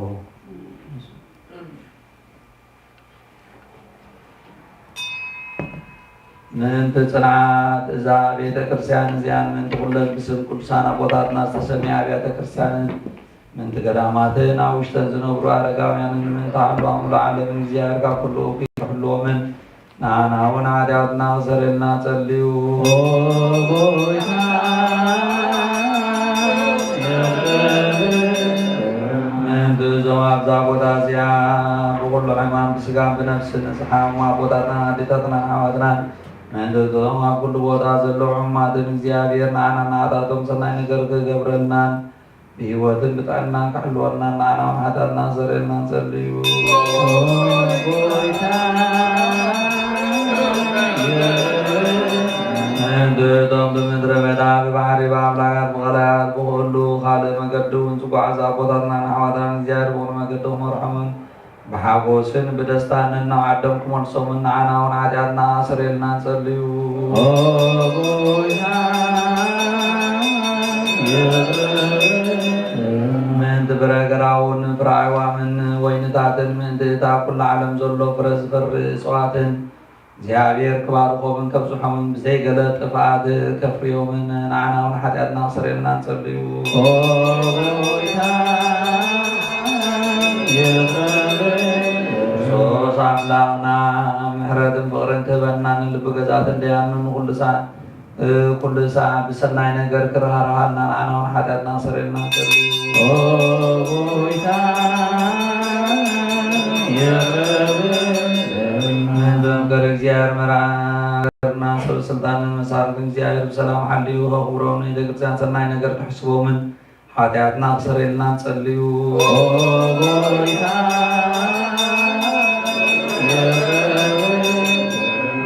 ምእንቲ ጽንዓት እዛ ቤተ ክርስቲያን እዚኣን ምእንቲ ኩለን ብስም ቅዱሳን ኣቦታትና ዝተሰምያ ኣብያተ ክርስቲያንን ምእንቲ ገዳማትን ኣብ ውሽጠን ዝነብሩ ኣረጋውያንን ምእንቲ ዓለዋ ሙሉ ዓለምን እግዚኣብሔር ካብ ኩሉ እኩይ ክሕልዎምን ንዓና እውን ሓጢኣትና ክሰርየልና ጸልዩ። ምእንቲ እዞም ኣብዛ ቦታ እዚኣ ብኩሉ ሕማም ብስጋን ብነፍስን ዝሓሙ ኣቦታትናን ኣዴታትናን ኣሕዋትናን ምእንቲ እቶም ኣብ ኩሉ ቦታ ዘለዉ ሕሙማትን እግዚኣብሔር ንዓና ንዓታቶም ሰናይ ነገር ክገብረልናን ብህይወትን ብጥዕናን ክሕልወናን ንዓና እውን ሓጢኣትና ክሰርየልና ንጸልዩ። ምእንቲ እቶም ብምድረ በዳ ብባሕሪ ብኣምላጋት ብቐላያት ብኹሉ ካልእ መገዲ እውን ዝጓዓዙ ኣቦታትናን ኣሕዋትናን እግዚኣብሔር ብኹሉ መገዲ ክመርሖምን ብሓጎስን ብደስታን ነናብ ዓዶም ክመልሶምን ንዓና እውን ሓጢኣትና ኣሰርየልና ንጸልዩ። ምእንቲ ፍረ ገራውን ፍረ ኣዕዋምን ወይንታትን ምእንቲ እታ ኣብ ኩላ ዓለም ዘሎ ፍረ ዝፈሪ እጽዋትን እግዚኣብሔር ክባርኾምን ከብዝሖምን ብዘይገለ ጥፍኣት ከፍርዮምን ንዓና እውን ሓጢኣትና ክሰርየልና ንጸልዩ። ሶስ ኣምላኽና ምሕረትን ፍቕርን ትህበና ንልቢ ገዛትን ደያኑ ንኹሉ ሰዓት ኩሉ ሰዓት ብሰናይ ነገር ክረሃርሃልና ንዓና እውን ሓጢኣትና ክሰርየልና ንጸልዩ። ምእንቲ መምከሪ እግዚኣብሔር መርዓና ሰብ ስልጣንን መሳርትን እግዚኣብሔር ብሰላም ሓልዩ ከኽብሮም ንቤተ ክርስቲያን ሰናይ ነገር ክሕስቦምን ሓጢኣትና ክሰርየልና ንጸልዩ።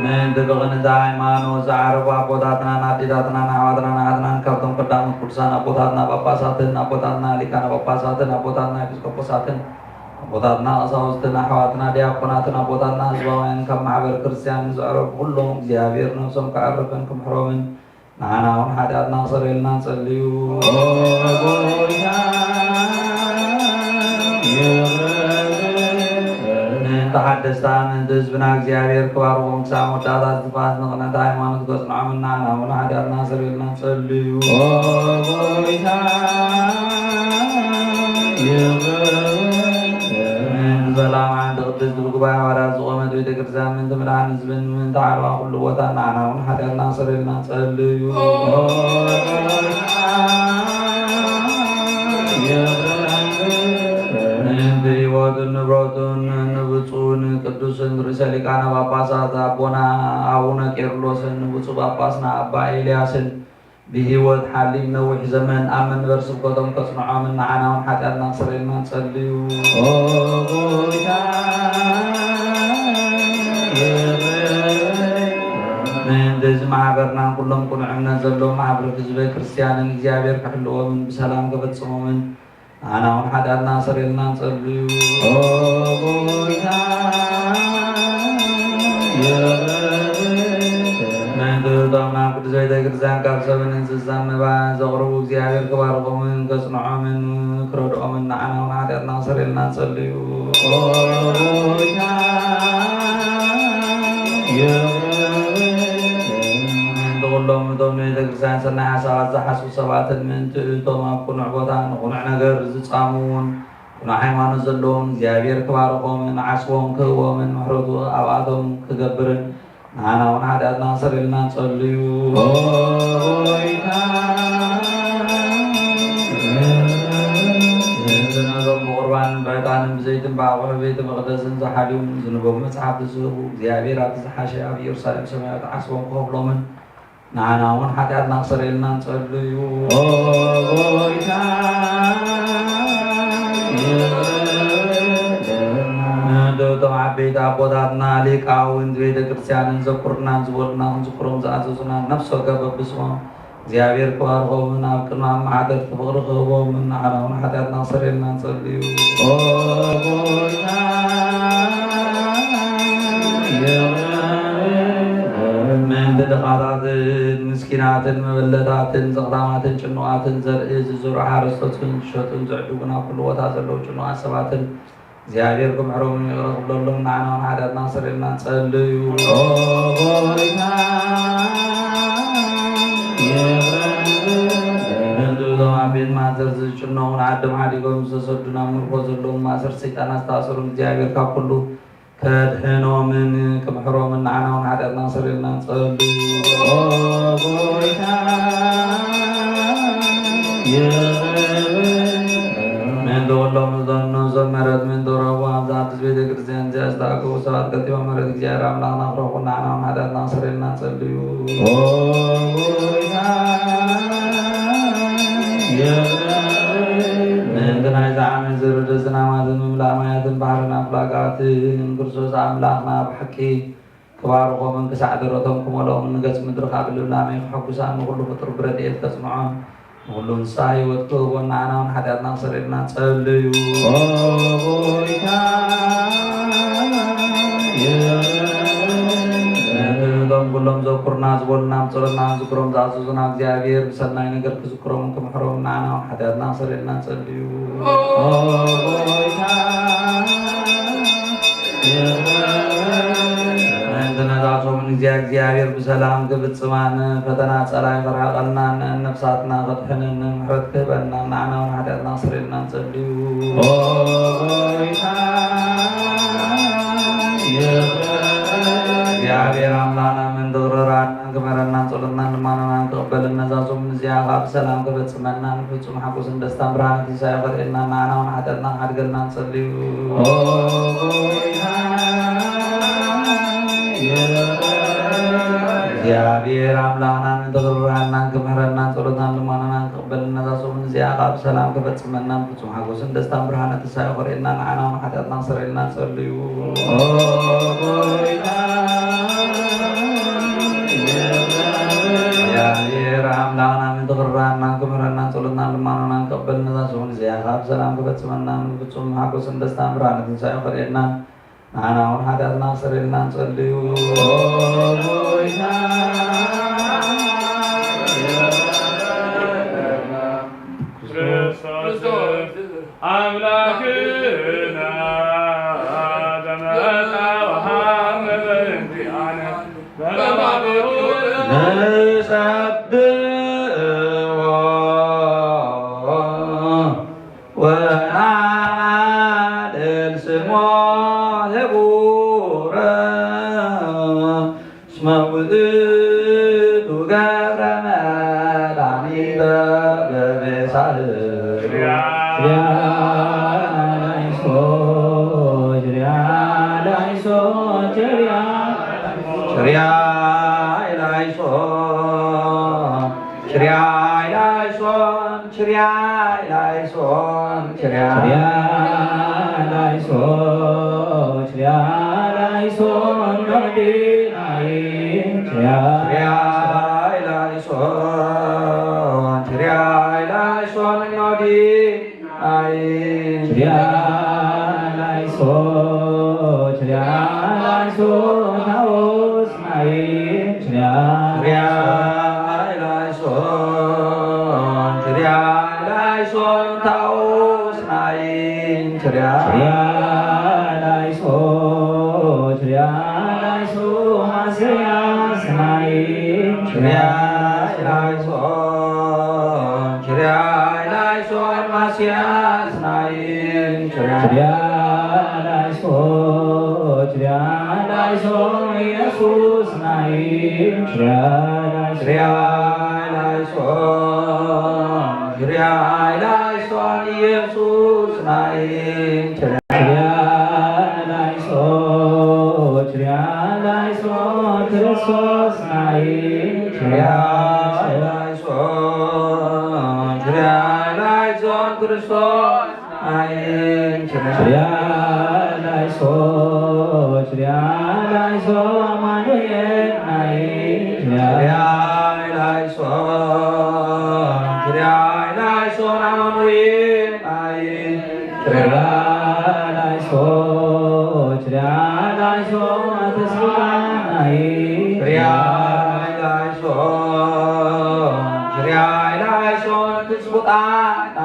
ምእንቲ ብቕንዕቲ ሃይማኖት ዝዓረፉ ኣቦታትናን ኣዴታትናን ኣሕዋትናን ኣሓትናን ካብቶም ቀዳሞት ቅዱሳን ኣቦታትና ጳጳሳትን ኣቦታትና ሊቃነ ጳጳሳትን ኣቦታትና ኤጲስቆጶሳትን ኣቦታትና ቀሳውስትን ኣሕዋትና ዲያቆናትን ኣቦታትና ህዝባውያን ካብ ማሕበር ክርስቲያን ንዝዕረፉ ኩሎም እግዚኣብሔር ነብሶም ክዕርፍን ክምሕሮምን ንዓና እውን ሓጢኣትና ክሰርየልና ንጸልዩ። ምእንቲ ሓደስታ ምእንቲ ህዝብና እግዚኣብሔር ክባርኾም ክሳብ መወዳእታ ዝጥፋት ንቕንዕቲ ሃይማኖት ከጽንዖምን ንዓና እውን ሓጢኣትና ክሰርየልና ንጸልዩ። ምእንቲ ሰላም ሓንቲ ቅድስቲ ብጉባኤ ሃዋርያት ዝቖመት ቤተ ክርስቲያን ምእንቲ ምድሓን ህዝብን ምእንቲ ዓለዋ ኩሉ ቦታ ንዓና እውን ሓጢኣትና ክሰርየልና ንጸልዩ። ምእንቲ ህይወቱን ንብረቱን ንብፁዕን ቅዱስን ርእሰ ሊቃነ ጳጳሳት ኣቦና ኣቡነ ቄርሎስን ንብፁዕ ጳጳስና ኣባ ኤልያስን ብህይወት ሓልይም ነዊሕ ዘመን ኣብ መንበር ስብከቶም ከጽንዖምን ንዓና እውን ሓጢኣትና ክሰርየልና ንጸልዩ። ምእንቲ እዚ ማሕበርናን ኩሎም ቅኑዕ እምነት ዘለዎም ማሕበረ ህዝበ ክርስቲያንን እግዚኣብሔር ክሕልዎምን ብሰላም ከፈጽሞምን ንዓና እውን ሓጢኣትና ክሰርየልና ንጸልዩ። ምእንቲ እቶም ናብ ቅዱስ ቤተ ክርስቲያን ካብ ሰብን እንስሳን መባ ዘቕርቡ እግዚኣብሔር ክባርኾምን ከጽንዖምን ክረድኦምን ንዓና እውን ሓጢኣትና ክሰርየልና ንጸልዩ። ምእንቲ ኩሎም እቶም ንቤተ ክርስቲያን ሰናይ ሓሳባት ዝሓስቡ ሰባትን ምእንቲ እቶም ኣብ ቅኑዕ ቦታ ንቕኑዕ ነገር ዝጻሙ እውን ቅኑዕ ሃይማኖት ዘለዎም እግዚኣብሔር ክባርኾምን ዓስቦም ክህቦምን ምሕረቱ ኣብኣቶም ክገብርን ንዓና እውን ሓጢኣትና ክሰርየልና ንጸልዩ። ነዞም ብቑርባንን ብዕጣንን ብዘይትን ብኣቑሑ ቤተ መቕደስን ዝሓልዩን ዝንበቡ መጽሓፍቲ ዝህቡ እግዚኣብሔር ኣብቲ ዝሓሸ ኣብ ኢየሩሳሌም ሰማያዊት ዓስቦም ክኸፍሎምን ንዓና እውን ሓጢኣትና ክሰርየልና ንጸልዩ። ምእንቲ እቶም ዓበይቲ ኣቦታትና ሊቃውንቲ ቤተ ክርስቲያንን ዘኩርናን ዝበሉና ክንዝክሮም ዝኣዘዙና ነፍሲ ወከፍ በብስሞም እግዚኣብሔር ክባርኾምን ኣብ ቅድሚ ኣመሓደርቲ ፍቕሪ ክህቦምን ንዓና እውን ሓጢኣትና ክሰርየልና ንጸልዩ። ምእንቲ ድኻታትን ምስኪ ናትን መበለታትን ዘኽታማትን ጭኑቓትን ዘርኢ ዝዘርኡ ሓረስቶትን ዝሸጡን ዝዕድጉን ኣብ ኩሉ ቦታ ዘለዉ ጭኑቓት ሰባትን እግዚኣብሔር ክምሕሮምን ይቕረ ክብለሎም ንዓናውን ሓጢኣትና ክሰርየልና ንጸልዩ። ኦ ጎይታ፣ ይቕረ በል። እዞም ኣብ ቤት ማእሰርቲ ዝጭነቑ ንዓዶም ሓዲጎም ዝተሰዱ ናብ ምርኮ ዘለዎም ማእሰርቲ ሰይጣናት ዝተኣሰሩን እግዚኣብሔር ካብ ኩሉ ከድሕኖምን ክምሕሮምን ንዓናውን ሓጢኣትና ክሰርየልና ንጸልዩ። ኦ ጎይታ፣ ይቕረ በል። ምእንቲ ኩሎም እዞም ነፍሶም ምሕረት ምእንቲ ረቡ ኣብዚ ኣዲስ ቤተ ክርስቲያን እዚኣ ዝተኣከቡ ሰባት ቀልጢፎም ምሕረት እግዚኣብሔር ኣምላኽና ክረኽቡ ንዓናውን ሓጢኣትና ክሰርየልና ንጸልዩ። ኦ ጎይታ፣ ይቕረ በል። ምእንቲ ናይዚ ዓመት ዝርድስትን ኣማትን ምምላእ ማያትን ባሕርን ኣፍላጋትን ክርስቶስ ኣምላኽና ብሓቂ ክባርኾምን ክሳዕ ደረቶም ክመልኦምን ንገጽ ምድርኻ ብልምላሜ ክሕጉሳን ንኹሉ ፍጡር ብረድኤት ከጽንዖን ንኹሉ እንስሳ ህይወት ክህቦን ንዓናውን ሓጢኣትና ክሰርየልና ጸልዩ። ኦ ጎይታ፣ ይቕረ በል። ነቶም ኩሎም ዘኩርና ዝበሉና ብጸሎትና ንዝክሮም ዝኣዘዙና እግዚኣብሔር ብሰናይ ነገር ክዝክሮምን ክምሕሮምን ንዓናውን ሓጢኣትና ክሰርየልና ጸልዩ። ኦ ጎይታ፣ ይቕረ በል። ምእንቲ ነዛ ሰሙን እዚኣ እግዚኣብሔር ብሰላም ክፍጽማን ፈተና ጸላይ ከርሕቐልናን ነፍሳትና ከድሕንን ምሕረት ክህበና ንዓናውን ሓጢኣትና ክሰርየልና ንጸልዩ። ኦ ጎይታ፣ ይቕረ በል። እግዚኣብሔር ኣምላኽና ምእንቲ ክርራን ክመረናን ጸሎትናን ልማኖናን ክቕበልን ነዛ ሰሙን እዚኣ ካብ ሰላም ክፈጽመናን ፍጹም ሓጎስን ደስታን ብርሃነ ትንሳኤ ከርእየና ንዓናውን ሓጢኣትና ክሓድገልና ንጸልዩ። ኦ ጎይታ፣ ይቕረ በል። እግዚኣብሔር ኣምላኽና ምእንቲ ክርራናን ክምህረናን ጸሎትናን ልማኖናን ክቕበልን ነዛ ሰሙን እዚኣ ካብ ሰላም ክፈጽመናን ፍጹም ሓጎስን ደስታን ብርሃነ ትንሳኤ ከርእየና ንዓናውን ሓጢኣትና ክሰርየልና ንጸልዩ። ኦ ጎይታ፣ ይቕረ በል። እግዚኣብሔር ኣምላኽና ምእንቲ ክርራናን ክምህረናን ጸሎትናን ልማኖናን ክቕበል ነዛ ሰሙን እዚኣ ካብ ሰላም ክፈጽመናን ፍጹም ሓጎስን ደስታን ብርሃነ ትንሳኤ ከርእየና ንዓናውን ሓጢኣትና ክሰርየልና ንጸልዩ። ኦ ጎይታ፣ ይቕረ በል። ክርስቶስ ኣምላክና ተመጻ ወሃበ እንዲአነ በማበሩ ንጸብኦ ወናማልል ስሞ ህቡረ እስመ ውእቱ ገብረ መድኃኒተ በበሳህል። ላይሶ፣ ላይሶ፣ ላይሶ፣ ላይሶ፣ ላይሶ፣ ላይሶ፣ ላይሶ፣ ላይሶ፣ ላይሶ፣ ላይሶ፣ ላይሶ፣ ላይሶ፣ ኖዲናይ፣ ላይሶ፣ ላይሶ፣ ላይሶ፣ ኖዲናይ፣ ላይሶ፣ ላይሶ፣ ታዎስ ናይ ችርያ ላይሶን ችርያ ላይሶን ታውስ ናይን ችርያ ችርያ ላይሶ ችርያ ላይሶ ማስያስ ናይን ችርያ ላይሶን ችርያ ላይሶን ማስያስ ናይን ችርያ ችርያ ላይሶ ችርያ ላይሶ ኢየሱስ ናይ ችርያ ላይሶ ችርያ ላይሶ ችርያ ላይሶን ኢየሱስ ናይ ችርያ ችርያ ላይሶ ችርያ ላይሶ ክርስቶስ ናይ ችርያ ላይሶ ችርያ ላይሶን ክርስቶስ ችርያ ላይሶ ችርያ ላይሶ አማኑኤል ናይ ችርያ ላይሶ ችርያ ላይሶ አማኑኤል ናይ ችርያ ላይሶ ችርያ ላይሶ ተስፋ ናይ ችርያ ላይሶ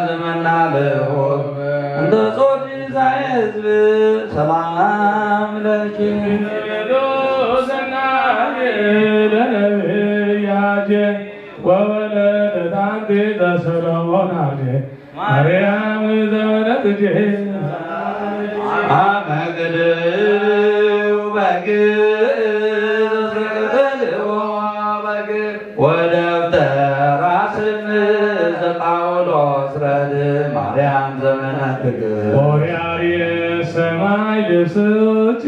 ዘመናልዎ እንተ ጾቲ ህዝብ ሰላም ለኪ። ለነብያት ወወለደት አንቲ ዘሰሎሞን አርሴ ማርያም ዘመነትኪ። አመ ግድው በግ ዘሰቅልዎ በግ ወደብተራ ስም ዘጳውሎስ ረድ ማርያም ዘመነትኪ። ኦሪያሪ ሰማይ ልብስኪ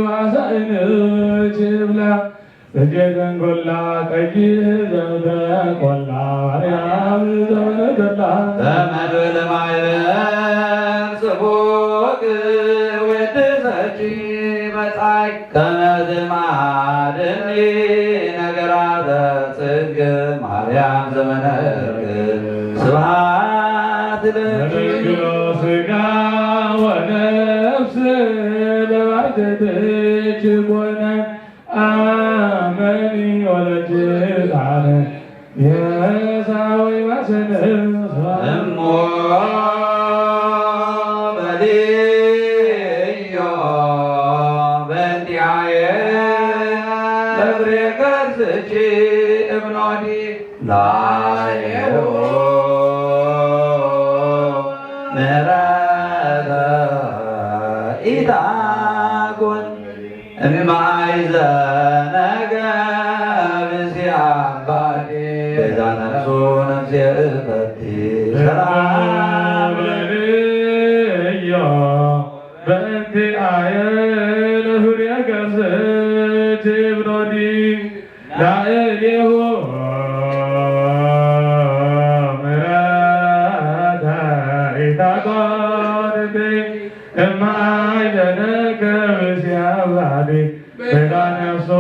ዋሳይንኪ ብላ እጀተን ጎላ ቀይሕ ዘምተ ቆላ ማርያም ዘመነ ተላ። በመብል ማይበል ጽቡቅ ወድሰኪ መጻይ ከመ ዝማድኒ ነገራተ ጽድቅ ማርያም ዘመነ እርቅ። ስብሐት ለኪ። ተዘክሮ ስጋ ወነፍስ ለባሕትትኪ ኮነ። አመኒ ወለኪ ጣነ የሳዊ ማሰነ እሞ በልዮ በእንቲአየ ለፍሬ ከርስኪ እብኖዲ ላየው ምሕረተ ኢታጎን እማይ ዘነገ ብዚኣባዲ ቤዛ ነፍሱ ነፍሴ እፈቲ ሰላም በልዮ በእንቲ አየ ለፍሬ ከርስኪ እብኖዲ ላእሌሁ ምሕረተ ኢታጎንዲ እማይ ዘነገ ብዚኣባዲ ቤዛ ነፍሱ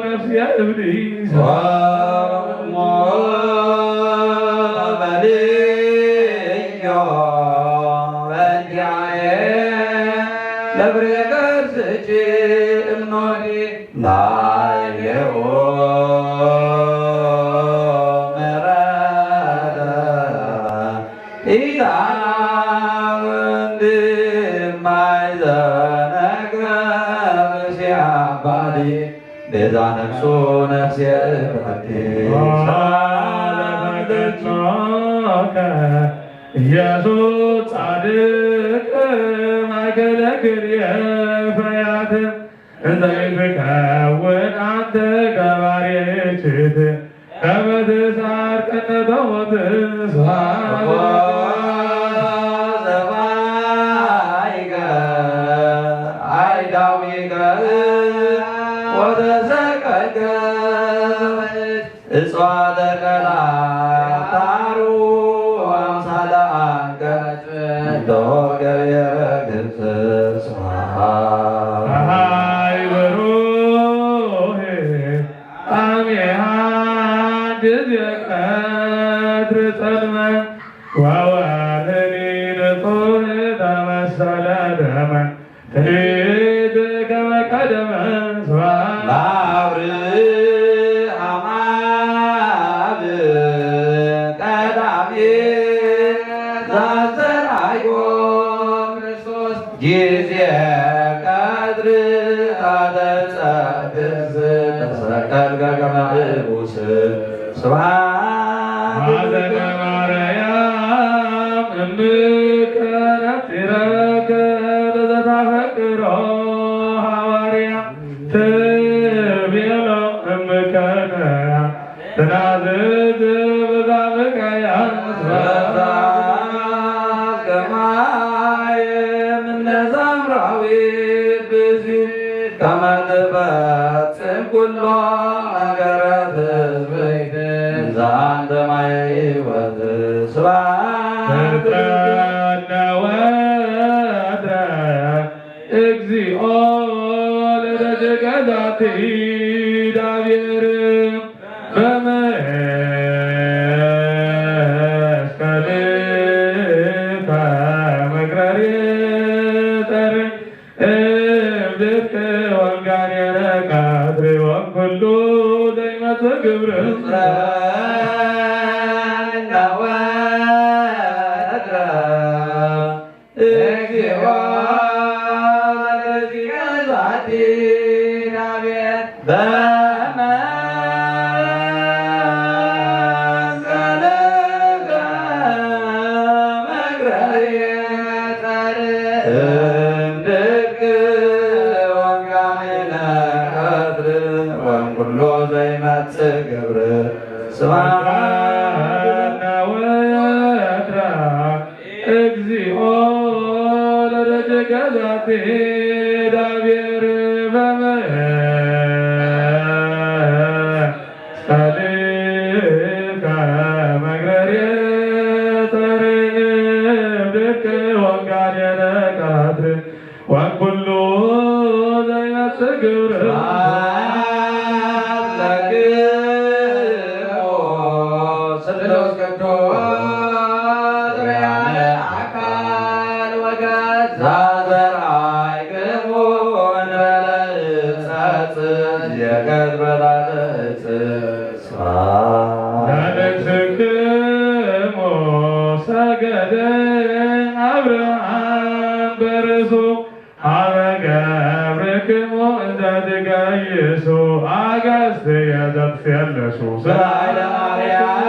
ነፍሴ እብኒ ወሞ በልዮ በእንቲአየ ለፍሬ ከርስኪ እብኖዲ ላየው ምሕረተ ኢታወንድ ማይ ዘነግረ ብሲአባዲ ቤዛ ነፍሱ ነፍሴ እፈቲ ሰላም ለኪ። ኢየሱስ ጻድቅ ማእከለ ክልኤ ፈያት እንዘይትከውን አንተ ገባሬ እችት ከመ ትስዓር ቀነተ ሞት ስብሐት ለኪ። ዘባይከ አይዳዊከ ወተሰቀልከ እጽዋተ ቀላታሩ አምሳለ አንቀጽ እንዶ ገቢረ ግብጽ ስብሐት። ፀሐይ ብሩህ አሜሃ ጊዜ ቀትር ጸልመ ወወርህኒ ንጹህ ተመሰለ ደመ ትንቢት ከመ ቀደመ ስብሐት ለአብርሃም አብ ቀዳሜ ዘአስተርአዮ ክርስቶስ ጊዜ ቀትር አተጸብስ ተሰቀልከ ከመ ንጉሥ ስብሐት ማዘነ ማርያም እምከ ነጺረከ ለዘታፈቅሮ ሐዋርያ ትቤሎ እምከነ ትናዝዝ ብዛብቀያ ስብሐት ከማየ ምነ ሳምራዊት ብእሲ ከመ ትፈጽም ኩሎ ነገረ ትስብእት እንዘ አንተ ማየ ሕይወት ስብሐት ትትቀነ ወትረ እግዚኦ ለደቂቀ ዛቲ ዳቤር በመስቀልከ መቅረሪ ጸር እምድትከ ወንጋኔነ ቀትር ወንኩሉ ዘይመጽእ ግብር። እግዚአብሔር በመስቀልከ መግረሬ ጸርብ ድቅ ወንጋዴ ለቀትር ወኩሉ ዘይመጽእ ግብር። ስሉስ ቅዱስ ርያነ አካል ወገጽ ዛዘርአይክሙ እንበለ ዕፀ ጽድ የቀድበ ላለ ዕፅ ለንስክሙ ሰገደ አብርሃም በርእሱ አበ ገብርክሙ እንተ ትገይሱ አጋእዝትየ ዘትፌለሱ ስለ ኃይለ ማርያም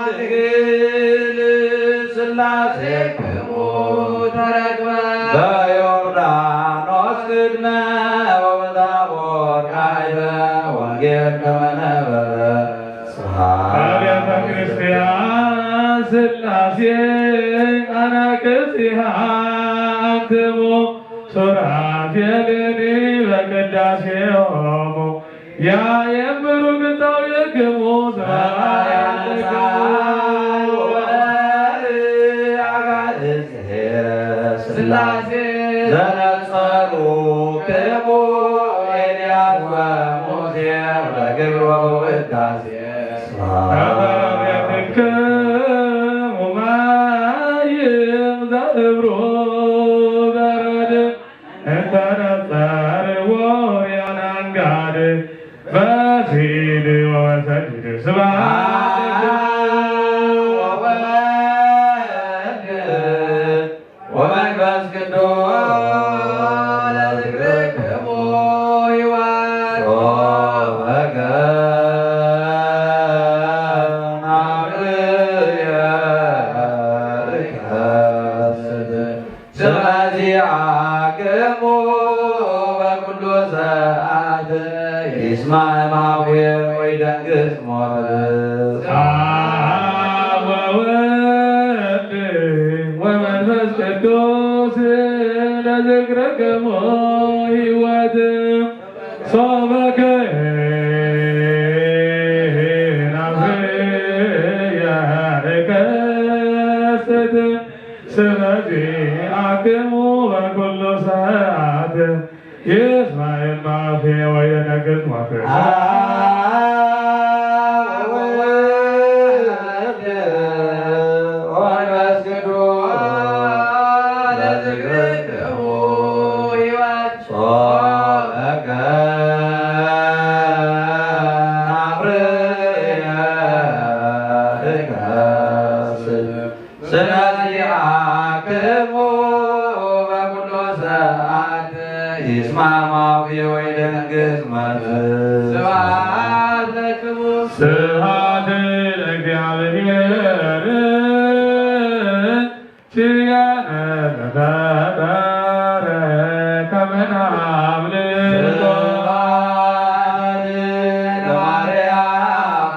ድንግል ሥላሴክሙ ተረክበ በዮርዳኖስ ቅድመ ወበታቦር ካይበ ወንጌል ከመ ነበረ። ስብሐት አብያተ ክርስቲያን ሥላሴ አናቅጽሃ አንትሙ ሱራፌልኒ በቅዳሴሆሙ ያየምሩ ግንታዊክሙ ስብሐት ለክሙ። ሥላሴ ዘነጸሩ ክሙ ኤልያስ ወሙሴ በግብር ወበውዳሴ። ስብሐት ለክሙ ማይም ዘእብሩ በረድ እንተ ነጸርዎ ርያነ አንጋድ በሲድ ወበሰዲድ ስብሐት ለክሙ። ወወልድ ወመንፈስ ቅዱስ ለዝክርክሙ ሕይወት ጾመ ገናብርየ ርከስት ስመ ዚአክሙ በኩሉ ሰዓት ይስማዕ እማሁየ ወይደንግጽ ሞት። አብ ወወልድ ወመንፈስ ቅዱስ ለዝክረክሙ ሕይወት ሶበ ከናፍርየ እከስት ስመ ዚአክሙ በኩሉ ሰዓት ይስማዕ እማሁየ ወይደንግጽ ሞት። አብ ወወልድ ወመንፈስ ቅዱስ ለዝክርክሙ ሕይወት ጾመ ገናብርየ እከስት ስመ ዚአክሙ በኩሉ ሰዓት ይስማዕ እማሁየ ወይደንግጽ ሞት። ስብሐት ለክሙ። ስብሐት ለእግዚአብሔር ኪያነ ዘፈጠረ ከመ ናምልኮ። ስብሐት ለማርያም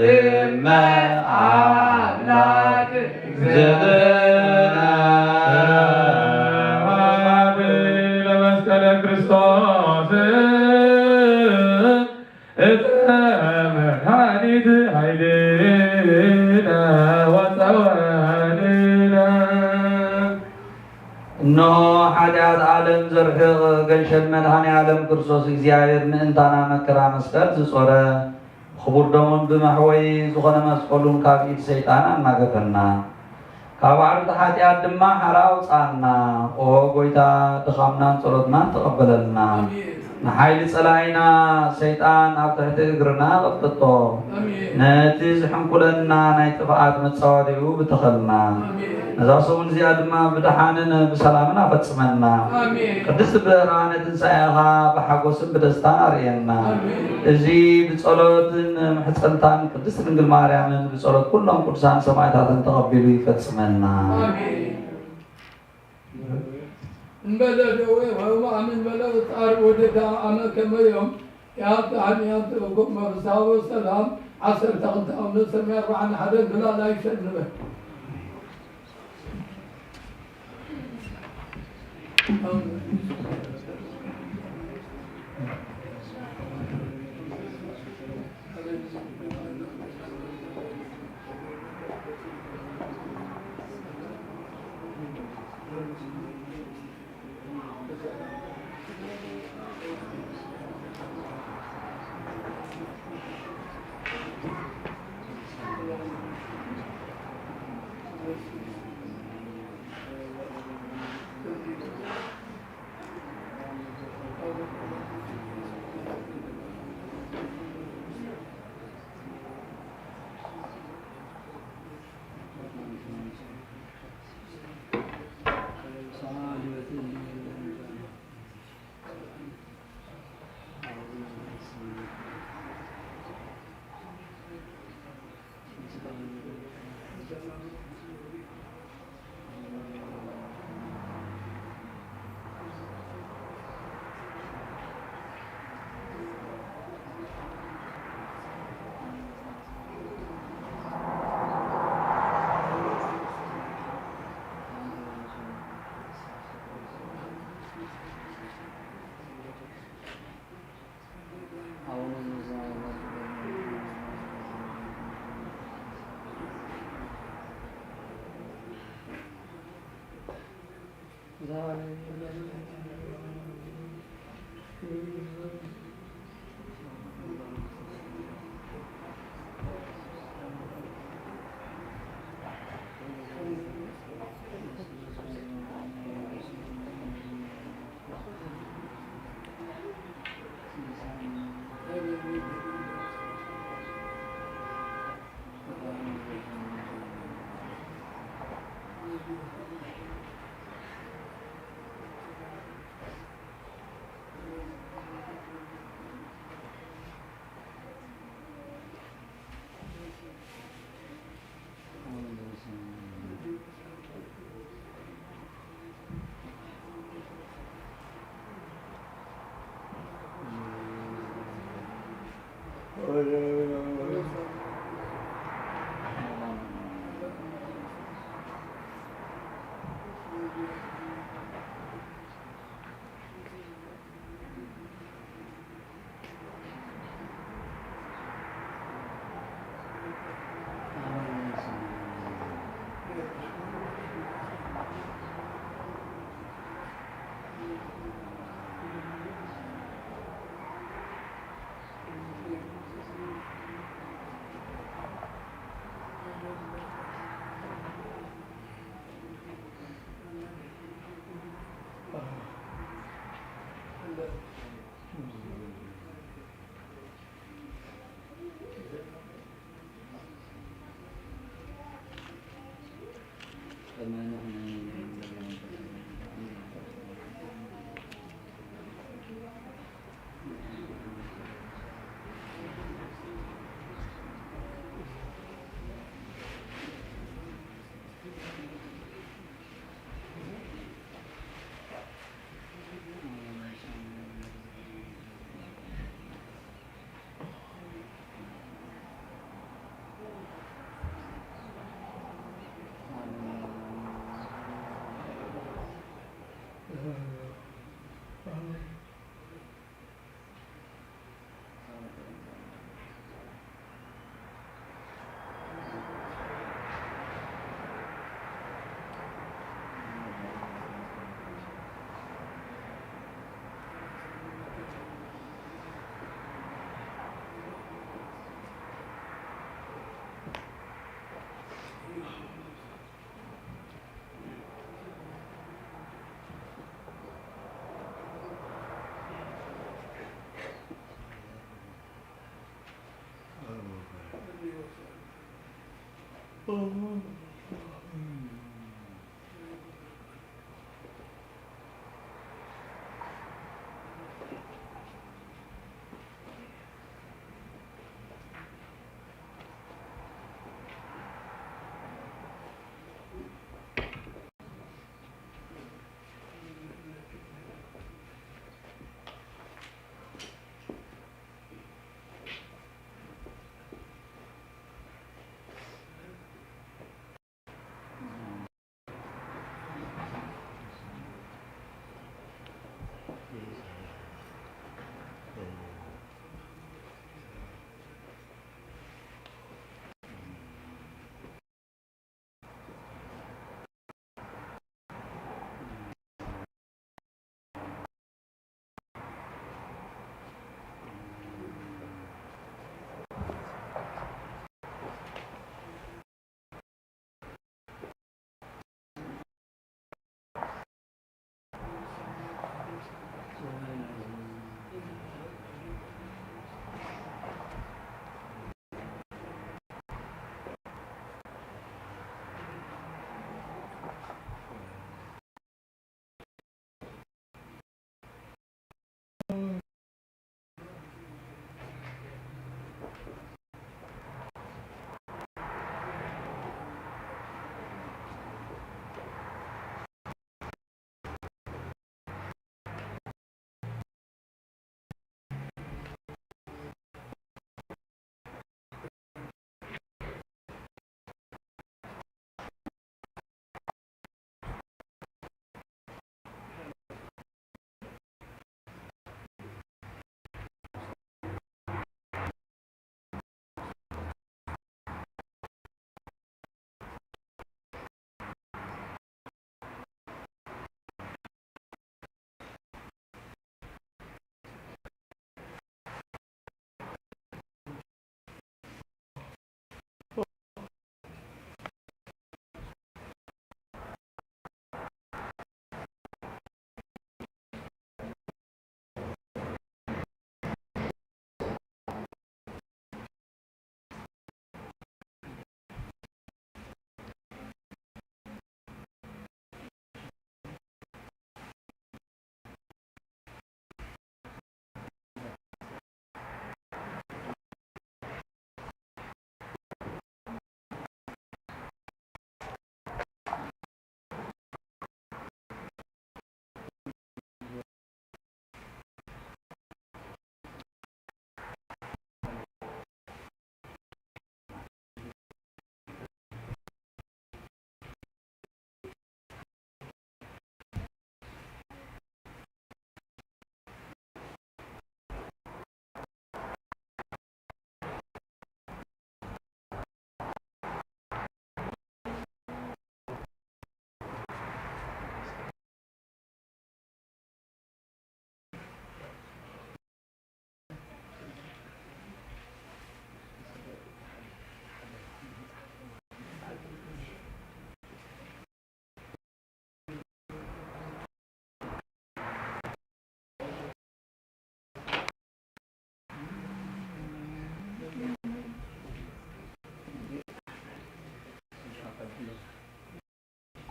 እመ አምላክ እግዝእትነ። ስብሐት ለመስቀለ ክርስቶስ እፀ መድኃኒት ኃይልነ ወፀወንነ። እነሆ ኃጢአት ዓለም ዘርሕቕ ገንሸል መድኃኔ ዓለም ክርስቶስ እግዚኣብሔር ምእንታና መከራ መስቀል ዝጾረ ብኽቡር ደሙን ብመሕወይ ዝኾነ መስቀሉን ካብ ኢድ ሰይጣን ኣናገፈና። ካብ ዓርብቲ ኃጢኣት ድማ ሓራ ኣውፅኣና። ኦ ጐይታ፣ ድኻምናን ጸሎትናን ተቐበለልና። ኣሜን። ንሓይሊ ጸላኢና ሰይጣን ኣብ ትሕቲ እግርና ኣቐጥቅጦ። ኣሜን። ነቲ ዝሕንኩለና ናይ ጥፍኣት መጻወዲኡ ብተኸልና። ኣሜን። ነዛ ሰሙን እዚኣ ድማ ብደሓንን ብሰላምን ኣፈጽመና። ኣሜን። ቅድስቲ ብርሃነ ትንሳኤኻ ብሓጎስን ብደስታን ኣርእየና። ኣሜን። እዚ ብጸሎትን ምሕጽንታን ቅድስት ድንግል ማርያምን ብጸሎት ኩሎም ቅዱሳን ሰማዕታትን ተቐቢሉ ይፈጽመና። ኣሜን። እንበለ ደዌ ወሕማም እንበለ ጻር ወደዳ ኣመ ከመዮም ያብጽሐኒ ያብጽሕኩም መብሳቦ ሰላም ዓሰርተ ክልተ ኣምነ ሰሚ ኣርባዓን ሓደን ብላላ ይሰንበ።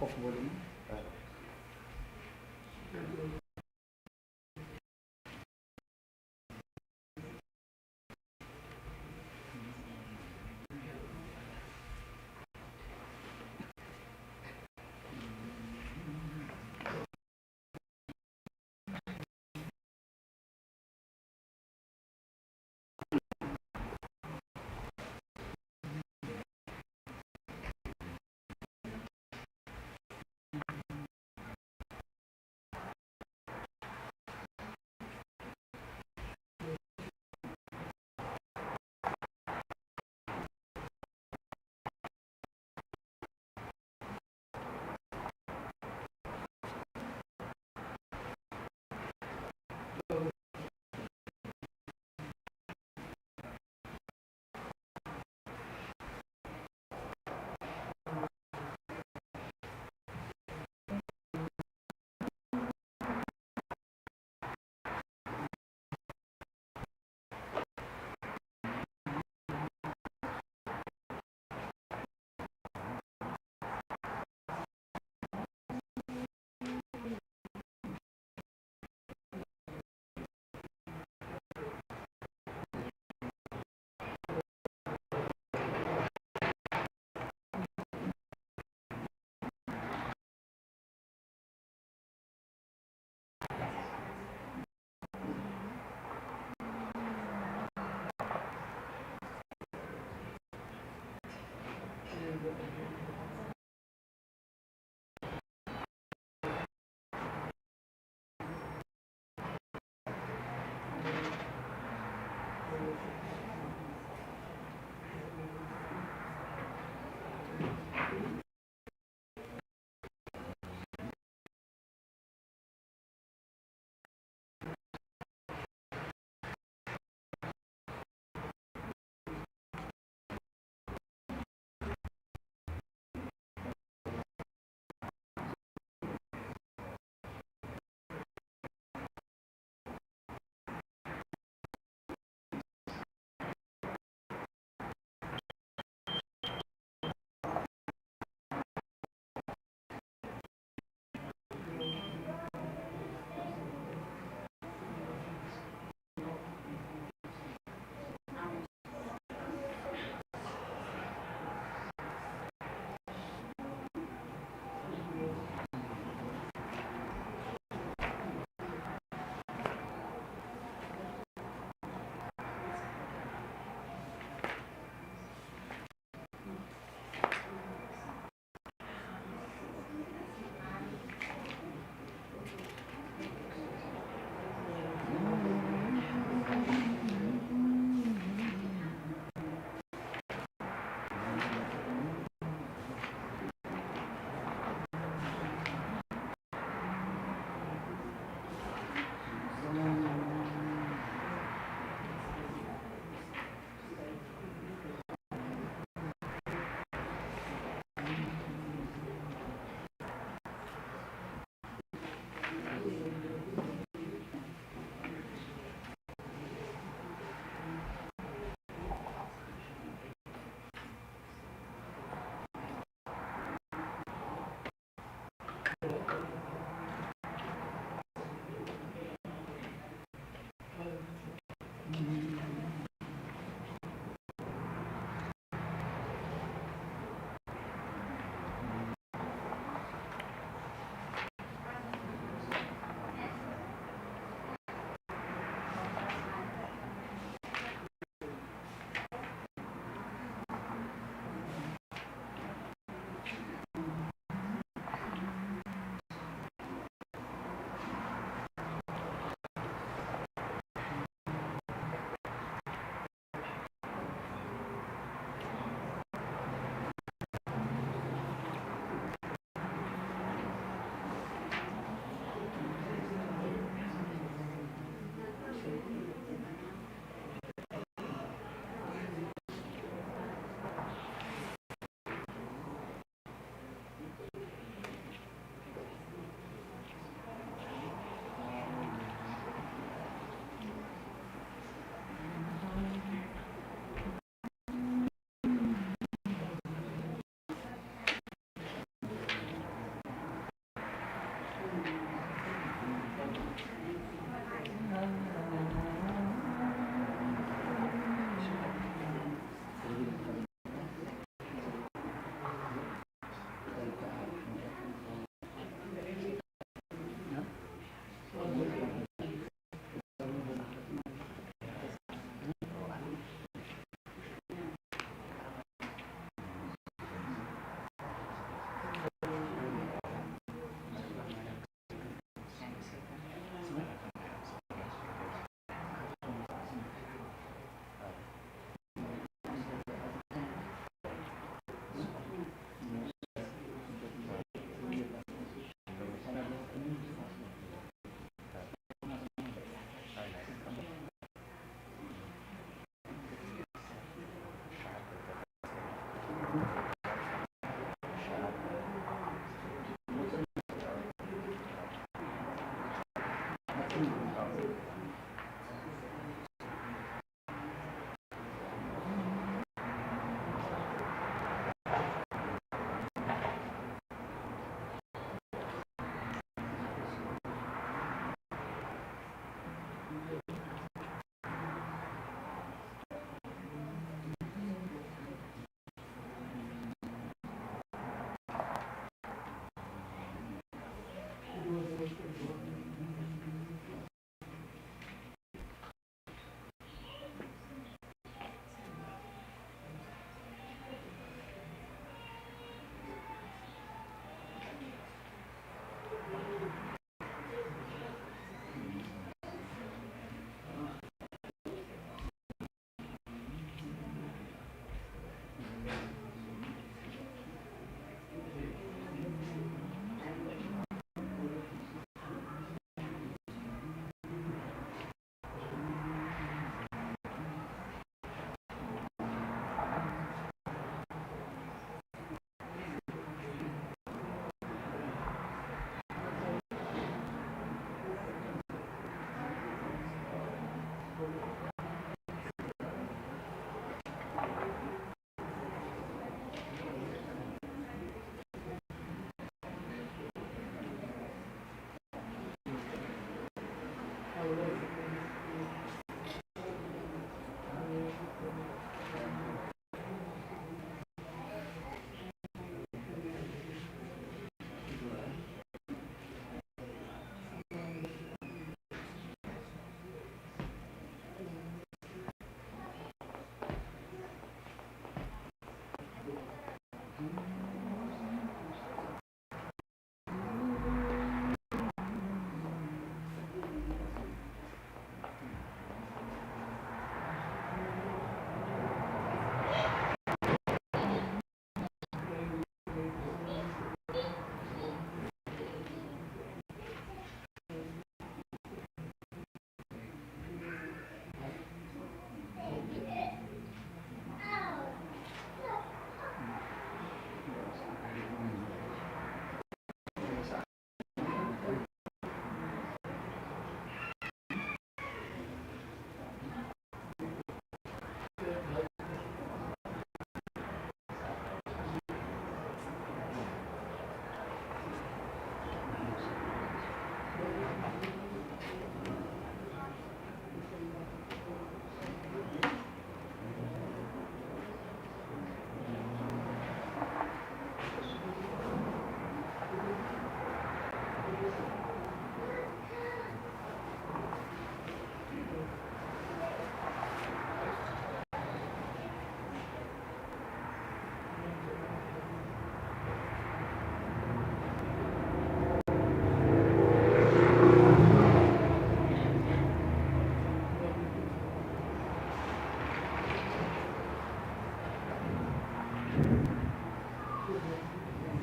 ኮፍ በሉ።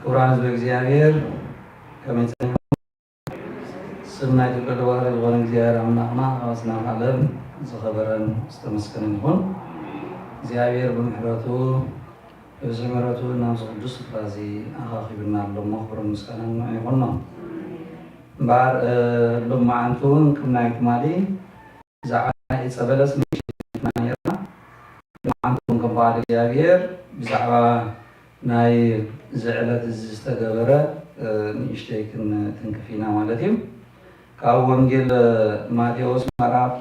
ክቡራን ህዝቢ እግዚኣብሔር፣ ከመይ ጸኒሑ? ስም ናይ ተወልደ ባህሪ ዝኾነ እግዚኣብሔር ኣምላኽና ኣብ ኣጽናፍ ዓለም ዝኸበረን ዝተመስገነን ይኹን። እግዚኣብሔር ብምሕረቱ፣ ብብዝሒ ምሕረቱ ናብዚ ቅዱስ ስፍራ እዚ ኣኻኺቡና ኣሎ እሞ፣ ክብርን ምስጋናን ንዕኡ ይኹኖ። እምበኣር፣ እ፣ ሎማዓንቲ እውን ከም ናይ ትማሊ ብዛዕባ ናይ ዕፀ በለስ ንእሽተይ ነይርና። ሎማዓንቲ እውን ከም ፍቓድ እግዚኣብሔር ብዛዕባ ናይ እዚ ዕለት እዚ ዝተገበረ፣ እ፣ ንእሽተይ ክንትንክፍ ኢና ማለት እዩ። ካብ ወንጌል ማቴዎስ ምዕራፍ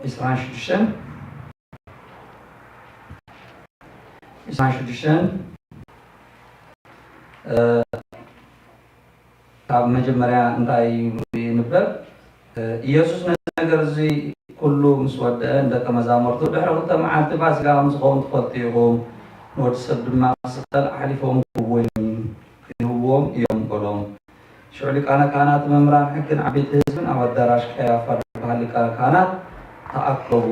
ዕስራን ሽዱሽተን፣ ዕስራን ሽዱሽተን፣ እ፣ ካብ መጀመርያ እንታይ ይብሉ ይንበብ? ኢየሱስ ነዚ ነገር እዚ ኩሉ ምስ ወደአ፣ ንደቀ መዛሙርቱ፣ ድሕሪ ክልተ መዓልቲ ፋሲካ ከም ዝኸውን ትፈልጡ ኢኹም፣ ንወዲ ሰብ ድማ ክስቐል ኣሕሊፎም ክህብዎ እዮም፣ ክህብዎም እዮም በሎም። ሽዑ ሊቃነ ካህናትን መምህራን ሕግን ዓበይቲ ህዝብን ኣብ ኣዳራሽ ቀያፋ ዝበሃል ሊቀ ካህናት ተኣከቡ።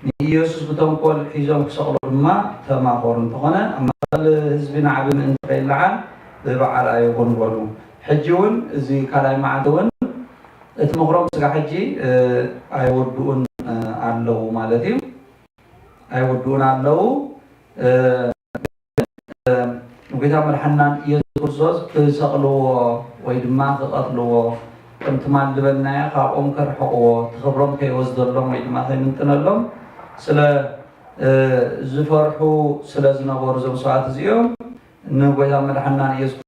ንኢየሱስ ብተንኮል ሒዞም ክሰቕሎ ድማ ተማኸሩ። እንተኾነ ኣብ ማእከል ህዝቢ ናዕቢ ምእንቲ ከይለዓል ብበዓል ኣይኹን በሉ። ሕጂ እውን እዚ ካልኣይ መዓልቲ እውን እቲ ምኽሮም ስጋዕ ሕጂ፣ እ፣ ኣይወድኡን፣ እ፣ ኣለዉ ማለት እዩ። ኣይወድኡን ኣለዉ። እ፣ እ፣ ንጎይታ መድሓንናን ኢየሱስ ክርስቶስ ክሰቕልዎ ወይ ድማ ክቐትልዎ ከም ትማል ዝበልናዮ ካብኦም ከርሕቕዎ፣ እቲ ክብሮም ከይወስደሎም ወይ ድማ ከይምንጥነሎም ስለ ዝፈርሑ ስለ ዝነበሩ፣ እዞም ሰባት እዚኦም ንጎይታ መድሓና ንኢየሱስ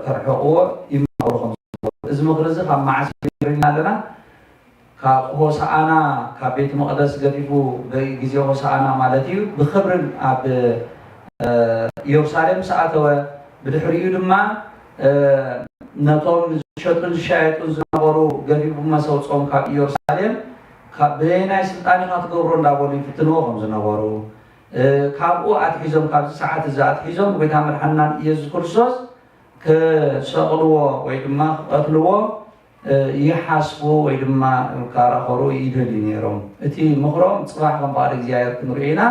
ከርሕቕዎ ይመሃሩ ከም ዝነበሩ፣ እዚ ምኽሪ እዚ ካብ መዓስ ጀሚርና ኣለና? ካብ ሆሳኣና፣ ካብ ቤት መቕደስ ገፊፉ፣ ብግዜ ሆሳኣና ማለት እዩ፣ ብኽብርን ኣብ ኢየሩሳሌም ምስ ኣተወ፣ ብድሕሪኡ ድማ ነቶም ዝሸጡን ዝሻየጡን ዝነበሩ ገፊፉ መሰውፅኦም ካብ ኢየሩሳሌም፣ ካብ በየናይ ስልጣን ኢኻ ትገብሮ እንዳበሉ ይፍትንዎ ከም ዝነበሩ፣ ካብኡ ኣትሒዞም፣ ካብዚ ሰዓት እዚ ኣትሒዞም ጎይታ መድሓናን ኢየሱስ ክርስቶስ ክሰቕልዎ ወይ ድማ ክቐትልዎ ይሓስቡ ወይ ድማ ክከራኸሩ ይደልዩ ነይሮም። እቲ ምኽሮም ፅባሕ ከም ፍቓድ እግዚኣብሔር ክንሪኦ ኢና።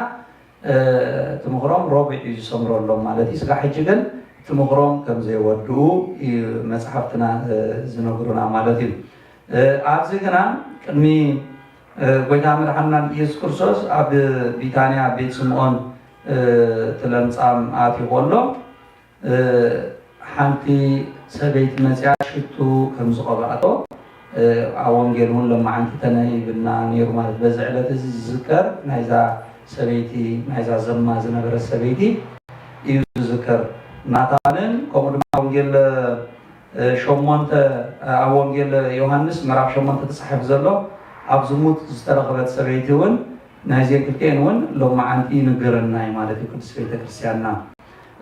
እቲ ምኽሮም ረቡዕ እዩ ዝሰምረሎም ማለት እዩ። ስጋ ሕጂ ግን እቲ ምኽሮም ከም ዘይወድኡ እዩ መፅሓፍትና ዝነግሩና ማለት እዩ። ኣብዚ ግና ቅድሚ ጎይታ መድሓናን ኢየሱስ ክርስቶስ ኣብ ቢታንያ ቤት ስምዖን እቲ ለምጻም ኣትዩ ከሎ ሓንቲ ሰበይቲ መፅያ ሽቱ ከም ዝቐብኣቶ ኣብ ወንጌል እውን ለማዓንቲ ተነይብና ነይሩ ማለት በዚ ዕለት እዚ ዝዝከር ናይዛ ሰበይቲ ናይዛ ዘማ ዝነበረት ሰበይቲ እዩ ዝዝከር። ናታንን ከምኡ ድማ ወንጌል ሸሞንተ ኣብ ወንጌል ዮሃንስ ምዕራፍ ሸሞንተ ተፃሒፉ ዘሎ ኣብ ዝሙት ዝተረኸበት ሰበይቲ እውን ናይዘን ክልቲኤን እውን ሎማዓንቲ ይንገረና እዩ ማለት እዩ ቅድስት ቤተክርስትያንና።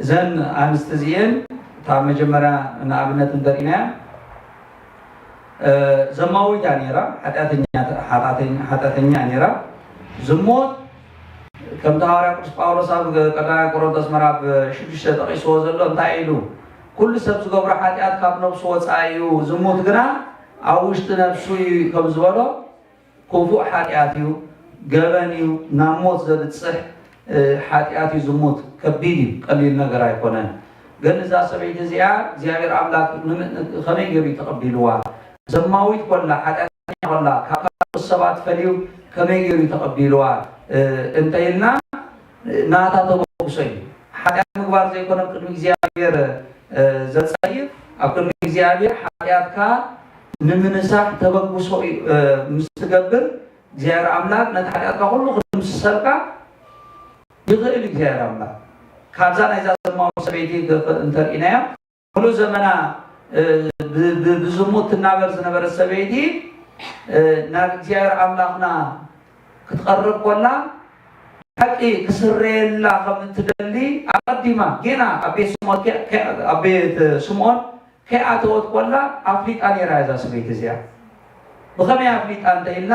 እዘን ኣንስቲ እዚኤን እታ መጀመርያ ንኣብነት እንተሪእናያ ዘማዊት እያ ነይራ፣ ሓጢኣተኛ ነይራ። ዝሙት ከምቲ ሃዋርያ ቅዱስ ጳውሎስ ኣብ ቀዳማይ ቆሮንቶስ ምዕራፍ ሽዱሽተ ጠቒስዎ ዘሎ እንታይ ኢሉ? ኩሉ ሰብ ዝገብሮ ሓጢኣት ካብ ነብሱ ወፃኢ እዩ። ዝሙት ግና ኣብ ውሽጢ ነብሱ እዩ ከም ዝበሎ ክፉእ ሓጢኣት እዩ፣ ገበን እዩ፣ ናብ ሞት ዘብፅሕ ሓጢኣት እዩ። ዝሙት ከቢድ እዩ፣ ቀሊል ነገር ኣይኮነን። ግን እዛ ሰበይቲ እዚኣ እግዚኣብሔር ኣምላክ ከመይ ገይሩ እዩ ተቐቢልዋ? ዘማዊት ኮላ ሓጢኣተኛ ኮላ ካብ ካልኦት ሰባት ፈልዩ ከመይ ገይሩ እዩ ተቐቢልዋ እንተኢልና ናታ ተበግሶ እዩ። ሓጢኣት ምግባር ዘይኮነ ቅድሚ እግዚኣብሔር ዘፀይፍ ኣብ ቅድሚ እግዚኣብሔር ሓጢኣትካ ንምንሳሕ ተበግሶ ምስ ትገብር እግዚኣብሔር ኣምላክ ነቲ ሓጢኣትካ ኩሉ ክድምስሰልካ ይኽእል እዩ። እግዚኣብሔር ኣምላክ ካብዛ ናይዛ ዘማዊ ሰበይቲ እንተርኢናዮ ሙሉእ ዘመና ብዝሙት ትናበር ዝነበረት ሰበይቲ ናብ እግዚኣብሔር ኣምላኽና ክትቐርብ ኮላ ሓቂ ክስረየላ ከም እትደሊ ኣቐዲማ ጌና ኣብ ቤት ስምኦን ከይኣተወት ኮላ ኣፍሊጣ ነይራ እዛ ሰበይቲ እዚኣ። ብኸመይ ኣፍሊጣ እንተ ኢልና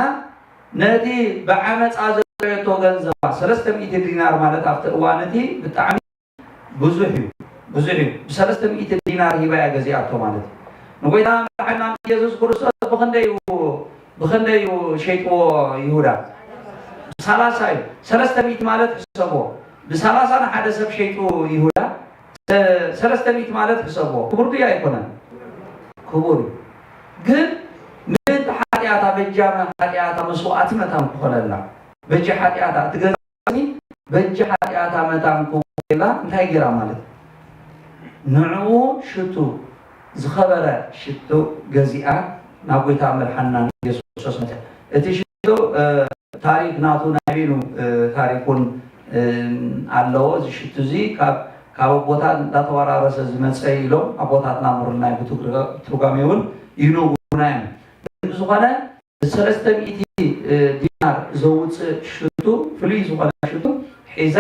ነቲ ብዓመፃ ዘጥረየቶ ገንዘባ ሰለስተ ሚእቲ ዲናር ማለት ኣብቲ እዋን እቲ ብጣዕሚ ብዙሕ እዩ፣ ብዙሕ እዩ። ብሰለስተ ሚእቲ ዲናር ሂባ እያ ገዚኣቶ ማለት እዩ። ንጎይታ መድሓና ኢየሱስ ክርስቶስ ብኽንደይ እዩ ብኽንደይ እዩ ሸይጥዎ ይሁዳ? ብሳላሳ እዩ። ሰለስተ ሚእቲ ማለት ሕሰቦ። ብሳላሳ ንሓደ ሰብ ሸይጡ ይሁዳ ሰለስተ ሚእቲ ማለት ሕሰቦ። ክቡር ድዩ ኣይኮነን? ክቡር እዩ። ግን ምእንቲ ሓጢኣታ በጃ ሓጢኣታ መስዋዕቲ መታን ክኾነላ በጃ ሓጢኣታ እቲ ገዛ በጃ ሓጢኣታ መታን ክውላ እንታይ ገይራ ማለት ንዕኡ ሽቱ ዝኸበረ ሽቱ ገዚኣ ናብ ጎይታ መድሓና ኢየሱስ ክርስቶስ መፅያ። እቲ ሽቱ ታሪክ ናቱ ናይ በይኑ ታሪኩን ኣለዎ። እዚ ሽቱ እዚ ካብ ካብ ኣቦታት እንዳተወራረሰ ዝመፀ ኢሎም ኣቦታትና ምሩናይ ብትርጓሜ እውን ይነግሩና እዮም። ግን ብዝኾነ ሰለስተ ሚእቲ ዲናር ዘውፅእ ሽቱ ፍሉይ ዝኾነ ሽቱ ሒዛ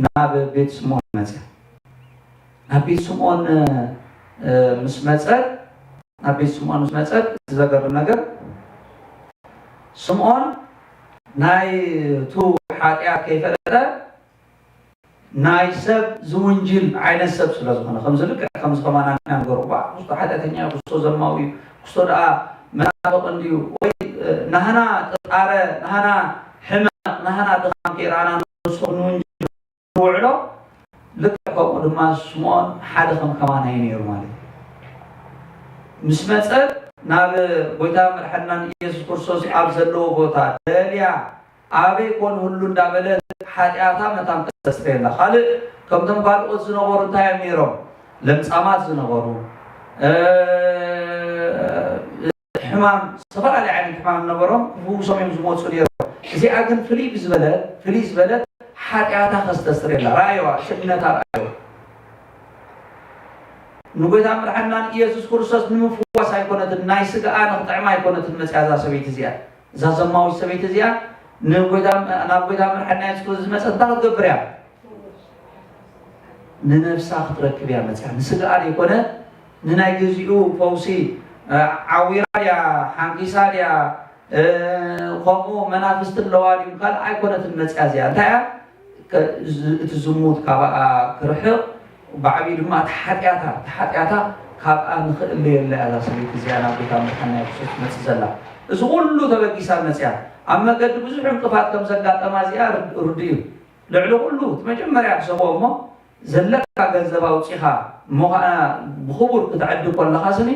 ናብ ቤት ስምኦን መፅያ። ናብ ቤት ስምኦን ምስ መፀት ናብ ቤት ስምኦን ምስ መፀት እቲ ዘገርም ነገር ስምኦን ናይቱ ሓጢኣት ከይፈለጠ ናይ ሰብ ዝውንጅል ዓይነት ሰብ ስለ ዝኾነ ከምዚ ልክዕ ከምዚ ከማና ኢና ንገሩ ባ ክስቶ ሓጢኣተኛ እዩ ክስቶ ዘማዊ እዩ ክስቶ ደኣ መናፍቕ እንድዩ ወይ ናህና ጥጣረ ናህና ሕመቕ ናህና ድኻም ከይረኣና ንሱ ንውንጅል ንውዕሎ ልክዕ ከምኡ ድማ ስምዖን ሓደ ከም ከማና እዩ ነይሩ ማለት እዩ። ምስ መጸ ናብ ጎይታ መድሓንናን ኢየሱስ ክርስቶስ ኣብ ዘለዎ ቦታ ደልያ ኣበይ ኮን ህሉ እንዳበለት ሓጢኣታ መታን ተስተስርየላ። ካልእ ከምቶም ካልኦት ዝነበሩ እንታይ እዮም ነይሮም? ለምጻማት ዝነበሩ፣ ሕማም፣ ዝተፈላለየ ዓይነት ሕማም ነበሮም፣ ክፍውሶም እዮም ዝመፁ ነይሮም። እዚኣ ግን ፍልይ ብዝበለ፣ ፍልይ ዝበለ ሓጢኣታ ከስተስርየላ፣ ረኣይዋ፣ እቲ እምነታ ረኣይዋ። ንጎይታ መድሓንና ንኢየሱስ ክርስቶስ ንምፍዋስ ኣይኮነትን፣ ናይ ስጋኣ ንክጥዕማ ኣይኮነትን መፅያ እዛ ሰበይቲ እዚኣ። እዛ ዘማዊት ሰበይቲ እዚኣ ንጎይታ፣ ናብ ጎይታ መድሓንና የሱስ ክርስቶስ ዝመፀት እንታይ ክትገብር እያ? ንነፍሳ ክትረክብ እያ መፅያ። ንስጋኣ ዘይኮነ፣ ንናይ ግዚኡ ፈውሲ፣ እ፣ ዓዊራ ድያ፣ ሓንኪሳ ድያ፣ እ፣ ከምኡ መናፍስቲ ኣለዋ ድዩ ካልእ ኣይኮነትን መፅያ እዚኣ። እንታይ እያ? ከ-፣ ዝ-፣ እቲ ዝሙት ካባኣ ክርሕቕ፣ ብዓብዩ ድማ እቲ ሓጢኣታ፣ እቲ ሓጢኣታ ካብኣ ንኽእለየላ እያ እዛ ሰበይቲ እዚኣ ናብ ጎይታ መድሓንና የሱስ ትመፅእ ዘላ። እዚ ኩሉ ተበጊሳ መፅያ። ኣብ መገዲ ብዙሕ ዕንቅፋት ከም ዘጋጠማ እዚኣ ርድ-፣ ርዱእ እዩ። ልዕሊ ኩሉ እቲ መጀመርያ ትሰብኦ እሞ ዘለካ ገንዘብ ኣውፂኻ እሞ ኸዓ ብኽቡር ክትዕዲ ከለኻ ስኒ፣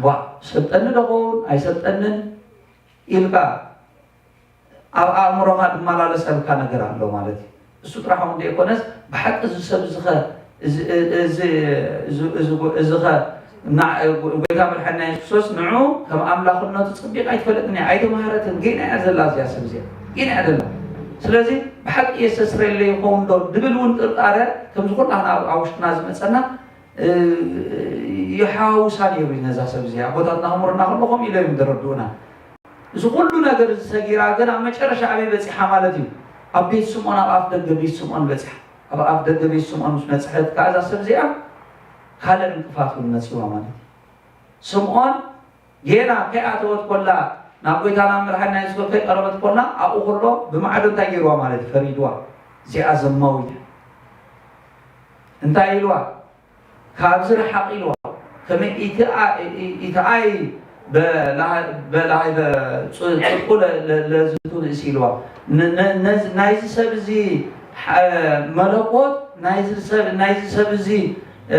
ቧ፣ ሰልጠኒ ዶ ኸውን ኣይሰልጠንን ኢልካ ኣብ ኣእምሮኻ ዝመላለሰልካ ነገር ኣሎ ማለት እዩ። እሱ ጥራሕ እውን ዘይኮነስ፣ ብሓቂ እዚ ሰብ እዚ ኸ፣ እዚ፣ እዚ፣ እዚ፣ እዚ፣ እዚ፣ እዚ ኸ፣ እና፣ ጎይታ መድሓንና የሱስ ክርስቶስ ንዑ ከም ኣምላኽነቱ ጸቢቓ ኣይትፈልጥን እያ፣ ኣይተማህረትን፣ ጌና እያ ዘላ እዚኣ ሰብ እዚኣ፣ ጌና እያ ዘላ። ስለዚ ብሓቂ የስተስርየለይ ይኸውን ዶ ድብል እውን ጥርጣረ፣ ከምዚ ኩላህና ኣብ፣ ኣብ ውሽጥና ዝመጸና፣ እ፣ ይሓውሳ ነይሩ እዩ ነዛ ሰብ እዚኣ። ኣቦታትና ክምህሩና ከለዉ ከምኡ ኢሎም እዮም ዘረድኡና። እዚ ኩሉ ነገር እዚ ሰጊራ ግን ኣብ መጨረሻ ኣበይ በጺሓ ማለት እዩ? ኣብ ቤት ስምዖን፣ ኣብ ኣፍ ደገ ቤት ስምዖን በጺሓ። ኣብ ኣፍ ደገ ቤት ስምዖን ምስ በጽሐት ከኣ እዛ ሰብ እዚኣ ካልእ ዕንቅፋት እውን መጺዋ ማለት እዩ። ስምዖን ጌና ከይኣተወት ኮላ፣ ናብ ጎይታና መድሓኒና የሱስ ከይቀረበት ኮላ፣ ኣብኡ ከሎ ብማዕዶ እንታይ ገይርዋ ማለት እዩ? ፈሪድዋ። እዚኣ ዘማዊት እያ። እንታይ ኢልዋ? ካብዚ ርሓቕ ኢልዋ። ከመይ ኢትኣ-፣ ኢ-፣ ኢትኣይ በላ-፣ በላዕለ ጽ-፣ ጽድቁ ለ-፣ ለ-፣ ለዝቱ ንእሲ ኢልዋ። ን-፣ ን-፣ ነዝ-፣ ናይዚ ሰብ እዚ ሓ-፣ መለኮት፣ ናይዚ ሰብ፣ ናይዚ ሰብ እዚ፣ እ፣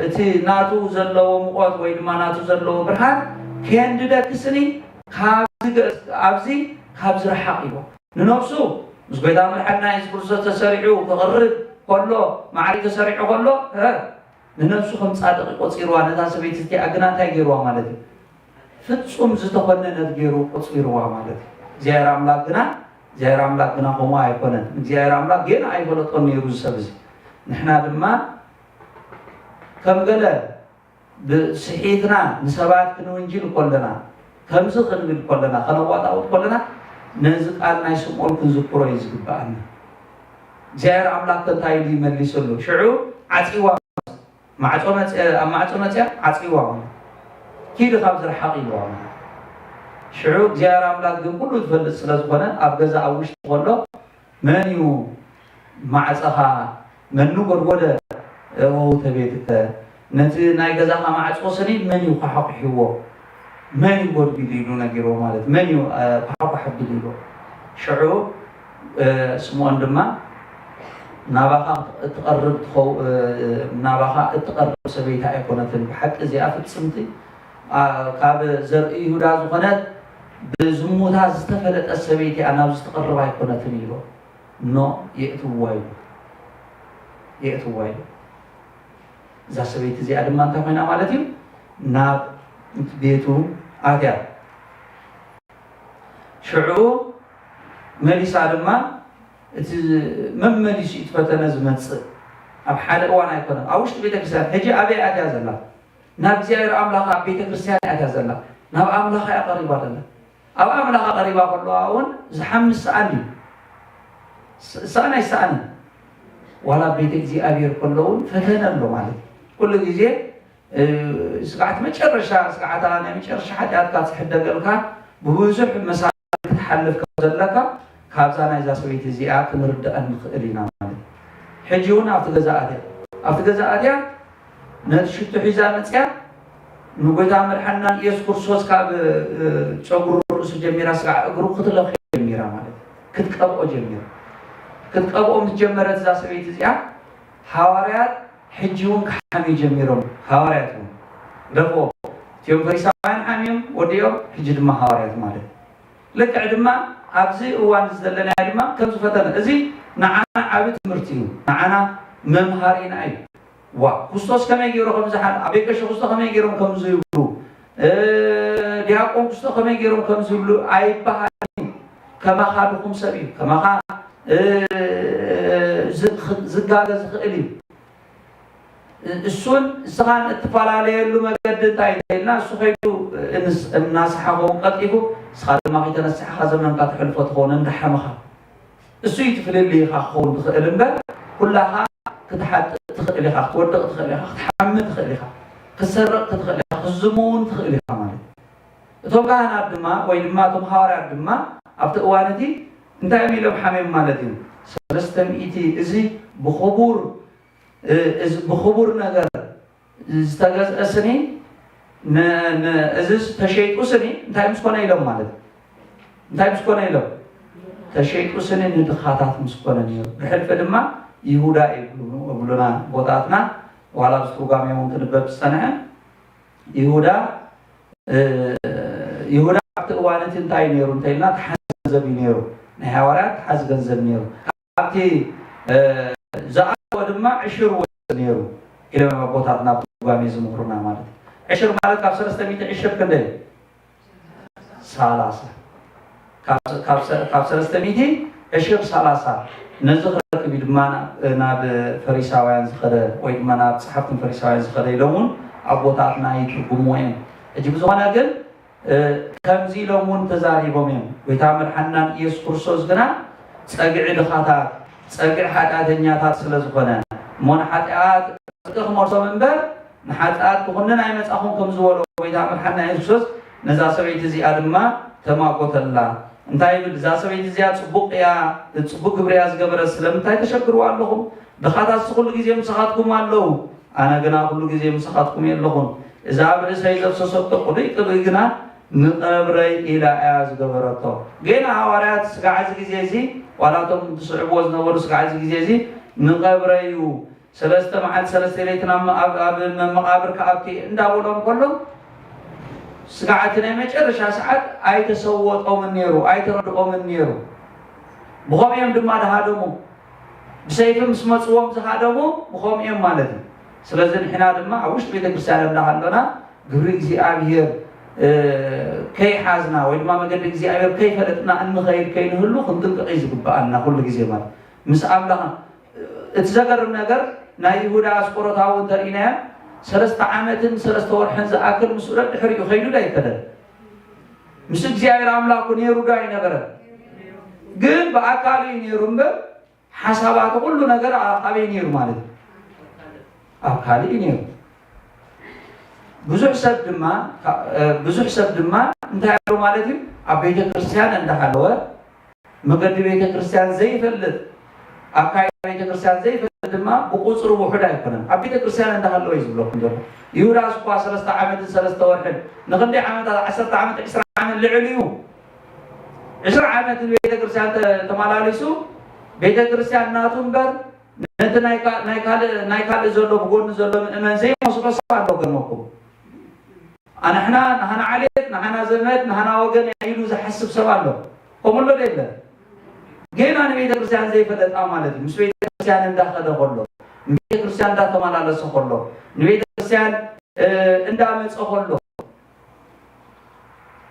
እቲ ናቱ ዘለዎ ሙቐት ወይ ድማ ናቱ ዘለዎ ብርሃን ከየንድደኪ ስኒ ካብዚ ገ-፣ ኣብዚ፣ ካብዚ ርሓቕ ኢልዋ። ንነብሱ ምስ ጎይታ መድሓኒና የሱስ ክርስቶስ ተሰሪዑ ክቕርብ ከሎ፣ ማዕሪኡ ተሰሪዑ ከሎ፣ እ፣ ንነብሱ ከም ጻድቕ ቆጺርዋ። ነታ ሰበይቲ እቲኣ ግና እንታይ ገይርዋ ማለት እዩ? ፍጹም ዝተኾነነት ገይሩ ቆጺርዋ ማለት እዩ። እግዚኣብሔር ኣምላኽ ግና፣ እግዚኣብሔር ኣምላኽ ግና ከምኡ ኣይኮነን። እግዚኣብሔር ኣምላኽ ጌና ኣይፈለጦን ነይሩ እዚ ሰብ እዚ። ንሕና ድማ ከም ገለ ብስሒትና ንሰባት ክንውንጅል ከለና፣ ከምዚ ክንብል ከለና፣ ከነዋጣውጥ ከለና፣ ነዚ ቃል ናይ ስምዖን ክንዝክሮ እዩ ዝግብኣና። እግዚኣብሔር ኣምላኽ ከ እንታይ ኢሉ ይመሊሰሉ? ሽዑ ዓጺዋ፣ ማዕጾ መጽ-፣ ኣብ ማዕጾ መጽያ ዓጺዋ ማለት፣ ኪዲ ካብዚ ርሓቕ ኢልዋ ማለት። ሽዑ እግዚኣብሔር ኣምላኽ ግን ኩሉ ዝፈልጥ ስለ ዝኾነ፣ ኣብ ገዛ ኣብ ውሽጢ ከሎ፣ መን እዩ ማዕጸኻ መኑ ጎድጎደ? እወውተ ቤትከ፣ ነቲ ናይ ገዛኻ ማዕጾ ስኒ መን እዩ ኳሓኲሕዎ? መን እዩ ጎድጒዱ ኢሉ ነጊርዎ ማለት፣ መን እዩ፣ እ፣ ኳሓኳሕ ኣቢሉ ኢልዎ? ሽዑ፣ እ፣ ስምዖን ድማ፣ ናባኻ እትቐርብ ትኸው-፣ እ፣ ናባኻ እትቐርብ ሰበይቲ ኣይኮነትን፣ ብሓቂ እዚኣ ፍጽምቲ፣ ኣ፣ ካብ ዘርኢ ይሁዳ ዝኾነት ብዝሙታ ዝተፈለጠት ሰበይቲ እያ፣ ናብዚ ትቐርብ ኣይኮነትን ኢልዎ። ኖ፣ የእትዋ ኢሉ፣ የእትዋ ኢሉ። እዛ ሰበይቲ እዚኣ ድማ እንታይ ኮይና ማለት እዩ? ናብ ቤቱ ኣትያ። ሽዑ መሊሳ ድማ እቲ መመሊሱ እዩ እቲ ፈተነ ዝመጽእ። ኣብ ሓደ እዋን ኣይኮነን። ኣብ ውሽጢ ቤተክርስትያን፣ ሕጂ ኣበይ ኣትያ ዘላ? ናብ እግዚኣብሔር ኣምላኽ ኣብ ቤተክርስትያን እያ ኣትያ ዘላ። ናብ ኣምላኽ እያ ቀሪባ ዘላ። ኣብ ኣምላኽ ቀሪባ ከለዋ እውን ዝሓምስ ሰኣን እዩ። ስ-፣ ሰኣን ኣይሰኣንን። ዋላ ኣብ ቤተ እግዚኣብሔር ከሎ እውን ፈተነ ኣሎ ማለት እዩ። ኩሉ ግዜ፣ እ፣ ስግዓት መጨረሻ፣ ስግዓታ ናይ መጨረሻ ሓጢኣትካ ትሕደገልካ፣ ብብዙሕ መሳርሒ ክትሓልፍ ከም ዘለካ፣ ካብዛ ናይዛ ሰበይቲ እዚኣ ክንርዳእ ንኽእል ኢና ማለት እዩ። ሕጂ እውን ኣብቲ ገዛ ኣትያ፣ ኣብቲ ገዛ ኣትያ ነቲ ሽቱ ሒዛ መጽያ፣ ንጎይታ መድሓንና ኢየሱስ ክርስቶስ ካብ፣ እ፣ ጨጉሩ ርእሱ ጀሚራ ስጋዕ እግሩ ክትለኽዮ ጀሚራ ማለት እዩ። ክትቀብኦ ጀሚራ። ክትቀብኦ ምስ ጀመረት እዛ ሰበይቲ እዚኣ፣ ሃዋርያት ሕጂ እውን ክሓምዩ ጀሚሮም። ሃዋርያት እውን ደፍኦ። እቲኦም ፈሪሳውያን ሓምዮም ወዲኦም፣ ሕጂ ድማ ሃዋርያት ማለት እዩ። ልክዕ ድማ ኣብዚ እዋን እዚ ዘለናዮ ድማ ከምዚ ፈተነ፣ እዚ ንዓና ዓቢ ትምህርቲ እዩ፣ ንዓና መምሃሪና እዩ። ዋ፣ ክርስቶስ ከመይ ገይሩ ከም ዝሓ-፣ ኣብ ደቂ ኣንስትዮ ክርስቶስ ከመይ ገይሮም ከም ዝብሉ፣ እ፣ ዲያቆን ክስቶ ከመይ ገይሮም ከም ዝብሉ ኣይበሃልን እዩ። ከማኻ ድኹም ሰብ እዩ። ከማኻ፣ እ፣ ዝ-፣ ዝጋገ ዝኽእል እዩ። እሱን ንስኻን እትፈላለየሉ መገዲ እንታይ እንተኢልና፣ እሱ ከይዱ እንስ-፣ እናሰሓ ኸውን ቀልጢፉ፣ ንስኻ ድማ ከይተነሳሕኻ ዘመንካ ተሕልፎ ትኸውን እንዳሓመኻ። እሱ እዩ እቲ ፍልልይኻ ክኸውን ትኽእል እምበር፣ ኩላኻ ክትሓጥእ ትኽእል ኢኻ፣ ክትወድቕ ትኽእል ኢኻ፣ ክትሓሚ ትኽእል ኢኻ፣ ክትሰርቕ ክትኽእል ኢኻ፣ ክትዝሙ እውን ትኽእል ኢኻ ማለት እዩ። እቶም ካህናት ድማ፣ ወይ ድማ እቶም ሃዋርያት ድማ ኣብቲ እዋን እቲ እንታይ እዮም ኢሎም ሓሚዮም ማለት እዩ? ሰለስተ ሚእቲ፣ እዚ ብኽቡር፣ እ፣ እዚ ብኽቡር ነገር ዝተገዝአ ስኒ፣ ን-፣ ን-፣ እዚ ተሸይጡ ስኒ እንታይ ምስ ኮነ ኢሎም ማለት እዩ? እንታይ ምስ ኮነ ኢሎም? ተሸይጡ ስኒ ንድኻታት ምስ ኮነ ነይሩ። ብሕልፊ ድማ ይሁዳ ይብሉ፣ ይብሉና ቦታትና፣ ዋላ ኣብዚ ትርጓሜ እውን ክንበብ ዝጸንሐ ይሁዳ፣ እ፣ ይሁዳ ኣብቲ እዋን እቲ እንታይ ነይሩ እንተኢልና፣ ተሓዚ ገንዘብ እዩ ነይሩ። ናይ ሃዋርያት ተሓዚ ገንዘብ ነይሩ። ኣብቲ፣ እ፣ ዝኣተወ ድማ ዕሽር ወርቂ ነይሩ ኢሎም ኣቦታትና ብትርጓሜ ዝምኽሩና ማለት እዩ። ዕሽር ማለት ካብ ሰለስተ ሚእቲ ዕሽር ክንደይ? ሰላሳ። ካብ፣ ካብ ሰ-፣ ካብ ሰለስተ ሚእቲ ዕሽር ሰላሳ። ነዚ ክረክብ እዩ ድማ ናብ፣ ናብ ፈሪሳውያን ዝኸደ ወይ ድማ ናብ ጸሓፍትን ፈሪሳውያን ዝኸደ ኢሎም እውን ኣቦታትና ይትርጉምዎ እዮም። ሕጂ ብዝኾነ ግን እ፣ ከምዚ ኢሎም እውን ተዛሪቦም እዮም። ጎይታ መድሓንናን ኢየሱስ ክርስቶስ ግና ጸግዒ ድኻታት፣ ጸግዒ ሓጢኣተኛታት ስለ ዝኾነ፣ እሞ ንሓጢኣት ጽድቂ ክመልሶም እምበር ንሓጢኣት ክኹንን ኣይመጻኹን ከም ዝበሎ ጎይታ መድሓንና ኢየሱስ ክርስቶስ ነዛ ሰበይቲ እዚኣ ድማ ተማጎተላ። እንታይ ይብል? እዛ ሰበይቲ እዚኣ ጽቡቕ እያ፣ ጽቡቕ ግብሪ እያ ዝገበረት፣ ስለምንታይ ተሸግርዋ ኣለኹም? ድኻታትስ ኩሉ ግዜ ምሳኻትኩም ኣለዉ፣ ኣነ ግና ኩሉ ግዜ ምሳኻትኩም የለኹን። እዛ ኣብ ርእሰይ ዘፍሰሰቶ ቅሉይ ቅብእ ግና ንቐብረይ ኢላ እያ ዝገበረቶ። ጌና ሃዋርያት ስጋዕ እዚ ግዜ እዚ፣ ዋላ እቶም ትስዕብዎ ዝነበሩ ስጋዕ እዚ ግዜ እዚ ንቐብረይ እዩ፣ ሰለስተ መዓልቲ ሰለስተ ለይትን ኣብ፣ ኣብ፣ ኣብ መቃብር ክኣቱ እየ እንዳበሎም ከሎ፣ ስጋዕ እቲ ናይ መጨረሻ ሰዓት ኣይተሰወጦምን ነይሩ፣ ኣይተረድኦምን ነይሩ። ብኸምኡ እዮም ድማ ድሃደሙ። ብሰይፊ ምስ መጽዎም ዝሃደሙ ብኸምኡ እዮም ማለት እዩ። ስለዚ ንሕና ድማ ኣብ ውሽጢ ቤተክርስትያን እንዳሃለና ግብሪ እግዚኣብሔር፣ እ፣ ከይሓዝና ወይ ድማ መገዲ እግዚኣብሔር ከይፈለጥና እንኸይድ ከይንህሉ ክንጥንቀቕ እዩ ዝግብኣና ኩሉ ግዜ ማለት። ምስ ኣምላኽ፣ እቲ ዘገርም ነገር ናይ ይሁዳ ኣስቆሮታዊ እንተርኢናዮ ሰለስተ ዓመትን ሰለስተ ወርሕን ዝኣክል ምስኡ ደድሕሪኡ ከይዱ ዶ ኣይከደን? ምስ እግዚኣብሔር ኣምላኩ ነይሩ ዶ ኣይነበረን? ግን ብኣካሉ እዩ ነይሩ እምበር ሓሳባቱ ኩሉ ነገር ኣብ፣ ኣበይ ነይሩ ማለት እዩ? ኣብ ካልእ እዩ ነይሩ። ብዙሕ ሰብ ድማ፣ ካ-፣ እ፣ ብዙሕ ሰብ ድማ እንታይ ኣሎ ማለት እዩ? ኣብ ቤተ ክርስቲያን እንዳሃለወ መገዲ ቤተ ክርስቲያን ዘይፈልጥ፣ ኣካይዳ ቤተ ክርስቲያን ዘይፈልጥ ድማ ብቁጽሪ ውሑድ ኣይኮነን። ኣብ ቤተ ክርስቲያን እንዳሃለወ እዩ ዝብለኩም ዘሎ። ይሁዳስ እኳ ሰለስተ ዓመትን ሰለስተ ወርሕን፣ ንኽንደይ ዓመታት፣ ዓሰርተ ዓመት፣ ዕስራ ዓመት ልዕል እዩ። ዕስራ ዓመት ንቤተ ክርስቲያን ተ-፣ ተመላሊሱ፣ ቤተ ክርስቲያን ናቱ እምበር ነቲ ናይ ካ-፣ ናይ ካልእ፣ ናይ ካልእ ዘሎ፣ ብጎኒ ዘሎ ምእመን ዘይመስሎ ሰብ ኣሎ። ገርመኩም። ኣንሕና፣ ንሃና ዓሌት፣ ንሃና ዘመድ፣ ንሃና ወገን ኢሉ ዝሓስብ ሰብ ኣሎ። ከምኡ ኣሎ ዶ የለን? ጌና ንቤተ ክርስቲያን ዘይፈለጣ ማለት እዩ። ምስ ቤተ ክርስቲያን እንዳኸደ ከሎ፣ ንቤተ ክርስቲያን እንዳተመላለሰ ከሎ፣ ንቤተ ክርስቲያን፣ እ፣ እንዳመጸ ከሎ፣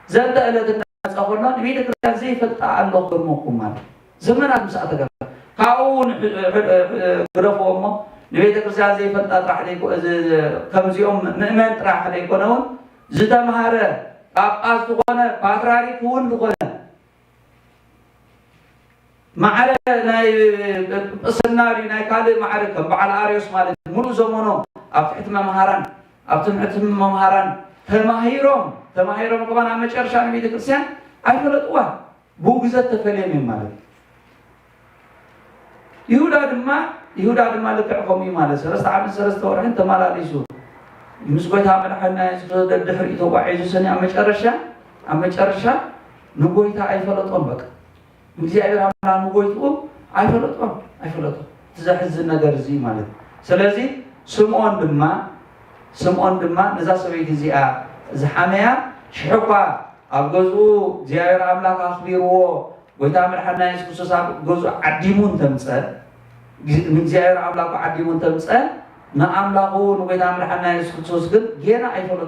ዘንተ ዕለት እንዳመጸ ከሎ፣ ንቤተ ክርስቲያን ዘይፈልጣ ኣሎ ክገርመኩም ማለት እዩ። ዘመናት ምስ ኣተገበረ፣ ካብኡ እውን ሕ-፣ ሕ-፣ ሕ-፣ ግደፍዎ እሞ፣ ንቤተ ክርስቲያን ዘይፈልጣ ጥራሕ ዘይኮ-፣ እዚ፣ ከምዚኦም ምእመን ጥራሕ ዘይኮነ እውን፣ ዝተምሃረ ጳጳስ ዝኾነ፣ ፓትርያርክ እውን ዝኾነ፣ ማዕረ ናይ ጵጵስና ድዩ ናይ ካልእ ማዕረ፣ ከም በዓል ኣርዮስ ማለት እዩ። ሙሉእ ዘመኖም ኣብ ትሕቲ መምሃራን፣ ኣብ ትምህርቲ መምሃራን ተማሂሮም፣ ተማሂሮም ከማን ኣብ መጨረሻ ንቤተ ክርስቲያን ኣይፈለጥዋን። ብውግዘት ተፈልዮም እዮም ማለት እዩ። ይሁዳ ድማ፣ ይሁዳ ድማ ልክዕ ከምኡ እዩ ማለት፣ ሰለስተ ዓመት ሰለስተ ወርሕን ተመላሊሱ ምስ ጎይታ መድሓኒና የሱስ ክርስቶስ ደድሕሪኡ ተጓዒዙ ስኒ ኣብ መጨረሻ፣ ኣብ መጨረሻ ንጎይታ ኣይፈለጦን። በቃ ንእግዚኣብሔር ኣምላኽ ንጎይትኡ ኣይፈለጦን፣ ኣይፈለጦን። እቲ ዘሕዝን ነገር እዚ ማለት እዩ። ስለዚ ስምዖን ድማ፣ ስምዖን ድማ ነዛ ሰበይቲ እዚኣ ዝሓመያ ሽሕ እኳ ኣብ ገዝኡ እግዚኣብሔር ኣምላኽ ኣኽቢርዎ፣ ጎይታ መድሓኒና የሱስ ክርስቶስ ኣብ ገዝኡ ዓዲሙ እንተምፀ፣ ንእግዚኣብሔር ኣምላኹ ዓዲሙ እንተምፀ፣ ንኣምላኹ ንጎይታ መድሓኒና የሱስ ክርስቶስ ግን ጌና ኣይፈለጦ።